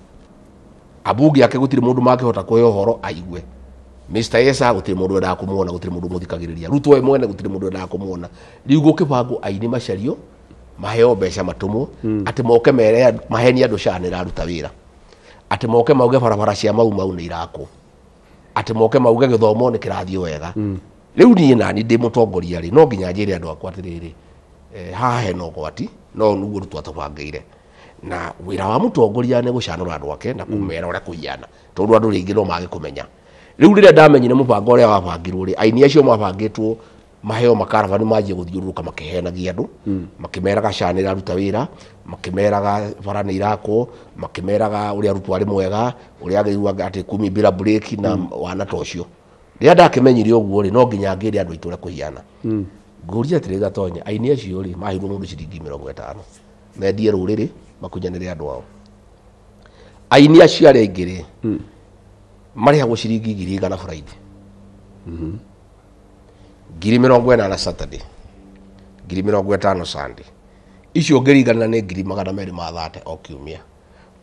Abunge ake gũtirĩ mũndũ mangĩhota kũhe ũhoro aigue. Mr. Esa gũtirĩ mũndũ wendaga kũmuona, gũtirĩ mũndũ mũthikagĩrĩria. Ruto we mwene gũtirĩ mũndũ wendaga kũmuona. Rĩu gũkĩbangwo aini macario maheo mbeca matũmwo atĩ moke mere mahenie andũ SHA nĩ ĩraruta wĩra. Atĩ moke mauge barabara cia Mau Mau nĩ irakwo, atĩ moke mauge gĩthomo nĩ kĩrathiĩ wega. Rĩu niĩ nani ndĩ mũtongoria rĩ, no nginya njĩre andũ akwa atĩrĩrĩ, haha hena ũgwati, no nĩguo twatũbangĩire. Na wĩra wa mũtongoria nĩ gũcanũra andũ ake na kũmera ũrĩa kũhiana, tondũ andũ rĩngĩ no mage kũmenya. Rĩu rĩrĩa ndamenyire mũbango ũrĩa wabangirwo rĩ, aini acio mabangĩtwo maheo makaravani manjie gũthiũrũrũka makĩhenagia andũ, makĩmeraga SHA nĩ ĩraruta wĩra, makĩmeraga bara nĩ irakwo, makĩmeraga ũrĩa arutwo arĩ mwega, ũrĩa agĩrĩirwo atĩ kumi bila break na wana ta ũcio. Rĩrĩa ndakĩmenyire ũguo rĩ, no nginya ngĩre andũ aitũ ũrĩa kũhiana. Ngũria atĩrĩ Gatonye, aini acio rĩ, maheirwo mũndũ ciringi 50 mendie rũrĩrĩ makunyanĩre andũ ao. Aini acio arĩa aingĩ rĩ, marĩhagwo ciringi 100,000 Friday, 80,000 Saturday, 50,000 Sunday. Icio ũngĩringana nĩ 230,000 o kiumia.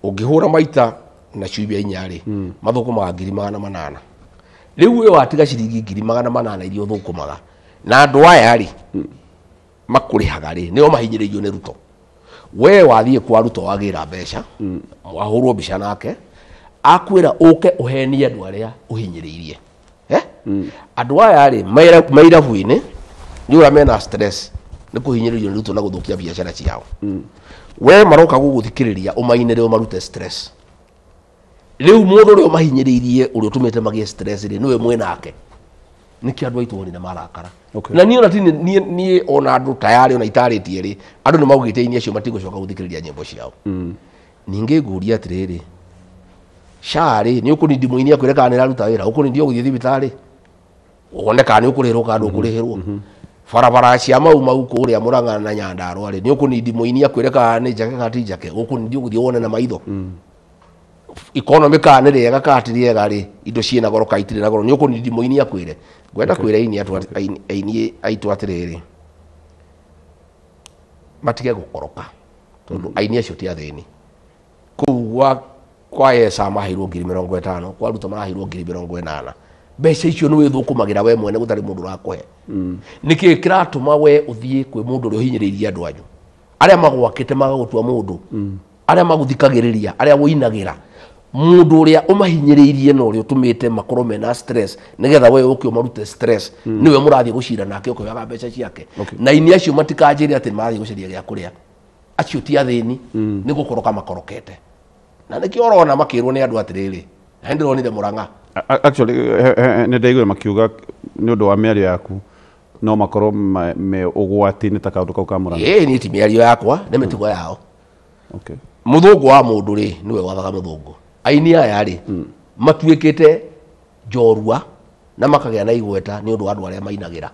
Ũngĩhũra maita na ciumia inya rĩ, mathũkũmaga 800,000. Rĩu we watiga ciringi 800,000 iria ũthũkũmaga, na andũ aya rĩ makũrĩhaga rĩ, nĩo mahinyĩrĩirio nĩ Ruto. We wathiĩ kwa Ruto wagĩra mbeca, wahũrwo mbica nake, akwĩra ũke ũhenie andũ arĩa ũhinyĩrĩirie. Andũ aya rĩ mairabu-inĩ nĩ ũrĩa mena stress nĩ kũhinyĩrĩrio nĩ Ruto na gũthũkia biacara ciao. We maroka gũgũthikĩrĩria ũmainĩre ũmarute stress. Rĩu mũndũ ũrĩa ũmahinyĩrĩirie ũrĩa ũtũmĩte magĩe stress rĩ, nĩwe mwĩnake. Nĩkĩo andũ aitũ nĩ marakara. Na niĩ ona ti niĩ ona andũ tayarĩ ona itarĩtie rĩ, andũ nĩ maugĩte aini acio matigũcoka gũthikĩrĩria nyĩmbo ciao. Ningĩ ngũria atĩrĩrĩ, SHA rĩ, nĩ ũkũnindi mũini akwĩre kana nĩ ĩraruta wĩra, ũkũnindi ũgũthiĩ thibitarĩ wone kana nĩ ũkũrĩhĩrwo kana ndũkũrĩhĩrwo. Barabara cia Mau Mau kũrĩa Murang'a na Nyandarua rĩ, nĩ ũkũnindi mũini akwĩre kana nĩ njake kana ti njake, ũkũnindi ũgũthiĩ wone na maitho. Economy kana nĩ rĩega kana ti rĩega rĩ, indo ciĩna goro kana itirĩ na goro, nĩ ũkũnindi mũini akwĩre. Ngwenda kwĩra aini aitũ atĩrĩrĩ, matige gũkoroka, tondũ aini acio ti athĩni. Kũu kwa Yesa maheirwo 50,000, kwa Ruto maraheirwo 80,000. Mbeca icio nĩ wĩthũkũmagĩra we mwene gũtarĩ mũndũ ũrakũhe. Nĩkĩ kĩratũma we ũthiĩ kwĩ mũndũ ũrĩa ũhinyĩrĩirie andũ anyu, arĩa magwakĩte magagũtua mũndũ, arĩa magũthikagĩrĩria, arĩa wũinagĩra, mũndũ ũrĩa ũmahinyĩrĩirie na ũrĩa ũtũmĩte makorwo mena stress, nĩgetha we ũke ũmarute stress, nĩwe mũrathiĩ gũcira nake ũkĩoyaga mbeca ciake. Na aini acio matikanjĩre atĩ marathiĩ gũcaria gĩa kũrĩa, acio ti athĩni, nĩ gũkoroka makorokete. Na nĩkĩo ũrona makĩrwo nĩ andũ atĩrĩrĩ, na nĩ ndĩronire Murang'a. Actually nĩ ndaiguire makiuga nĩ ũndũ wa mĩario yaku no makorwo me ũgwati-inĩ ta kaũndũ kau ka Murang'a. Ĩĩ niĩ ti mĩario yakwa, nĩ mĩtugo yao. Mũthũngũ wa mũndũ rĩ, nĩwe wathaga mũthũngũ. Aini aya rĩ, matuĩkĩte njorua na makagĩa na igweta nĩ ũndũ wa andũ arĩa mainagĩra.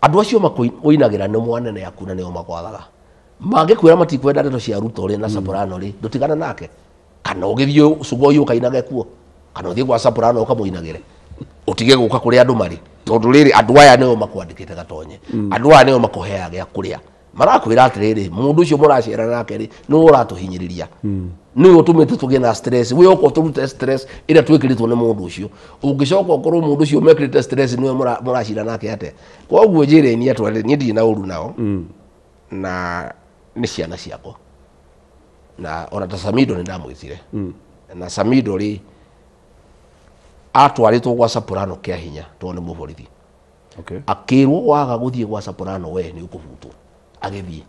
Andũ acio makũinagĩra nĩ mwanene aku na nĩo makwathaga. Mangĩkwĩra matikwenda ndeto cia Ruto rĩ na Soprano rĩ, ndũtigana nake. Kana ũgĩthiĩ Sugoi ũkainage kuo, kana ũthiĩ gwa Soprano ũkamũinagĩre, ũtige gũka kũrĩa andũ marĩ, tondũ rĩrĩ andũ aya nĩo makwandĩkĩte Gatonye, andũ aya nĩo makũheaga gĩa kũrĩa. Marakwĩra atĩrĩrĩ, mũndũ ũcio mũracera nake rĩ, nĩwe ũratũhinyĩrĩria, nĩwe ũtũmĩte tũgĩe na stress, we ũka ũtũrute stress ĩrĩa twĩkĩrĩtwo nĩ mũndũ ũcio. Ũngĩcoka ũkorwo mũndũ ũcio mekĩrĩte stress nĩwe mũracira nake atĩa? Koguo njĩre niĩ atĩ niĩ ndirĩ na ũru nao, na nĩ ciana ciakwa. Na ona ta Samido nĩ ndamwĩtire. Na Samido rĩ, atwarĩtwo gwa Soprano kĩa hinya tondũ nĩ mũborithi. Akĩrwo waga gũthiĩ gwa Soprano we nĩ ũkũbutwo. Agĩthiĩ.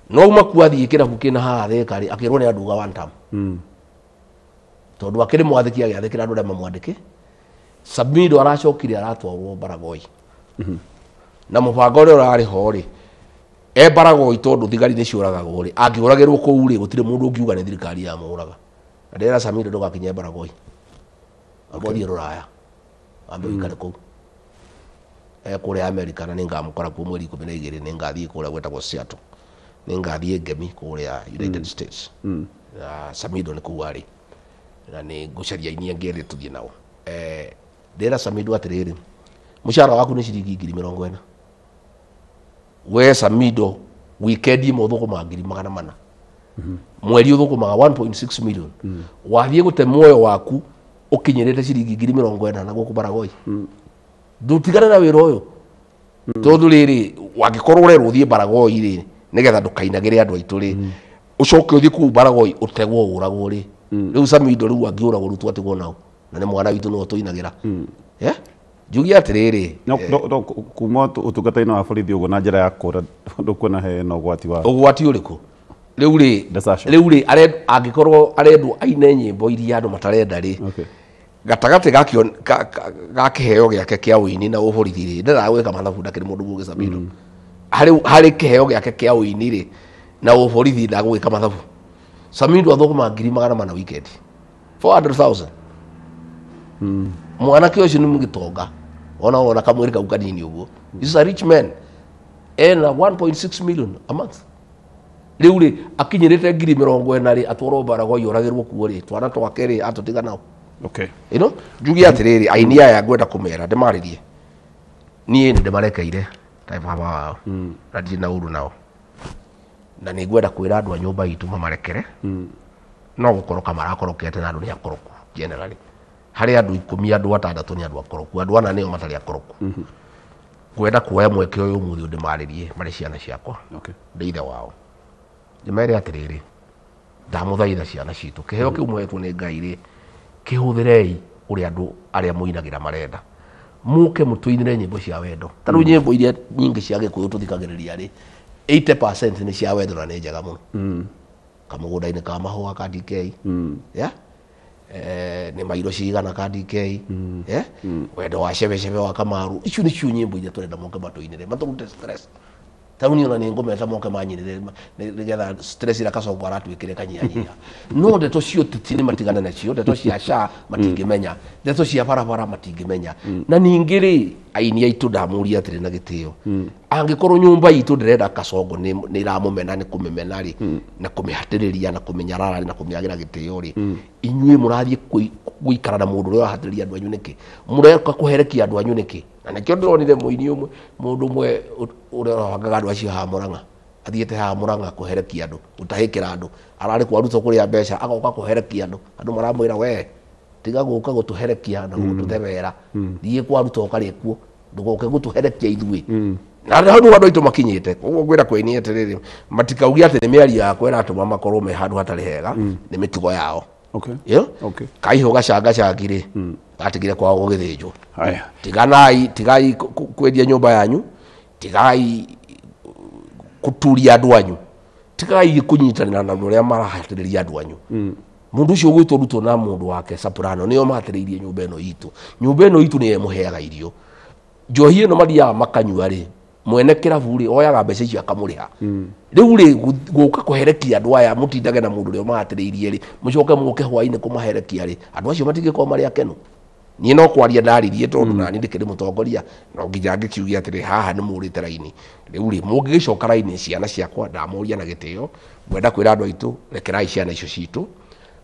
No uma kuo athiĩ kĩrabu kĩna haha Thĩka rĩ, akĩrwo nĩ anduga one term. Tondũ akĩrĩ mwathĩki agĩathĩkĩra andũ arĩa mamwandĩke. Samido aracokire aratwarwo Baragoi. Na mũbango ũrĩa ũrarĩ ho rĩ, e Baragoi tondũ thigari nĩ ciũragagwo rĩ, angĩũragĩrwo kũu rĩ, gũtirĩ mũndũ ũngiuga nĩ thirikari yamũraga. Na ndĩrera Samido ndũgakinye Baragoi. Amba ũthiĩ Rũraya, ambe ũikare kũu. Kũrĩa America na nĩngamũkora kuo mweri 12, nĩngathiĩ kũrĩa gwĩtagwo Seattle. Nĩngathiĩ Ngemi kũrĩa United States. Na Samido nĩ kũu arĩ. Na nĩ ngũcaria aini angĩ erĩ tũthiĩ nao. Ndĩrera Samido atĩrĩrĩ, mũcara waku nĩ ciringi 40,000. We Samido weekend ĩmwe ũthũkũmaga 400,000. Mweri ũthũkũmaga 1.6 million. Wathiĩ gũte muoyo waku ũkinyĩrĩte ciringi 40,000 na gũkũ Baragoi. Ndũtigane na wĩra ũyũ. Tondũ rĩrĩ, wangĩkorwo ũrerwo ũthiĩ Baragoi rĩ, nĩgetha ndũkainagĩre andũ aitũ rĩ, ũcoke ũthiĩ kũu Baragoi ũtegwo ũragwo rĩ, Rĩu Samido rĩu angĩũragwo rĩu twatigwo nao na nĩ mwana witũ no tũinagĩra. Yeah? Njuge atĩrĩrĩ, no kuma ũtungata-inĩ wa borithi ũguo na njĩra ya kũra ndũkuona hena ũgwati wa ũgwati ũrĩkũ? Rĩu rĩ, angĩkorwo arendwo aine nyĩmbo iria andũ matarenda rĩ, gatagatĩ ga kĩheo gĩake kĩa ũini na ũborithi rĩ, ndendaga gwĩka mathabu ndakĩrĩ mũndũ mũũgĩ Samido. Harĩ kĩheo gĩake kĩa ũini rĩ na ũborithi ndagũgĩka mathabu. Samido athũkũma 400,000 weekend, 400,000. Mwanake ũcio nĩ mũgĩtonga, ona kamwĩrĩ kau kanini ũguo. He's a rich man, ena 1.6 million a month. Rĩu rĩ akinyĩrĩte 40,000 rĩ, atwarwo Baragoi oragĩrwo kuo rĩ, twana twake rĩ atũtiga nao. Okay. You know, njuge atĩrĩrĩ, aini aya ngwenda kũmera ndĩmarĩrie. Niĩ nĩ ndĩmarekeire ta baba wao na ndirĩ na ũru nao, na nĩ ngwenda kwĩra andũ a nyũmba itũ mamarekere. No gũkoroka marakorokete na andũ nĩ akoroku generally. Harĩ andũ 10 andũ 6 nĩ andũ akoroku, andũ 4 nĩo matarĩ akoroku. Ngwenda kuoya mweke ũyũ ũmũthĩ ndĩmarĩrie marĩ ciana ciakwa. Ndĩ ithe wao. Ndĩmere atĩrĩrĩ, ndamũthaitha ciana citũ, kĩheo kĩu mũhetwo nĩ Ngai rĩ, kĩhũthĩrei ũrĩa andũ arĩa mũinagĩra marenda. Mũke mũtũinĩre nyĩmbo cia wendo. Ta rĩu nyĩmbo iria nyingĩ cia Gĩkũyũ tũthikagĩrĩria rĩ, 80% nĩ cia wendo na nĩ njega mũno. Kamũgũnda-inĩ ka mahũa ka DK. Yeah? Nĩ mairo cigana ka DK. Yeah? Wendo wa cebecebe wa Kamaru. Icio nĩcio nyĩmbo iria tũrenda moke matũinĩre, matũrute stress. Ta rĩu niĩ ona nĩ ngũmeta moke manyinĩre nĩgetha stress ĩrĩa Kasongo aratuĩkĩre kanyihanyiha. No ndeto cia ũteti nĩ matigane nacio, ndeto cia SHA matingĩmenya, ndeto cia barabara matingĩmenya. Na ningĩ rĩ, aini aitũ ndamũria atĩrĩ na gĩtĩo, angĩkorwo nyũmba itũ ndĩrenda Kasongo nĩ ĩramũmena nĩ kũmĩmena rĩ, na kũmĩhatĩrĩria na kũmĩnyarara na kũmĩagĩra gĩtĩo rĩ, inyuĩ mũrathiĩ gũikara na mũndũ ũrĩa ũrahatĩrĩria andũ anyu nĩkĩ? Mũreka kũherekia andũ anyu nĩkĩ? Na nĩkĩo ndĩronire mũini ũmwe, mũndũ ũmwe ũrĩa ũrabangaga andũ acio haha Mũrang'a, athiĩte haha Mũrang'a kũherekia andũ, gũtahĩkĩra andũ, ararĩ kwa Ruto kũrĩa mbeca, agoka kũherekia andũ, andũ maramwĩra we tiga gũka gũtũherekia na gũtũthebera, thiĩ kwa Ruto ũkarĩe kuo, ndũgoke gũtũherekia ithuĩ. Na hau nĩho andũ aitũ makinyĩte. Koguo ngwĩra kũini atĩrĩrĩ, matikauge atĩ nĩ mĩario yakwa ĩratũma makorwo me handũ hatarĩ hega, nĩ mĩtugo yao. Okay. Okay. Kaihũ gacangacangi rĩ, gatigire kwao gũgĩthĩnjwo. Tiganai, tigai kwendia nyũmba yanyu, tigai kũturia andũ anyu, tigai kũnyitanĩra na andũ arĩa marahatĩrĩria andũ anyu. Mũndũ ũcio ũgwĩtwo Ruto na mũndũ wake Soprano nĩo mahatĩrĩirie nyũmba ĩno itũ. Nyũmba ĩno itũ nĩyo ĩmũheaga irio. Njohi ĩno mathiaga makanyua rĩ, mwene kĩrabu rĩ, oyaga mbeca icio akamũrĩha. Rĩu rĩ, gũka kũherekia andũ aya mũtindage na mũndũ ũrĩa ũmahatĩrĩirie rĩ, mũcoke mũke hwainĩ kũmaherekia rĩ, andũ acio matingĩkorwo marĩ akenu. Niĩ no kwaria ndaririe tondũ nani ndĩkĩrĩ mũtongoria, no nginya ngĩkiuge atĩrĩ, haha nĩ mũrĩte raini. Rĩu rĩ, mũngĩgĩcoka raini ciana ciakwa ndamũria na gĩtĩo, ngwenda kwĩra andũ aitũ, rekerai ciana icio citũ,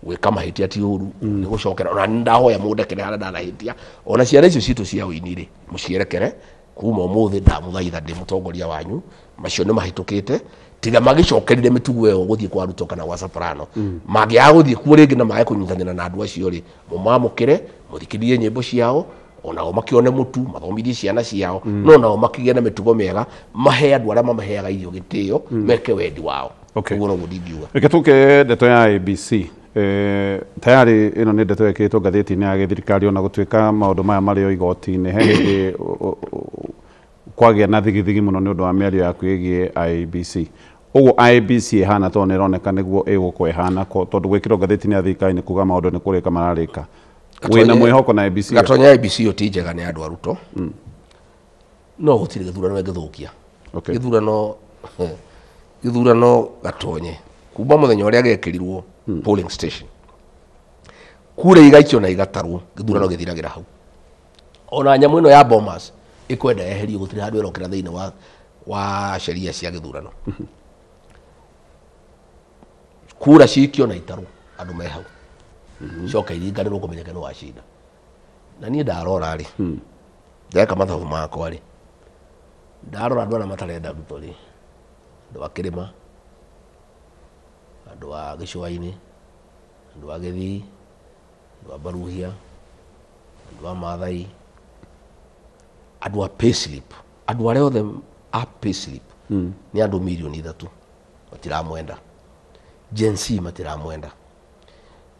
gwĩka mahĩtia ti ũru, nĩ gũcokera. Ona nĩ ndahoya mũndekere harĩa ndanahĩtia. Ona ciana icio citũ cia ũini rĩ, mũcierekere kuma ũmũthĩ ndamũthaitha ndĩ mũtongoria wanyu, macio nĩ mahĩtũkĩte, tiga magĩcokerire mĩtugo ĩyo gũthiĩ kwa Ruto kana gwa Soprano. Mangĩaga gũthiĩ kuo rĩngĩ na mage kũnyitanĩra na andũ acio rĩ, mũmamũkĩre, mũthikĩrĩrie nyĩmbo ciao, onao makĩone mũtu, mathomithie ciana ciao, no nao makĩgĩe na mĩtugo mĩega, mahe andũ arĩa mamaheaga irio gĩtĩo, meke wendi wao. Ũguo noguo ndingiuga. Reke tũke ndeto ya ABC. Tayari ĩno nĩ ndeto ĩkĩrĩtwo ngathĩti-inĩ ya gĩthirikari ona gũtuĩka maũndũ maya marĩ o igoti-inĩ, he hĩndĩ kwagĩa na thigithigi mũno nĩ ũndũ wa mĩario yaku ĩgiĩ IEBC. Ũguo IEBC ĩhana tondũ nĩ ĩroneka nĩguo ĩgũkorwo ĩhana, tondũ gwĩkĩrwo ngathĩti-inĩ ya thirikari nĩ kuga maũndũ nĩ kũrĩka mararĩka. Wĩna mwĩhoko na IEBC? Gatonya IEBC ĩyo ti njega nĩ andũ a Ruto. No gũtirĩ gĩthurano ĩngĩthũkia. Gĩthurano Gatonye kuma mũthenya ũrĩa gĩekĩrirwo polling station, kura igaikio na igatarwo, gĩthurano gĩthiragĩra hau. Ona nyamũ ĩno ya Bomas ĩkwenda yeherio, gũtirĩ handũ ĩrokĩra thĩinĩ wa sheria cia gĩthurano. Kura cikio na itarwo, andũ me hau, coka iringanĩrwo kũmenyeke nĩ wacinda. Na niĩ ndarora rĩ, ndeka mathabu makwa rĩ, ndarora andũ arĩa matarenda Ruto rĩ, andũ a kĩrĩma, andũ a gĩcũa-inĩ, andũ a Gĩthii, andũ a Baruhia, andũ a Maathai, andũ a payslip, andũ arĩa othe a payslip nĩ andũ 3 milioni matiramwenda. Gen Z matiramwenda.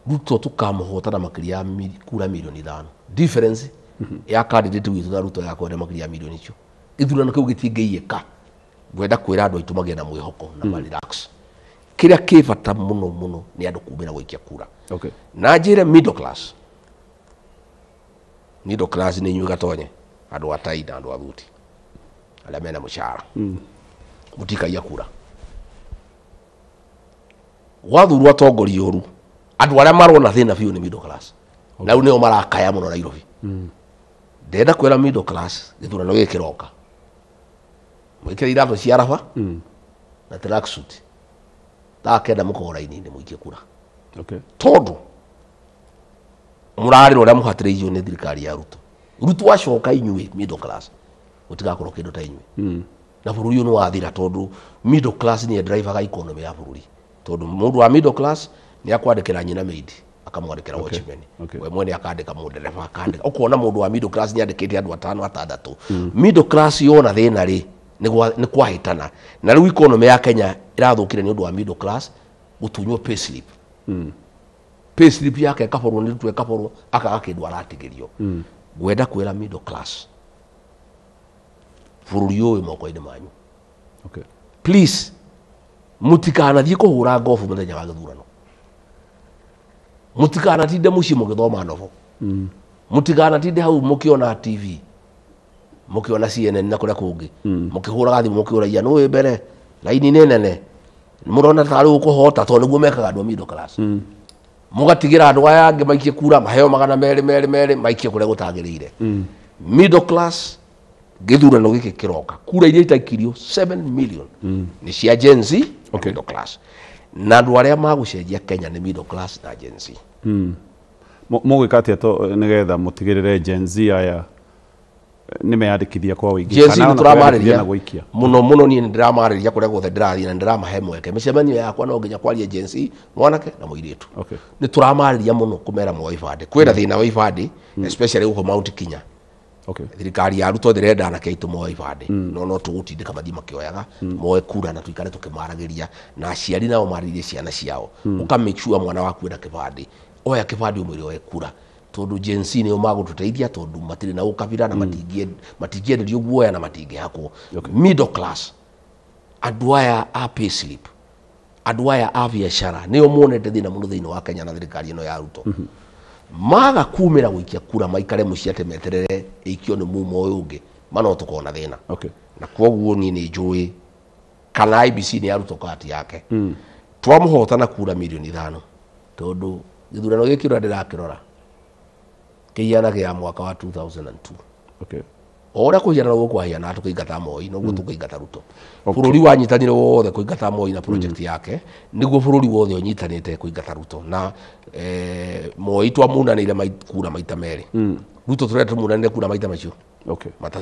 Ruto tukamuhota na makiria ya kura milioni 5 difference ya candidate witu na Ruto yakwenda makiria ya milioni icio githurano kiu gitingĩiyĩka. Ngwenda kwĩra andũ aitũ magĩe na mwĩhoko na ma relax. Kĩrĩa kĩ bata mũno mũno nĩ andũ kumĩra gũikia kura. Okay. Na njĩre middle class. Middle class nĩ inyuĩ Gatonye, andũ a tai na andũ a thuti arĩa mena mũcara. Mũtikaiya kura. Gwathurwo atongoria ũru, andũ arĩa marona thĩna biũ nĩ middle class. Na rĩu nĩo marakaya mũno Nairobi. Ndĩrenda kwĩra middle class gĩthurano gĩkĩ kĩroka. Mwĩkĩre iratũ cia raba na tracksuit. Thaa 9 mũkorwo raini-inĩ mũikie kura. Okay. Tondũ mũrarĩra ũrĩa mũhatĩrĩirio nĩ thirikari ya Ruto. Ruto acoka inyuĩ middle class gũtigakorwo kĩndũ ta inyuĩ. Na bũrũri ũyũ nĩ wathira tondũ middle class nĩye drivaga economy ya bũrũri. Tondũ mũndũ wa middle class nĩ akwandĩkĩra nyina maid, akamwandĩkĩra watchman. We mwene akandĩka mũndereba, akandĩka. Ũkona mũndũ wa middle class nĩ andĩkĩte andũ 5 6. Middle class yona thĩna rĩ nĩ kwahĩtana. Na rĩu economy ya Kenya ĩrathũkire nĩ ũndũ wa middle class gũtunywo pay slip. Pay slip yake ĩkaborwo nĩ Ruto, ĩkaborwo akaga kĩndũ aratigĩrio. Ngwenda kwĩra middle class bũrũri ũyũ wĩ moko-inĩ manyu. Okay. Please mũtikanathiĩ kũhũra ngobu mũthenya wa gĩthurano. Mũtikanatinde mũciĩ mũgĩthoma novel. Mũtikanatinde hau mũkĩona TV, mũkĩona CNN na kũrĩa kũngĩ, mũkĩhũraga thimũ mũkĩũragia nũ wĩ mbere, raini nĩ nene, mũrona tarĩ ũkũhota, tondũ nĩguo mekaga andũ a middle class. Mũgatigĩra andũ aya angĩ maikie kura, maheo 200 200 200 maikie kũrĩa gũtagĩrĩire. Middle class gĩthurano gĩkĩ kĩroka, kura iria itaikirio 7 million nĩ cia Gen Z na middle class. Na andũ arĩa magũcenjia Kenya nĩ middle class na Gen Z. Mũgwĩka atĩa nĩgetha mũtigĩrĩre Gen Z aya nĩ meyandĩkithia kwa ũingĩ? Gen Z Kana nĩ ona tũramarĩria kwĩyandĩkithia na gũikia? mũno mũno, niĩ nĩ ndĩramarĩria kũrĩa guothe ndĩrathiĩ na nĩ ndĩramahe mweke. Mĩcemanio yakwa no nginya kwaria Gen Z, mwanake na mũirĩtu. Okay. Nĩ tũramarĩria mũno kũmera moe ibandĩ. Kwĩna thĩna wa ibandĩ, especially gũkũ Mount Kenya. Okay. Thirikari ya Ruto ndĩrenda anake aitũ moe ibandĩ. No tũgũtindĩka mathiĩ makĩoyaga, moe kura na tũikare tũkĩmaragĩria, na aciari nao marĩrie ciana ciao. Ũka make sure mwana waku ena kĩbandĩ. Oya kĩbandĩ ũmwĩre oe kura. Tondũ Gen Z nĩo magũtũteithia, tondũ matirĩ na ũkabira na matingĩenderio guoya na matingĩhakwo. Middle class, andũ aya a pay slip, andũ aya a biacara nĩo monete thĩna mũno thĩinĩ wa Kenya na thirikari ĩno ya Ruto. Maga kumĩra gũikia kura maikare mũciĩ atĩ meterere ĩikio nĩ mumo ũyũ ũngĩ, ma no tũkona thĩna. Okay. Na kwoguo niĩ nĩ njũĩ kana IEBC nĩ ya Ruto kati yake. Twamũhota na kura milioni 5, tondũ gĩthurano gĩkĩ ũrĩa ndĩrakĩrora kĩhiana kĩa mwaka wa 2002. Okay. O ũrĩa kũhiana noguo kwahiana, tũkĩingata Moi noguo tũkĩingata Ruto. Bũrũri wanyitanire wothe kũingata Moi na project yake, nĩguo bũrũri wothe ũnyitanĩte kũingata Ruto. Na Moi twamunanĩire kura maita 2. Ruto tũrenda tũmunanĩre kura maita macio Okay. 3.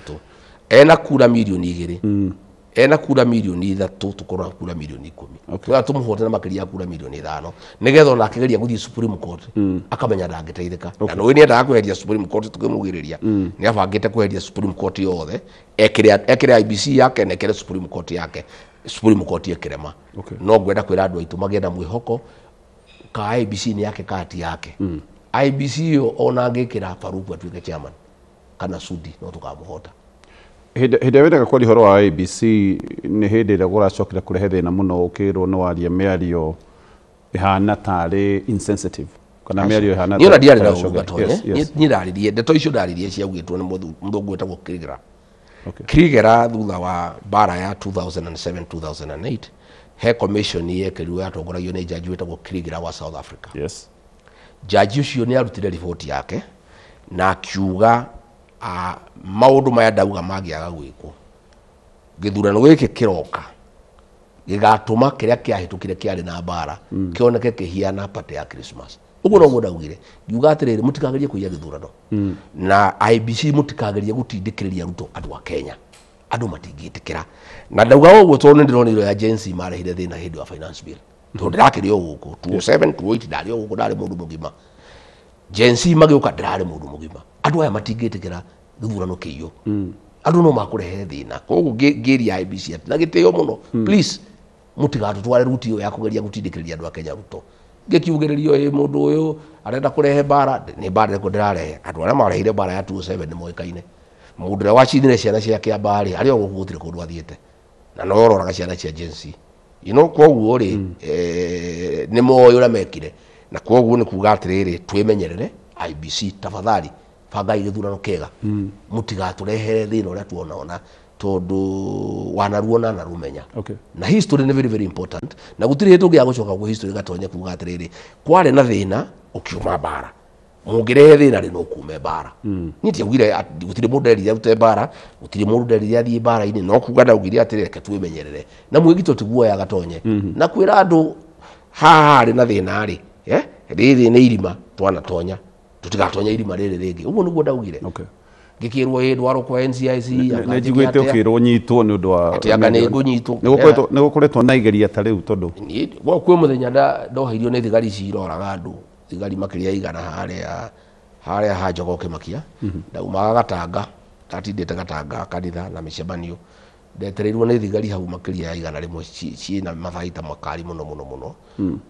Ena kura milioni 2. Ena kura milioni 3, tũkorwo na kura milioni 10. Okay. Tũrenda tũmũhote na makĩria ya kura milioni 5, nĩgetha ona akĩgeria gũthiĩ Supreme Court akamenya ndangĩteithĩka. Na nĩũĩ nĩendaga kweheria Supreme Court, tũkĩmugĩrĩria nĩ abangĩte kweheria Supreme Court yothe, ekĩre IEBC yake na ekĩre Supreme Court yake, Supreme Court ĩkĩrema. Okay. No ngwenda kwĩra andũ aitũ magĩe na mwĩhoko ka IEBC nĩ yake kati yake. IEBC ĩyo ona angĩkĩra Faruku atuĩke chairman kana Sudi, no tũkamũhota. Hĩndĩ ĩrĩa wendaga kwaria ũhoro wa IEBC nĩ hĩndĩ ĩrĩa kũracokera kũrehe thĩna mũno, ũkĩrwo nĩ waria mĩario ĩhana tarĩ insensitive kana mĩario ĩhana Niĩ ona ndiarĩ na tarĩ ũru Gatonye. Yes, yes. Niĩ ndaririe ndeto icio ndaririe ciaugĩtwo nĩ mũthũngũ wĩtagwo Kriegler. Okay. Kriegler thutha wa mbara ya 2007 2008 he commission yekĩrirwo yatongoragio nĩ jaji wĩtagwo Kriegler wa South Africa. Yes. Jaji ũcio nĩ arutire riboti yake na akiuga maũndũ maya ndauga mangĩaga gwĩkwo, gĩthurano gĩkĩ kĩroka gĩgatũma kĩrĩa kĩahĩtũkire kĩarĩ na mbara kĩoneke kĩhiana party ya Christmas. Ũguo noguo ndaugire, ngiuga atĩrĩrĩ, mũtikagerie kũiya gĩthurano na IEBC, mũtikagerie gũtindĩkĩrĩria Ruto andũ a Kenya, andũ matingĩtĩkĩra. Na ndauga ũguo tondũ nĩ ndĩronire ya Gen Z marehire thĩna hĩndĩ ya finance bill, tondũ ndĩrakĩrĩ o gũkũ 2007 2008 ndarĩ o gũkũ, ndarĩ mũndũ mũgima. Gen Z magĩũka, ndĩrarĩ mũndũ mũgima. Andũ aya matingĩtĩkĩra gĩthurano kĩiywo, andũ no makũrehe thĩna. Koguo ngĩria IEBC atĩ na gĩtĩo mũno, please mũtigatũtware ruti ĩyo ya kũgeria gũtindĩkĩrĩria andũ a Kenya Ruto. Ngĩkiugĩrĩrio ĩ mũndũ ũyũ arenda kũrehe mbara, nĩ mbara ĩrĩkũ ndĩrarehe? Andũ arĩa marehire mbara ya 2007 nĩ moĩkaine. Mũndũ ũrĩa wacindire ciana cia Kĩambaa rĩ, arĩ o gũkũ gũtirĩ kũndũ athiĩte, na no ũroraga ciana cia Gen Z. You know, koguo rĩ, nĩ moĩ ũrĩa mekire, na koguo nĩ kuga atĩrĩrĩ, twĩmenyerere. IBC tafadhali bangai gĩthurano kĩega, mũtigatũrehere thĩna ũrĩa tuonaona, tondũ wanaruona na rumenya. Na history nĩ very very important, na gũtirĩ hĩndĩ ũngĩaga gũcoka gwĩ history gatonye kuga atĩrĩrĩ, kwarĩ na thĩna ũkiuma mbara, mũngĩrehe thĩna rĩ no kume mbara. Niĩ ndiaugire gũtirĩ mũndũ nderire arute mbara, gũtirĩ mũndũ nderire athiĩ mbara-inĩ, no kuga ndaugire atĩrĩrĩ, reke twĩmenyerere na mwĩgito tiguoya gatonye na kwĩra andũ haha harĩ na thĩna rĩ, rĩrĩ nĩ irima twanatonya, tũtigatonya irima rĩrĩ rĩngĩ. Ũguo nĩguo ndaugire. Ngĩkĩrwo ĩ ndwarwo kwa NCIC. Nĩ njiguĩte ũkĩrwo nyitwo nĩ ũndũ wa atĩ anga nĩ ngũnyitwo. Nĩ gũkoretwo na igeria ta rĩu tondũ kwĩ mũthenya ndoheirio nĩ thigari ciroraga andũ, thigari makĩria igana harĩa ha Jogoo Kĩmakia. Ndaumaga Gatanga, ndatindĩte Gatanga kanitha na mĩcemanio, ndetereirwo nĩ thigari hau makĩria ya 100 ciĩna mathaita makari mũno mũno mũno.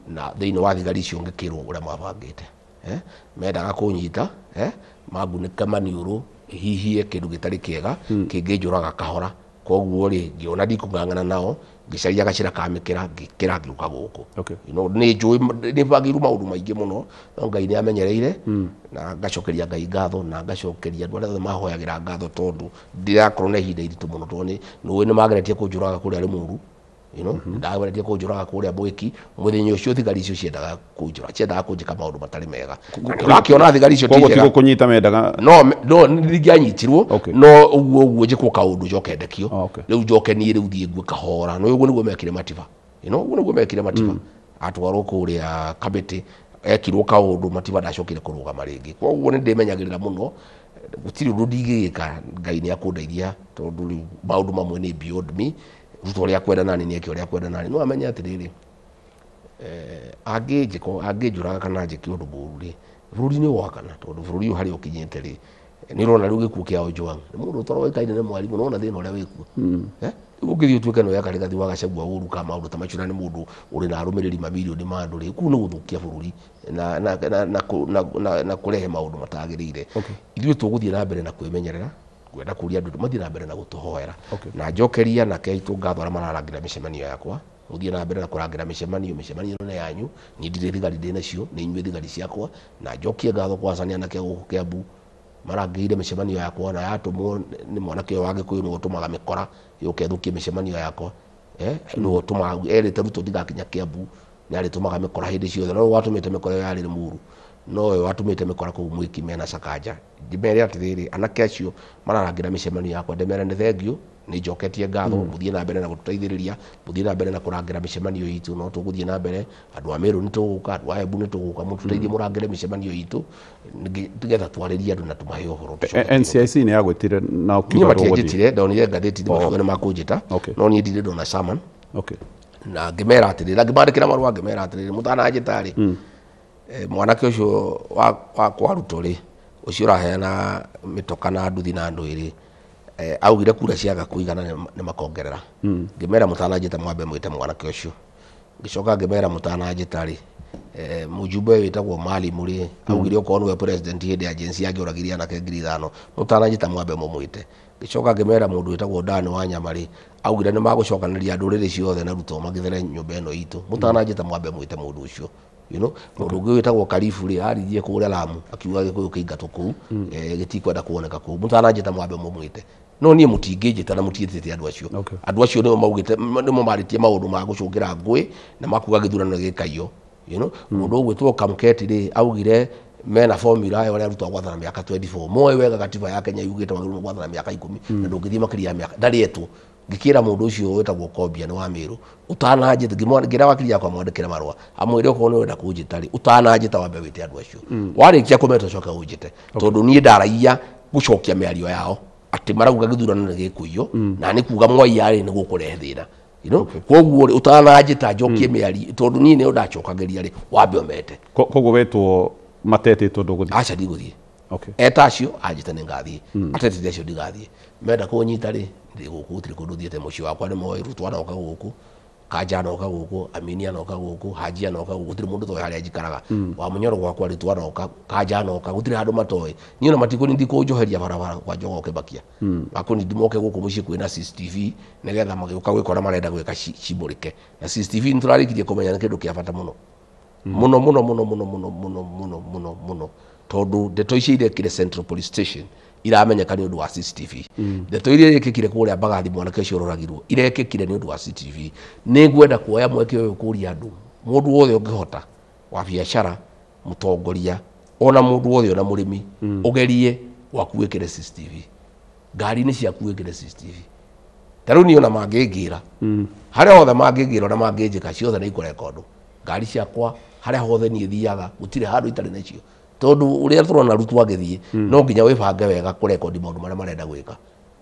Na thĩinĩ wa thigari icio ngĩkĩrwo ũrĩa mabangĩte, mendaga kũnyita, mangunĩke maniũrũ, hihie kĩndũ gĩtarĩ kĩega kĩngĩnjũraga kahora. Koguo rĩ, ngĩona ndikũng'ang'ana nao, ngĩcaria gacĩra ka mĩkĩra, ngĩkĩra ngĩũka gũkũ. You know, nĩ njũĩ nĩ bangĩirwo maũndũ maingĩ mũno, no Ngai nĩ amenyereire, na ngacokeria Ngai ngatho, na ngacokeria andũ arĩa othe mahoyagĩra ngatho, tondũ ndirakorwo na ihinda iritũ mũno, tondũ nĩ nĩ mageretie kũnjũraga kũrĩa Rĩmuru. You know, ndageretie kũnjũraga kũrĩa Mwĩki. Mũthenya ũcio thigari icio ciendaga kũnjũraga, ciendaga kũnjĩka maũndũ matarĩ mega. Ũrakĩona thigari icio ti koguo njega. Tigo kũnyita mendaga. No ndingĩanyitirwo, no ũguo ũguo njĩkwo kaũndũ njoke ndekio, rĩu njoke niĩ rĩu thiĩ ngue kahora. No ũguo nĩguo mekire Matiba. You know, ũguo nĩguo mekire Matiba. Atwarwo kũrĩa Kamĩtĩ, ekirwo kaũndũ, Matiba ndacokire kũrũgama rĩngĩ. Koguo nĩ ndĩmenyagĩrĩra mũno, gũtirĩ ũndũ ndingĩgĩka, Ngai nĩ akũndeithia, tondũ rĩu maũndũ mamwe nĩ beyond me. Ruto ũrĩa akwenda nani nĩ eke ũrĩa akwenda nani. No amenye atĩrĩrĩ, angĩnjũraga kana anjĩke ũndũ mũũru rĩ, bũrũri nĩ wakana, tondũ bũrũri ũyũ harĩa ũkinyĩte rĩ, nĩ ũrona rĩu gĩkuũ kĩa Ojwang nĩ mũndũ ũtaroĩkaine nĩ mwarimũ, nĩwona thĩna ũrĩa wĩkuo. Rĩu ũngĩthiĩ ũtuĩke nĩ weka Rigathi wa Gachagua ũru ka maũndũ ta macio, na nĩ mũndũ ũrĩ na arũmĩrĩri mamirioni ma andũ rĩ, kũu nĩ gũthũkia bũrũri na kũrehe maũndũ matagĩrĩire. Ithuĩ tũgũthiĩ na mbere na kwĩmenyerera, ngwenda kũria andũ mathiĩ na mbere na gũtũhoera, na njokeria anake aitũ ngatho arĩa mararangĩra mĩcemanio yakwa, mũthiĩ na mbere na kũrangĩra mĩcemanio ĩno nĩ yanyu, niĩ ndirĩ thigari ndĩ nacio, nĩ inyuĩ thigari ciakwa. Na njokie ngatho kwanza nĩ anake a gũkũ Kĩambu marangĩire mĩcemanio yakwa, na yatũmwo nĩ mwanake ũyũ wa Gĩkũyũ nĩwe ũtũmaga mĩkora yũke ĩthũkie mĩcemanio yakwa, nĩwe ũtũmaga erĩte Ruto ndigakinya Kĩambu, nĩ arĩtũmaga mĩkora hĩndĩ ciothe, no watũmĩte mĩkora ĩyo yarĩ Rĩmuru, no we watũmĩte mĩkora kũu Mwĩki mena Sakanja. Ndĩmere atĩrĩrĩ, anake acio mararangĩra mĩcemanio yakwa, ndĩmere nĩ thengiũ, nĩ njoketie ngatho, mũthiĩ na mbere na gũtũteithĩrĩria, mũthiĩ na mbere na kũrangĩra mĩcemanio itũ, no tũgũthiĩ na mbere, andũ a Meru nĩ tũgũka, andũ a Embu nĩ tũgũka, mũtũteithie mũrangĩre mĩcemanio itũ, nĩgetha twarĩrie andũ na tũmahe ũhoro. NCIC nĩ yagwĩtire na Niĩ ũkiuga ndũgũthiĩ? Matianjĩtire, ndonire ngathĩti makiuga nĩ makũnjĩta, no niĩ ndirĩ ndona summon. Na ngĩmera atĩrĩrĩ, na ngĩmandĩkĩra marũa ngĩmera atĩrĩrĩ, mũtananjĩta rĩ, mwanake ũcio wa kwa Ruto rĩ, ũcio ũraheana mĩtoka na nduthi na andũ ĩrĩ, augire kura ciaga kũigana nĩ makongerera. Ngĩmera mũtananjĩta mwambe mwĩte mwanake ũcio. Ngĩcoka ngĩmera mũtananjĩta rĩ, mũjumbe wĩtagwo Malimu rĩ, augire okorwo nĩwe president hĩndĩ ya Gen Z angĩoragirie anake 5,000, mũtananjĩta mwambe mũmwĩte. Ngĩcoka ngĩmera mũndũ wĩtagwo Dan Wanyama rĩ, augire nĩ magũcokanĩria ndũrĩrĩ ciothe na Ruto magĩthere nyũmba ĩno itũ, mũtananjĩta mwambe mwĩte mũndũ ũcio. You know, mũndũ ũngĩ wĩtagwo Karibu rĩ, aririe kũrĩa Lamu akiuga Gĩkũyũ kĩingatwo kũu, gĩtikwenda kuoneka kũu, mũtananjĩta mwambe mũmwĩte. No niĩ mũtingĩnjĩta na mũtiĩtĩte andũ acio. Andũ acio nĩo maugĩte, nĩmo marĩtie maũndũ ma gũcũngĩra ngũĩ na makuga gĩthurano gĩkaiywo. You know, mũndũ ũgwĩtwo Kamketi rĩ, augire mena formula ya ũrĩa Ruto agwathana mĩaka 24. Moĩ wega gatiba ya Kenya yugĩte wagĩrĩirwo gwathana mĩaka 10, na ndũngĩthiĩ makĩria ya mĩaka, ndarĩ etwo. Ngĩkĩra mũndũ ũcio wĩtagwo Kobia nĩ wa Meru, ũtananjĩta, ngĩra wakiri yakwa mwandĩkĩre marũa, amwĩre okorwo nĩ ũrenda kũnjĩta rĩ, ũtananjĩta wambe wĩte andũ acio. Warĩkia kũmeta ũcoke ũnjĩte, tondũ niĩ ndaragia gũcokia mĩario yao atĩ marauga gĩthurano nĩ gĩkũiywo, na nĩ kuga mwaiya rĩ nĩ gũkũrehe thĩna. You know, koguo rĩ, ũtananjĩta njokie mĩario, tondũ niĩ nĩyo ndacokagĩria rĩ, wambe ũmete. Koguo wetwo matetĩtwo ndũgũthiĩ? Aca, ndigũthiĩ. Eta acio anjĩte nĩ ngathiĩ, atetete acio ndigathiĩ. Menda kũnyita rĩ, ndĩ gũkũ, gũtirĩ kũndũ thiĩte, mũciĩ wakwa nĩ moĩ, Ruto anoka gũkũ, Kanja anoka gũkũ, Amini anoka gũkũ, Haji anoka gũkũ, gũtirĩ mũndũ toĩ harĩa njikaraga. Wa Mũnyoro gwakwa rĩtwa anoka, Kanja anoka, gũtirĩ handũ matoĩ. Niĩ ona matikũni ndikũnjoheria barabara kwa Njogo Kĩbakia. Makũni ndimoke gũkũ mũciĩ kwĩna CCTV nĩgetha magĩũka gwĩka ũrĩa marenda gwĩka cimũrĩke. Na CCTV nĩ tũrarĩkirie kũmenya nĩ kĩndũ kĩa bata mũno. Mũno mũno mũno mũno mũno mũno mũno mũno mũno. Tondũ ndeto icio irekire Central Police Station iramenyeka nĩ ũndũ wa CCTV. Ndeto iria irekĩkire kũrĩa Mbagathi mwanake ũcio ũroragirwo irekĩkire nĩ ũndũ wa CCTV. Nĩ ngwenda kuoya mweke ũyũ kũria andũ, mũndũ wothe ũngĩhota wa biacara, mũtongoria, ona mũndũ wothe ona mũrĩmi, ũgerie gwaku wĩkĩre CCTV. Ngari-inĩ ciaku wĩkĩre CCTV. Ta rĩu niĩ ona mangĩngĩra, harĩa hothe mangĩngĩra ona mangĩnjĩka ciothe nĩ ikũrekondwo. Ngari ciakwa harĩa hothe niĩ thiaga gũtirĩ handũ itarĩ nacio. Tondũ ũrĩa tũrona Ruto agĩthiĩ no nginya wĩbange wega kũrekondi maũndũ marĩa marenda gwĩka.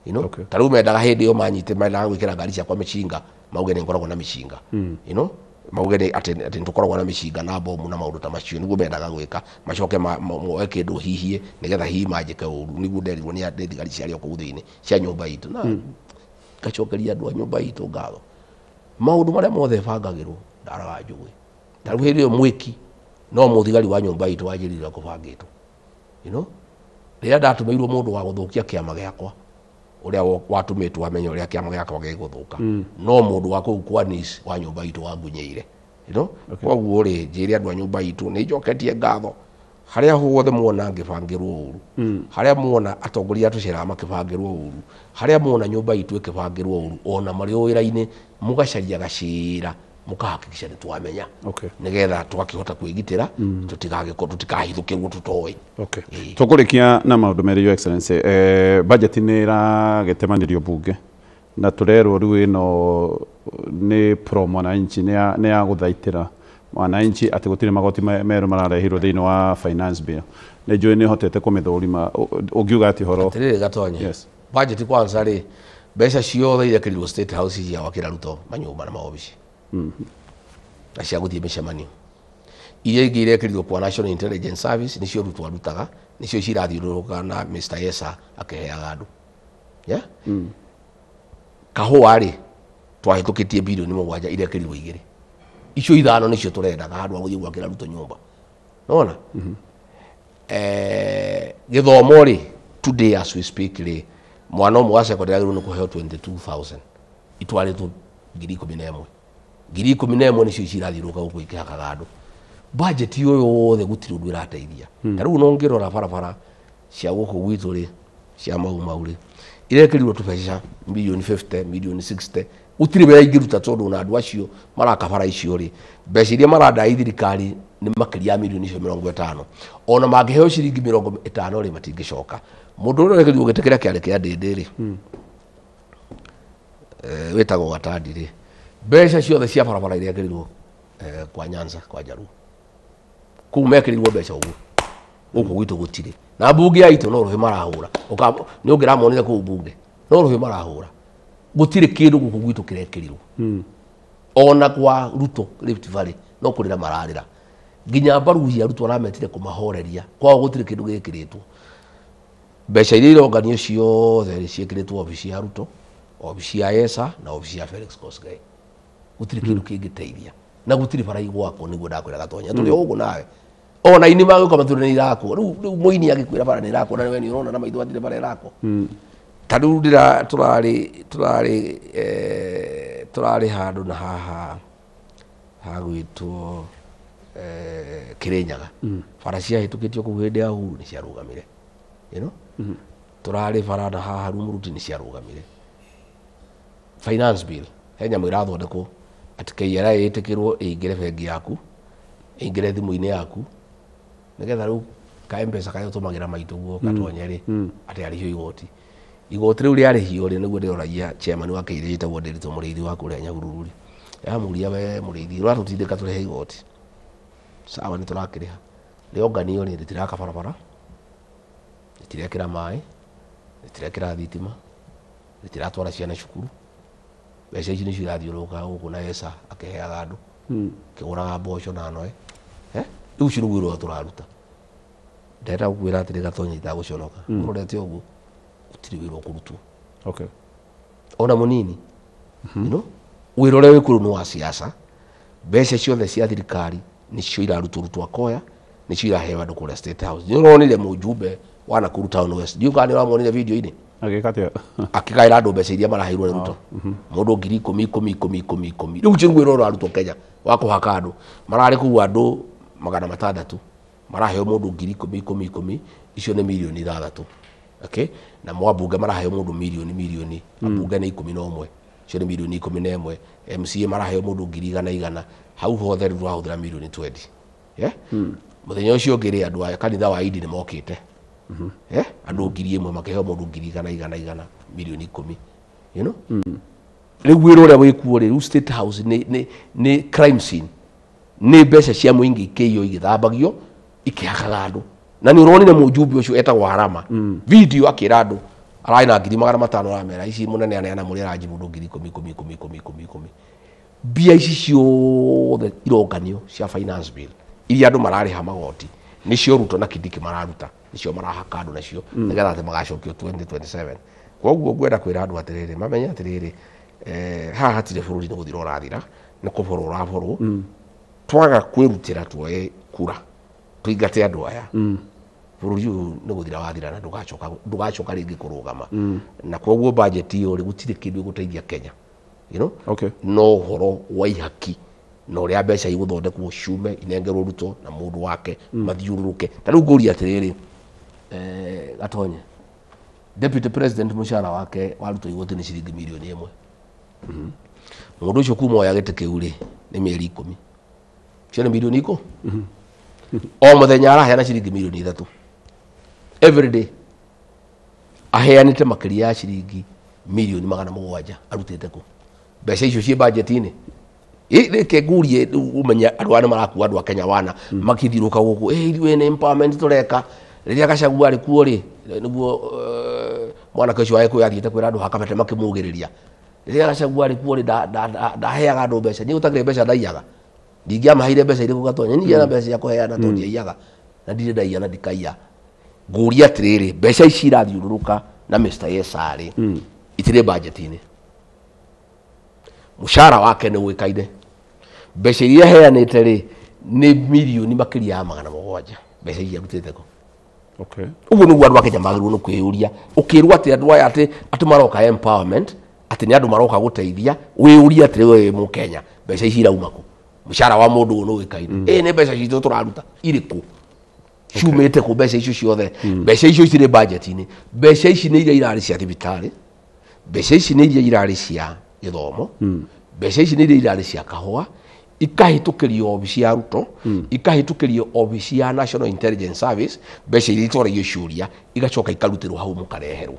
You know? Ta rĩu mendaga hĩndĩ ĩyo manyite mendaga gwĩkĩra ngari ciakwa mĩcinga, mauge nĩ ngoragwo na mĩcinga. You know? Mauge nĩ atĩ nĩ tũkoragwo na mĩcinga na bomu na maũndũ ta macio nĩguo mendaga gwĩka, macoke moe kĩndũ hihie nĩgetha hihi manjĩke ũru, nĩguo nderirwo nĩ thigari ciarĩ o kũu thĩinĩ cia nyũmba itũ. Na ngacokeria andũ a nyũmba itũ ngatho. Maũndũ marĩa mothe bangagĩrwo ndaraga njũĩ. Ta rĩu hĩndĩ ĩyo mwĩki no mũthigari wa nyũmba itũ wanjĩrire kũbangĩtwo. You know? Rĩrĩa ndatũmĩirwo mũndũ wa gũthũkia kĩama gĩakwa, ũrĩa watũmĩtwo amenye ũrĩa kĩama gĩakwa gĩgũthũka, no mũndũ wa kũu kwa niece wa nyũmba itũ wangunyĩire. You know? Koguo rĩ, njĩre andũ a nyũmba itũ nĩ njoketie ngatho harĩa hothe muona ngĩbangĩrwo ũru, harĩa muona atongoria tũceraga makĩbangĩrwo ũru, harĩa muona nyũmba itũ ĩkĩbangĩrwo ũru, ona marĩ o wĩra-inĩ mũgacaria gacĩra mũkahakikisha nĩ twamenya nĩgetha twakĩhota kwĩgitĩra tũtikahithũkĩrwo tũtoĩ. Tũkũrĩkia na maũndũ merĩ, Your Excellency. Budget nĩ ĩragĩtemanĩrio bunge na tũrerwo rĩu ĩno nĩ pro mwananchi, nĩ ya gũthaitĩra mwananchi atĩ gũtirĩ magoti merũ mararehirwo thĩinĩ wa finance bill. Nĩ njũĩ nĩ ũhotete kũmĩthũrima, ũngiuga atĩ ũhoro? Atĩrĩrĩ Gatonye, budget kwanza rĩ, mbeca ciothe irekĩrirwo State House cia gwakĩra Ruto manyũmba na maobici na cia gũthiĩ mĩcemanio. Iria ingĩ irekĩrirwo kwa National Intelligence Service nĩcio Ruto arutaga, nĩcio cirathiũrũrũka na Mr. Esa akĩheaga andũ. Yeah? Kahũa rĩ, twahĩtũkĩtie bilioni 7 irekĩrirwo 2. Icio 5 nĩcio tũrendaga handũ ha gũthiĩ gwakĩra Ruto nyũmba. Nĩwona? Gĩthomo rĩ, today as we speak rĩ, mwana ũmwe wa secondary agĩrĩirwo nĩ kũheo 22,000 itwarĩtwo 11,000. 11,000 nĩcio cirathiũrũrũka gũkũ ikĩhakaga andũ. Budget ũyũ wothe gũtirĩ ũndũ ĩrateithia. Ta rĩu no ngĩrora barabara cia gũkũ gwitũ rĩ, cia Mau Mau rĩ, irekĩrirwo tũbeca milioni 50, milioni 60, gũtirĩ wĩra ingĩruta tondũ ona andũ acio maraka bara icio rĩ, mbeca iria marandai thirikari nĩ makĩria ya milioni icio 50. Ona mangĩheo ciringi 50 rĩ, matingĩcoka. Mũndũ ũrĩa ũrekĩrirwo gĩtĩ kĩrĩa kĩarĩ kĩa Ndĩndĩ rĩ, wĩtagwo Gatandi rĩ, mbeca ciothe cia barabara irekĩrirwo kwa Nyanza, kwa Jaluo. Kũu mekĩrirwo mbeca ũguo. Gũkũ gwitũ gũtirĩ. Na mbunge ya itũ no rũhĩ marahũra. Nĩ ũngĩramonire kũu mbunge, no rũhĩ marahũra. Gũtirĩ kĩndũ gũkũ gwitũ kĩrekĩrirwo. Ona kwa Ruto Rift Valley no kũrĩra mararĩra. Nginya mbaruhi ya Ruto arametire kũmahoreria. Kwao gũtirĩ kĩndũ gĩkĩrĩtwo. Mbeca iria ironganio ciothe rĩ, ciĩkĩrĩtwo obici ya Ruto, obici ya Esa na obici ya Felix Koskei. Gũtirĩ kĩndũ kĩngĩteithia. Na gũtirĩ bara igwakwo nĩguo ndakwĩra Gatonya. Tũrĩ o gũkũ nawe. Ona ini magĩũka matũre nĩ irakwo. Rĩu mũini agĩkwĩra bara nĩ irakwo na we nĩ ũrona na maitho hatirĩ bara ĩrakwo. Ta rĩu tũrarĩ handũ na haha hagwĩtwo Kĩrĩnyaga. Bara ciahĩtũkĩtio kũu hĩndĩ ya Uhuru nĩ ciarũgamire. You know? Tũrarĩ bara na haha Rumuruti nĩ ciarũgamire. Finance bill, he nyamũ ĩrathondekwo atĩ KRA ĩtĩkĩrwo ĩingĩre bengi yaku, ĩingĩre thimũ-inĩ yaku, nĩgetha rĩu ka M-Pesa karĩa ũtũmagĩra maitũ guo gatonye rĩ, atĩ arĩhio igoti. Igoti rĩu rĩarĩhio rĩ, nĩguo ndĩroragia chairman wa KRA ĩtagwo Ndĩritũ Mũrĩithi wa kũrĩa Nyahururu rĩ. Ndĩramũria we Mũrĩithi, ũratũtindĩka tũrĩhe igoti. Sawa, nĩ tũrakĩrĩha. Rĩonganio rĩ, rĩtiraka barabara, rĩtirekĩra maĩ, rĩtirekĩra thitima, rĩtiratwara ciana cukuru. Mbeca ici nĩcio irathiũrũrũka gũkũ na Esa akĩheaga andũ, akĩgũraga mboco na noe. Rĩu ũcio nĩguo wĩra ũrĩa tũraruta. Ndĩrenda gũkwĩra atĩrĩ Gatonya, itagũconoka. Ũrorete ũguo, gũtirĩ wĩra ũkũrutwo. Ona mũnini. You know? Wĩra ũrĩa wĩ kũu nĩ wa siasa. Mbeca ciothe cia thirikari nĩcio irarutwo rutwo akoya, nĩcio iraheo andũ kũrĩa State House. Nĩ ũronire mũjumbe wa Nakuru Town West, ndiũĩ kana nĩ ũramuonire video-inĩ? Agĩka atĩa? Akĩgaĩra andũ mbeca iria maraheirwo nĩ Ruto, mũndũ 10,000 10 10 10 10. Rĩu ũcio nĩguo wĩra ũrarutwo Kenya wa kũhaka andũ. Mararĩ kũu andũ 600, maraheo mũndũ 10,000 10 10, icio nĩ mirioni 6. Okay, na mwambunge maraheo mũndũ mirioni mirioni, ambunge nĩ 11, icio nĩ mirioni 11. MCA maraheo mũndũ 100,000, hau hothe rĩu tũrahũthĩra mirioni 20. Yeah? Mũthenya ũcio ũngĩ rĩ, andũ a kanitha wa Idi nĩ mokĩte, yeah? Andũ 1,000 makĩheo mũndũ 100,000 100 100, mirioni 10, you know? Rĩu wĩra ũrĩa wĩkuo rĩ, rĩu State House nĩ crime scene, nĩ mbeca cia mũingĩ ikĩiywo, igĩthambagio, ikĩhakaga andũ. Na nĩ ũronire mũjumbe ũcio etagwo Harama video akĩra andũ ararĩ na 500,000, aramera ici mũnene aneana mũrĩ aranji mũndũ 10,000 10 10 10 10 10. Mbia ici ciothe ironganio cia finance bill iria andũ mararĩha magoti, nĩcio Ruto na Kindiki mararuta, nĩcio marahaka andũ nacio nĩgetha atĩ magacokio 2027. Koguo ngwenda kwĩra andũ atĩrĩrĩ, mamenye atĩrĩrĩ, haha hatirĩ bũrũri nĩ gũthira ũrathira, nĩ kũborwo ũraborwo. Twaga kwĩrutĩra tuoye kura tũingate andũ aya, bũrũri ũyũ nĩ gũthira wathira na ndũgacoka rĩngĩ kũrũgama. Na koguo budget ĩyo rĩ, gũtirĩ kĩndũ ĩgũteithia Kenya, you know? No ũhoro wa ihaki na ũrĩa mbeca igũthondekwo ciume inengerwo Ruto na mũndũ wake mathiũrũrũke. Ta rĩu ngũria atĩrĩrĩ, Gatonye, deputy president mũcara wake warutwo igoti nĩ ciringi mirioni 1. Mũndũ ũcio kuma oya gĩtĩ kĩu rĩ, nĩ mĩeri 10, cio nĩ mirioni ikũ. O mũthenya araheana ciringi mirioni 3 every day, aheanĩte makĩria ya ciringi mirioni 700. Arutĩte kũ mbeca icio ciĩ budget-inĩ? Reke ngurie, rĩu ũmenye andũ aya nĩ marakua andũ a Kenya wana makĩthiũrũka gũkũ, ithuĩ nĩ empowerment tũreka. Rĩrĩa Gachagua arĩ kuo rĩ, nĩguo mwanake ũcio wa Gĩkũyũ athiĩte kwĩra andũ hakabete makĩmugĩrĩria. Rĩrĩa Gachagua arĩ kuo rĩ, ndaheaga andũ mbeca. Niĩ gũtakĩrĩ mbeca ndaiyaga, ndingĩamaheire mbeca irĩkũ Gatonya? Niĩ na mbeca cia kũheana tondũ ndiaiyaga na ndirĩ ndaiya na ndikaiya. Ngũria atĩrĩrĩ, mbeca ici irathiũrũrũka na Mr. Yes rĩ, itirĩ budget-inĩ. Mũcara wake nĩ ũĩkaine, mbeca iria aheanĩte rĩ, nĩ mirioni makĩria ya 700. Mbeca iria arutĩte kũ? Ũguo nĩguo andũ a Kenya magĩrĩirwo nĩ kwĩyũria. Ũkĩrwo atĩ andũ aya atĩ maroka empowerment, atĩ nĩ andũ maroka gũteithia, wĩyũrie atĩrĩ, we mũkenya, mbeca ici irauma kũ? Mũcara wa mũndũ ũyũ nĩ ũĩkaine. Ĩ nĩ mbeca citũ tũraruta irĩkũ? Ciumĩte kũ mbeca icio ciothe? Mbeca icio itirĩ budget-inĩ. Mbeca ici nĩ iria irarĩ cia thibitarĩ, mbeca ici nĩ iria irarĩ cia gĩthomo, mbeca ici nĩ iria irarĩ cia kahũa, ikahĩtũkĩrio obici ya Ruto, ikahĩtũkĩrio obici ya National Intelligence Service. Mbeca iria itwaragio ciũria igacoka ikarutĩrwo hau, mũkareherwo.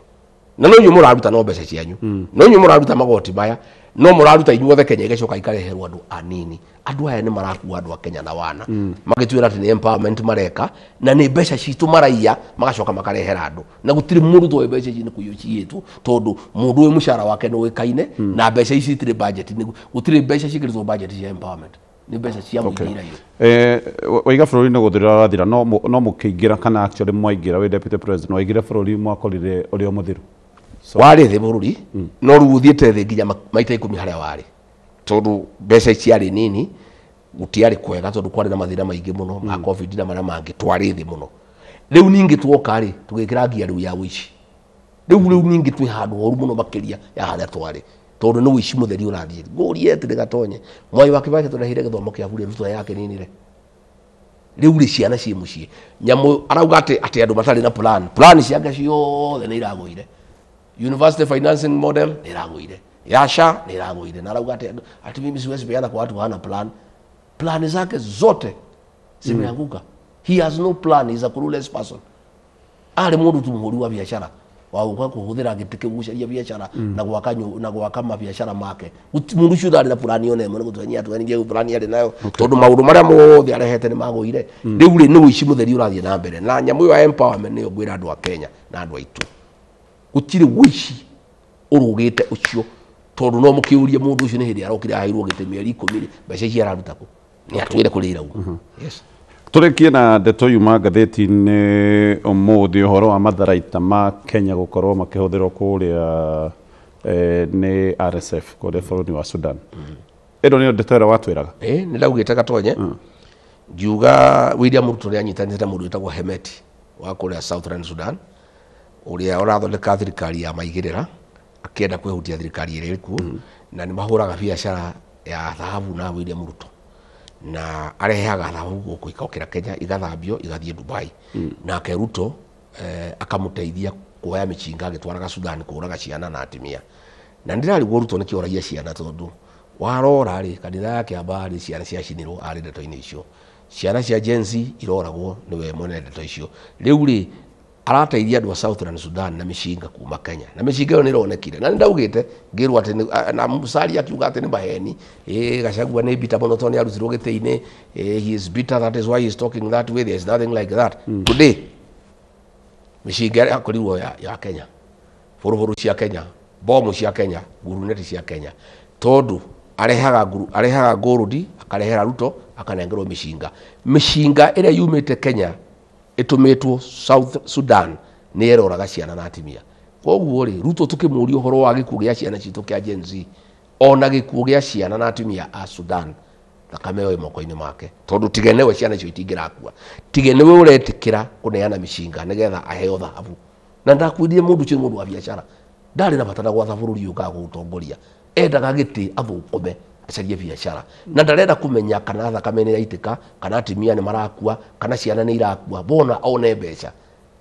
Na no inyuĩ mũraruta no mbeca cianyu, no inyuĩ mũraruta magoti maya, no mũraruta inyuothe Kenya, igacoka ikareherwo andũ anini. Andũ aya nĩ marakua andũ a Kenya na wana magĩtuĩra atĩ nĩ empowerment mareka, na nĩ mbeca citũ maraiya, magacoka makarehera andũ, na gũtirĩ mũndũ toĩ mbeca ici nĩ kũiywo ciyĩtwo, tondũ mũndũ ũyũ mũcara wake nĩ ũĩkaine na mbeca ici itirĩ budget. Gũtirĩ mbeca ciĩkĩrĩtwo budget cia empowerment, nĩ mbeca cia mũingĩ iraiywo. Waiga bũrũri nĩ gũthira ũrathira, no mũkĩingĩra, kana actually mwaingĩra wĩ deputy president, waingĩra bũrũri mwakorire ũrĩ o mũthiru. Warĩ thĩ bũrũri, no rĩu ũthiĩte thĩ nginya maita 10 harĩa warĩ, tondũ mbeca ciarĩ nini, gũtiarĩ kwega, tondũ kwarĩ na mathĩna maingĩ mũno ma COVID na marĩa mangĩ, twarĩ thĩ mũno. Rĩu ningĩ tuoka rĩ, tũgĩkĩra ngia rĩu ya ũici. Rĩu ningĩ twĩ handũ horu mũno makĩria ya harĩa twarĩ, tondũ nĩ ũici mũtheri ũrathiĩ. Ngũrie atĩrĩ Gatonye, Mwai wa Kibaki tũrehire gĩthomo kĩa bure, Ruto yakĩninire. Rĩu rĩ, ciana ciĩ mũciĩ nyamũ arauga atĩ andũ matarĩ na plan. Plan ciake ciothe nĩ iragũire. University financing model nĩ iragũire, ya SHA nĩ iragũire, na arauga atĩ mimi siwezi peana kwa watu hawana plan. Plan zake zote zimeanguka. He has no plan, he's a clueless person. Arĩ mũndũ tu mũhũri wa biacara wa gũka kũhũthĩra gĩtĩ kĩu gũcaria biacara na gwaka mabiacara make. Mũndũ ũcio ndarĩ na plan ona ĩmwe, nĩ gũtwenia atwenirie plan arĩ nayo, tondũ maũndũ marĩa mothe arehete nĩ magũire. Rĩu rĩ, nĩ ũici mũtheri ũrathiĩ na mbere, na nyamũ ĩyo ya empowerment nĩyo ngwĩra andũ a Kenya na andũ aitũ, gũtirĩ ũici ũrũgĩte ũcio, tondũ no mũkĩũrie mũndũ ũcio nĩ hĩndĩ arokire aheirwo gĩtĩ, mĩeri 10 rĩ, mbeca ici araruta kũ? Nĩ atwĩre kũrĩa irauma. Yes. Tũrĩkie na ndeto yuma ngathĩti-inĩ ũmũthĩ, ũhoro wa matharaita ma Kenya gũkorwo makĩhũthĩrwo kũrĩa Nĩ RSF kũrĩa bũrũri wa Sudan. Ĩno nĩyo ndeto ĩrĩa watwĩraga. Nĩ ndaugĩte Gatonye ngiuga William Ruto nĩ anyitanĩte na mũndũ wĩtagwo Hemeti wa kũrĩa Southern Sudan ũrĩa ũrathondeka thirikari ya maigĩrĩra akĩenda kwĩhutia thirikari ĩrĩa ĩkuo, na nĩ mahũraga biacara ya thahabu na William Ruto, na arehaga thahabu gũkũ ikokĩra Kenya igathambio igathiĩ Dubai. Nake Ruto akamũteithia kuoya mĩcinga agĩtwaraga Sudan kũũraga ciana na atumia. Na ndĩrarigwo Ruto nĩkĩ oragia ciana, tondũ warora rĩ kanitha ya Kĩambaa rĩ ciana ciacinirwo arĩ ndeto-inĩ icio, ciana cia Gen Z iroragwo nĩwe mwene ndeto icio. Rĩu rĩ arateithia andũ a Southern Sudan na mĩcinga kuma Kenya, na mĩcinga ĩyo nĩĩronekire, na nĩndaugĩte ngĩrwo atĩ na Musalia akiuga atĩ nĩ maheni, Gachagua nĩ bitter mũno tondũ nĩarutirwo gĩtĩ-inĩ, he is bitter, that is why he is talking that way, there is nothing like that. Today mĩcinga yakorirwo ya Kenya, bũrũbũrũ cia Kenya, bomu cia Kenya, nguruneti cia Kenya, tondũ arehaga ngũrũdi akarehera Ruto akanengerwo mĩcinga. Mĩcinga ĩrĩa yumĩte Kenya ĩtũmĩtwo South Sudan nĩ ĩroraga ciana na atumia. Koguo rĩ Ruto tũkĩmũria ũhoro wa gĩkuũ gĩa ciana citũ kĩa Gen Z, ona gĩkuũ gĩa ciana na atumia a Sudan, thakame ĩyo ĩ moko-inĩ make, tondũ tige nĩwe ciana icio itingĩrakua, tige nĩwe ũretĩkĩra kũneana mĩcinga nĩgetha aheo thahabu. Na ndakwĩrire mũndũ ũcio nĩ mũndũ wa biacara, ndarĩ na bata na gwatha bũrũri ũyũ kana kũũtongoria, endaga gĩtĩ athũkũme acarie biacara, na ndarenda kũmenya kana thakame nĩ yaitĩka, kana atumia nĩ marakua, kana ciana nĩ irakua, bona one mbeca.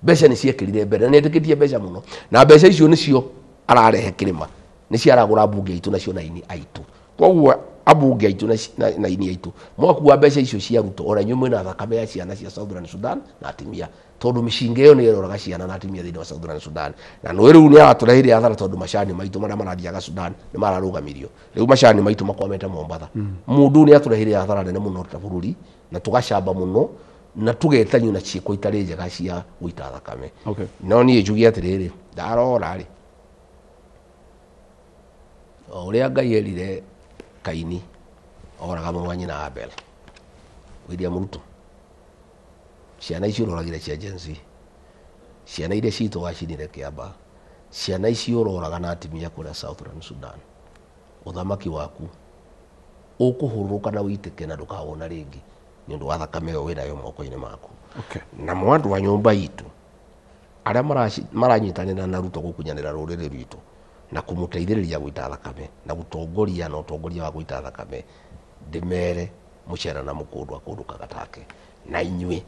Mbeca nĩ ciekĩrire mbere, na nĩetĩkĩtie mbeca mũno, na mbeca icio nĩcio ararehe kĩrĩma, nĩcio aragũra mbunge aitũ nacio na aini aitũ. Koguo ambunge aitũ na aini aitũ mwakua mbeca icio cia Ruto, ona inyuĩ mwĩna thakame ya ciana cia Southern Sudan na atumia, tondũ mĩcinga ĩyo nĩ ĩroraga ciana na atumia thĩinĩ wa Southern Sudan. Na nĩ rĩu nĩ aratũreheire hathara, tondũ macani maitũ marĩa marathiaga Sudan nĩ mararũgamirio, rĩu macani maitũ makwamĩte Mombatha. Mũndũ nĩ atũreheire hathara nene mũno ta bũrũri, na tũgacamba mũno, na tũgetanio na ciĩko itarĩ njega cia gũita thakame. No niĩ njuge atĩrĩrĩ, ndarora rĩ o ũrĩa Ngai erire Kaini oraga mũrũ wa nyina Abel, William Ruto, ciana icio ũroragire cia Gen Z, ciana iria citũ wacinire Kĩambaa, ciana icio ũroraga na atumia kũrĩa Southern Sudan, ũthamaki waku ũkũhũrũka na wĩitĩke na ndũkawona rĩngĩ nĩ ũndũ wa thakame ĩyo wĩnayo moko-inĩ maku. Na mwandũ wa nyũmba itũ arĩa maranyitanĩra na Ruto gũkunyanĩra rũrĩrĩ rwitũ na kũmũteithĩrĩria gũita thakame na gũtongoria na ũtongoria wa gũita thakame, ndĩmere mũcera na mũkũndũ akũndũkaga take, na inyuĩ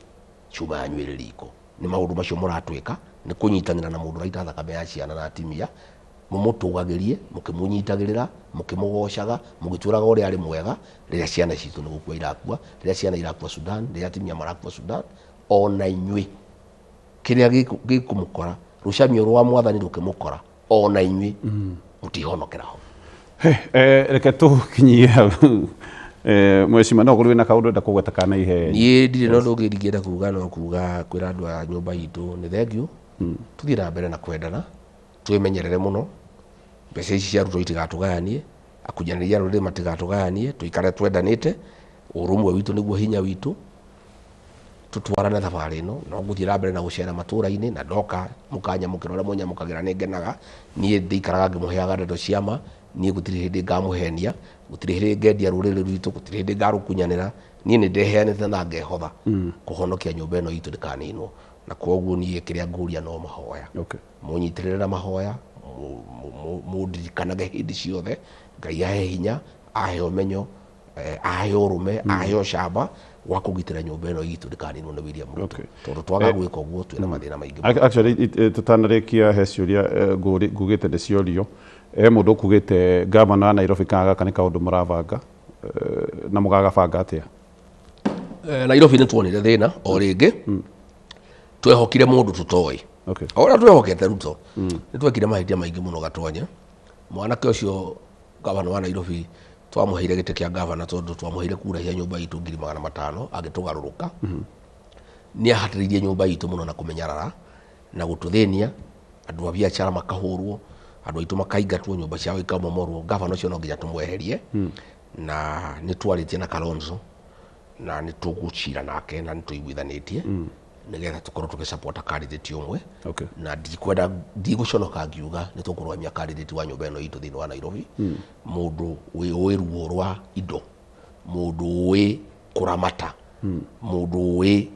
cuma yanyu ĩrĩ riko. Nĩ maũndũ macio mũratwĩka nĩ kũnyitanĩra na mũndũ ũraita thakame ya ciana na atumia, mũmũtũgagĩrie, mũkĩmũnyitagĩrĩra, mũkĩmũgocaga, mũgĩtwĩraga ũrĩa arĩ mwega rĩrĩa ciana citũ nĩ gũkua irakua, rĩrĩa ciana irakua Sudan, rĩrĩa atumia marakua Sudan. Ona inyuĩ kĩrĩa gĩkũmũkora, rũcamio rwa mwathani rũkĩmũkora, ona inyuĩ mũtihonokera ho. Reke tũkinyie hau. Mheshimiwa, no ũkorwo wĩna kaũndũ ũrenda kũgweta kana ihe? Niĩ ndirĩ na ũndũ ũngĩ ingĩenda kuga, no kuga kwĩra andũ a nyũmba itũ nĩ thengiũ, tũthiĩ na mbere na kwendana, twĩmenyerere mũno, mbeca ici cia Ruto itigatũgayanie, akunyanĩri a rũrĩrĩ matigatũgayanie, tũikare twendanĩte, ũrũmwe witũ nĩguo hinya witũ, tũtwarane thabarĩ ĩno. No ngũthiĩ na mbere na gũcera matũra-inĩ, na ndoka mũkanyamũkĩra ũrĩa mũnyamũkagĩra nĩ ngenaga. Niĩ ndĩikaraga ngĩmũheaga ndeto cia ma, niĩ gũtirĩ hĩndĩ ngamũhenia, gũtirĩ hĩndĩ ngendia rũrĩrĩ rwitũ, gũtirĩ hĩndĩ ngarũkunyanĩra. Niĩ nĩ ndeheanĩte na ngehotha kũhonokia nyũmba ĩno itũ ndĩkaninwo. Na koguo niĩ kĩrĩa ngũria no mahoya, mũnyitĩrĩre na mahoya, mũndirikanage hĩndĩ ciothe. Ngai ahe hinya, ahe ũmenyo, ahe ũrũme, ahe ũcamba wa kũgitĩra nyũmba ĩno itũ ndĩkaninwo nĩ William Ruto, tondũ twaga gwĩka ũguo twĩna mathĩna maingĩ. Actually tũtanarĩkia he ciũria ngugĩte nĩ ciorio. He mũndũ ũkugĩte gavana wa Nairobi kana gaka nĩ kaũndũ mũrabanga, na mũgagabanga atĩa? Nairobi nĩ tuonire thĩna o rĩngĩ, twehokire mũndũ tũtoĩ. O ũrĩa twehokete Ruto, nĩ twekire mahĩtia maingĩ mũno Gatonye. Mwanake ũcio gavana wa Nairobi twamũheire gĩtĩ kĩa gavana tondũ twamũheire kura cia nyũmba itũ 500,000, agĩtũgarũrũka. Nĩ ahatĩrĩirie nyũmba itũ mũno na kũmenyarara na gũtũthĩnia, andũ a biacara makahũrwo, andũ aitũ makaingatwo, nyũmba ciao ikamomorwo. Gavana ũcio no nginya tũmweherie, na nĩ twarĩtie na Kalonzo, na nĩ tũgũcira nake, na nĩ tũiguithanĩtie. Nĩgetha tũkorwo tũgĩsupport candidate ũmwe. Na ndikwenda ndigũconoka ngiuga nĩ tũkũrũgamia candidate wa nyũmba ĩno itũ thĩinĩ wa Nairobi. Mũndũ wĩ ũĩ ruo rwa indo, mũndũ ũĩ kũramata, mũndũ ũĩ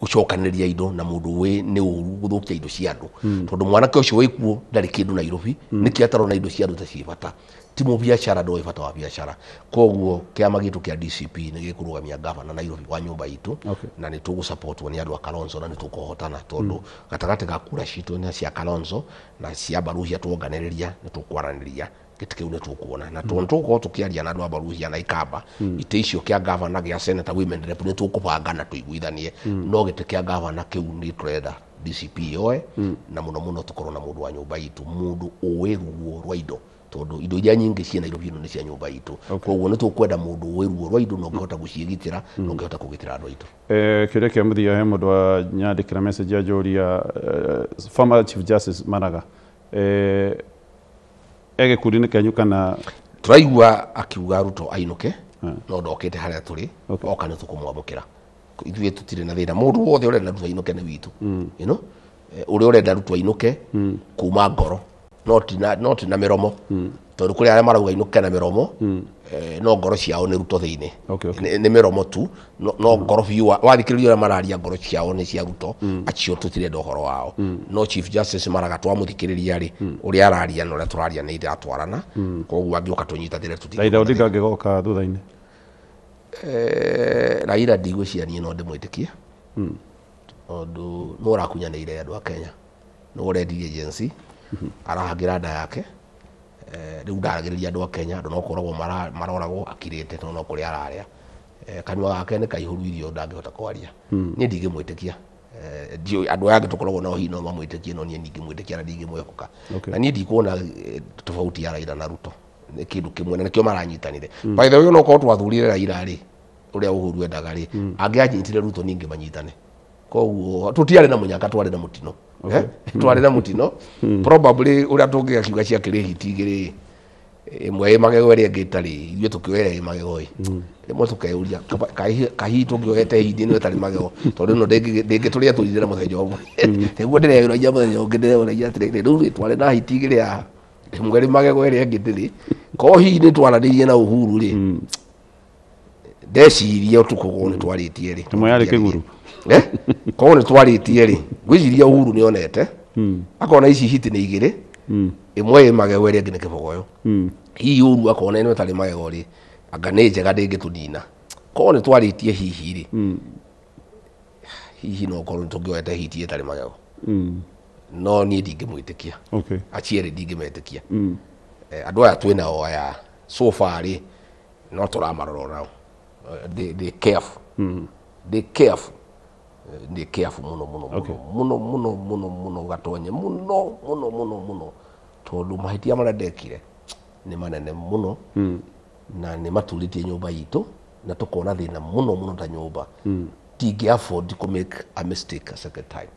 gũcokanĩrĩria indo, na mũndũ ũĩ nĩ ũru gũthũkia indo cia andũ. Tondũ mwanake ũcio wĩkuo ndarĩ kĩndũ Nairobi, nĩkĩo atarona indo cia andũ ta ciĩ bata. Ti mũbiacara, ndoĩ bata wa biacara. Koguo kĩama gitũ kĩa DCP nĩ gĩkũrũgamia gavana Nairobi wa nyũmba itũ, na nĩ tũgũsupportwo nĩ andũ a Kalonzo na nĩ tũkũhotana, tondũ gatagatĩ ga kura citũ na cia Kalonzo na cia Baruhia tuonganĩrĩria nĩ tũkwaranĩria gĩtĩ kĩu nĩ tũkuona. Na tondũ tũgũkorwo tũkĩaria na andũ a Baruhia na Ikamba, itĩ icio kĩa gavana, gĩa senator, women rep nĩ tũkũbanga na tũiguithanie, no gĩtĩ kĩa gavana kĩu nĩ tũrenda DCP yoe, na mũno mũno tũkorwo na mũndũ wa nyũmba itũ, mũndũ ũĩ ruo rwa indo, tondũ indo iria nyingĩ ciĩ Nairobi ĩno nĩ cia nyũmba itũ. Koguo nĩ tũkwenda mũndũ ũĩ ruo rwa indo na ũngĩhota gũciĩgitĩra na ũngĩhota kũgitĩra andũ aitũ. Kĩũria kĩa mũthia, he mũndũ wa nyandĩkĩra message anjũria, former Chief Justice Maraga e gĩkundi-inĩ kĩanyu kana? Tũraigua akiuga Ruto ainũke, no ndokĩte harĩa tũrĩ. Oka nĩ tũkũmwamũkĩra, ithuĩ tũtirĩ na thĩna. Mũndũ wothe ũrenda Ruto ainũke nĩ witũ, you know? Ũrĩa ũrenda Ruto ainũke kuma ngoro, no ti na mĩromo, tondũ kũrĩ arĩa marauga ainũke na mĩromo, no ngoro ciao nĩ Ruto thĩinĩ. Nĩ mĩromo tu, no ngoro biũ wathikĩrĩria ũrĩa mararia, ngoro ciao nĩ cia Ruto. Acio tũtirenda ũhoro wao. No Chief Justice Maraga twamũthikĩrĩria rĩ, ũrĩa araria na ũrĩa tũraria nĩ iratwarana. Koguo angĩũka tũnyitanĩre, tũtirĩ. Raila Odinga angĩgoka thutha-inĩ? Raila ndigwĩciria niĩ no ndĩmwĩtĩkie, tondũ nĩ ũrakunyanĩire andũ a Kenya, nĩ ũrendirie agency, arahangĩra nda yake. Rĩu ndaragĩrĩria andũ a Kenya, andũ no kũragwo maroragwo akirĩte, tondũ no kũrĩa ararĩa. Kanua gake nĩ kaihũru irio, ndangĩhota kwaria. Niĩ ndingĩmwĩtĩkia. Ndiũĩ andũ aya angĩ tũkoragwo nao hihi no mamwĩtĩkie, no niĩ ndingĩmwĩtĩkia na ndingĩmwĩhoka. Na niĩ ndikuona tofauti ya Raila na Ruto, nĩ kĩndũ kĩmwe, na nĩkĩo maranyitanire. By the way, onokorwo twathurire Raila rĩ, ũrĩa Uhuru endaga rĩ, angĩanyitire Ruto ningĩ manyitane. Koguo tũtiarĩ na mũnyaka, twarĩ na mũtino. Twarĩ na mũtino. Probably ũrĩa tũngĩgakiuga ciakĩrĩ hiti igĩrĩ, ĩmwe ĩ magego ĩrĩa ĩngĩ ĩtarĩ, ithuĩ tũkĩoya ĩrĩa ĩ magego ĩ. Rĩmwe tũkeyũria kahihi tũngĩoete hiti ĩno ĩtarĩ magego, tondũ ĩno ndĩngĩtũrĩa tũrithĩre mũthenya ũmwe. Nĩguo ndĩreyũragia mũthenya ũngĩ, ndĩreyũragia atĩrĩrĩ, rĩu rĩ twarĩ na hiti igĩrĩ haha, ĩmwe ĩrĩ magego ĩrĩa ĩngĩ ndĩrĩ. Korwo hihi nĩ twaranĩirie na Uhuru rĩ, ndeciria ũtukũ korwo nĩ twarĩtie rĩ, Ĩmwe yarĩ kĩguru. Korwo nĩ twarĩtie rĩ, ngwĩciria Uhuru nĩ onete akona ici hiti nĩ igĩrĩ, ĩmwe ĩ magego ĩrĩa ĩngĩ nĩ kĩbogoyo. Hihi Uhuru akona ĩno ĩtarĩ magego rĩ, anga nĩ njega ndĩngĩtũnina. Korwo nĩ twarĩtie hihi rĩ, hihi no korwo nĩ tũngĩoete hiti ĩtarĩ magego. No niĩ ndingĩmwĩtĩkia. Acio erĩ ndingĩmetĩkia. Andũ aya twĩ nao aya so far rĩ, no tũramarora nao. Ndĩ careful, ndĩ careful, ndĩ careful mũno mũno mũno mũno mũno mũno mũno, gatonye mũno mũno mũno mũno, tondũ mahĩtia marĩa ndekire nĩ manene mũno na nĩ maturĩtie nyũmba itũ na tũkona thĩna mũno mũno ta nyũmba. Ndingĩ afford to make a mistake a second time.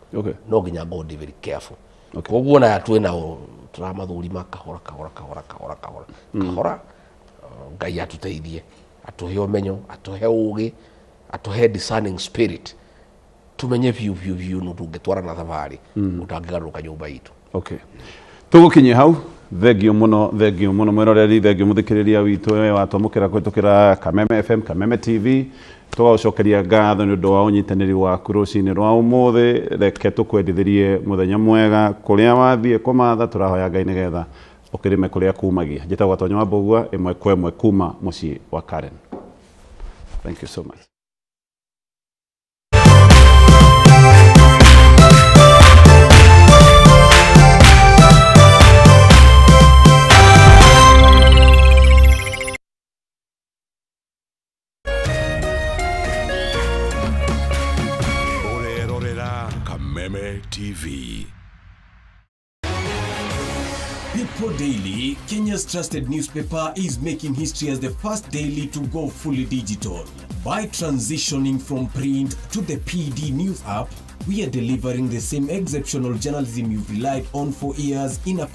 No nginya ngorwo ndĩ very careful. Koguo na twĩ nao tũramathũrima kahora kahora kahora kahora kahora kahora. Ngai atũteithie, atũhe ũmenyo, atũhe ũgĩ, atũhe discerning spirit, tumenye biũ biũ biũ nũ tũngĩtwarana thabarĩ ũtangĩgarũrũka nyũmba itũ. Okay, tũgũkinyia hau. Thengio mũno, thengio mũno mwĩroreri, thengio mũthikĩrĩria witũ we watwamũkĩra kũhĩtũkĩra Kameme FM, Kameme TV. Tũgagũcokeria ngatho nĩ ũndũ wa ũnyitanĩri waku rũcinĩ rwa ũmũthĩ. Reke tũkwendithĩrie mũthenya mwega kũrĩa wathiĩ kũmatha. Tũrahoya Ngai nĩgetha ũkĩrĩme kũrĩa kumagia. Njĩtagwo Gatonyo wa Mbũgua, ĩmwe kwa ĩmwe kuma mũciĩ wa Karen. Thank you so much. Ũrerorera Kameme TV. People Daily, Kenya's trusted newspaper, is making history as the first daily to go fully digital. By transitioning from print to the PD News app, we are delivering the same exceptional journalism you've relied on for years in a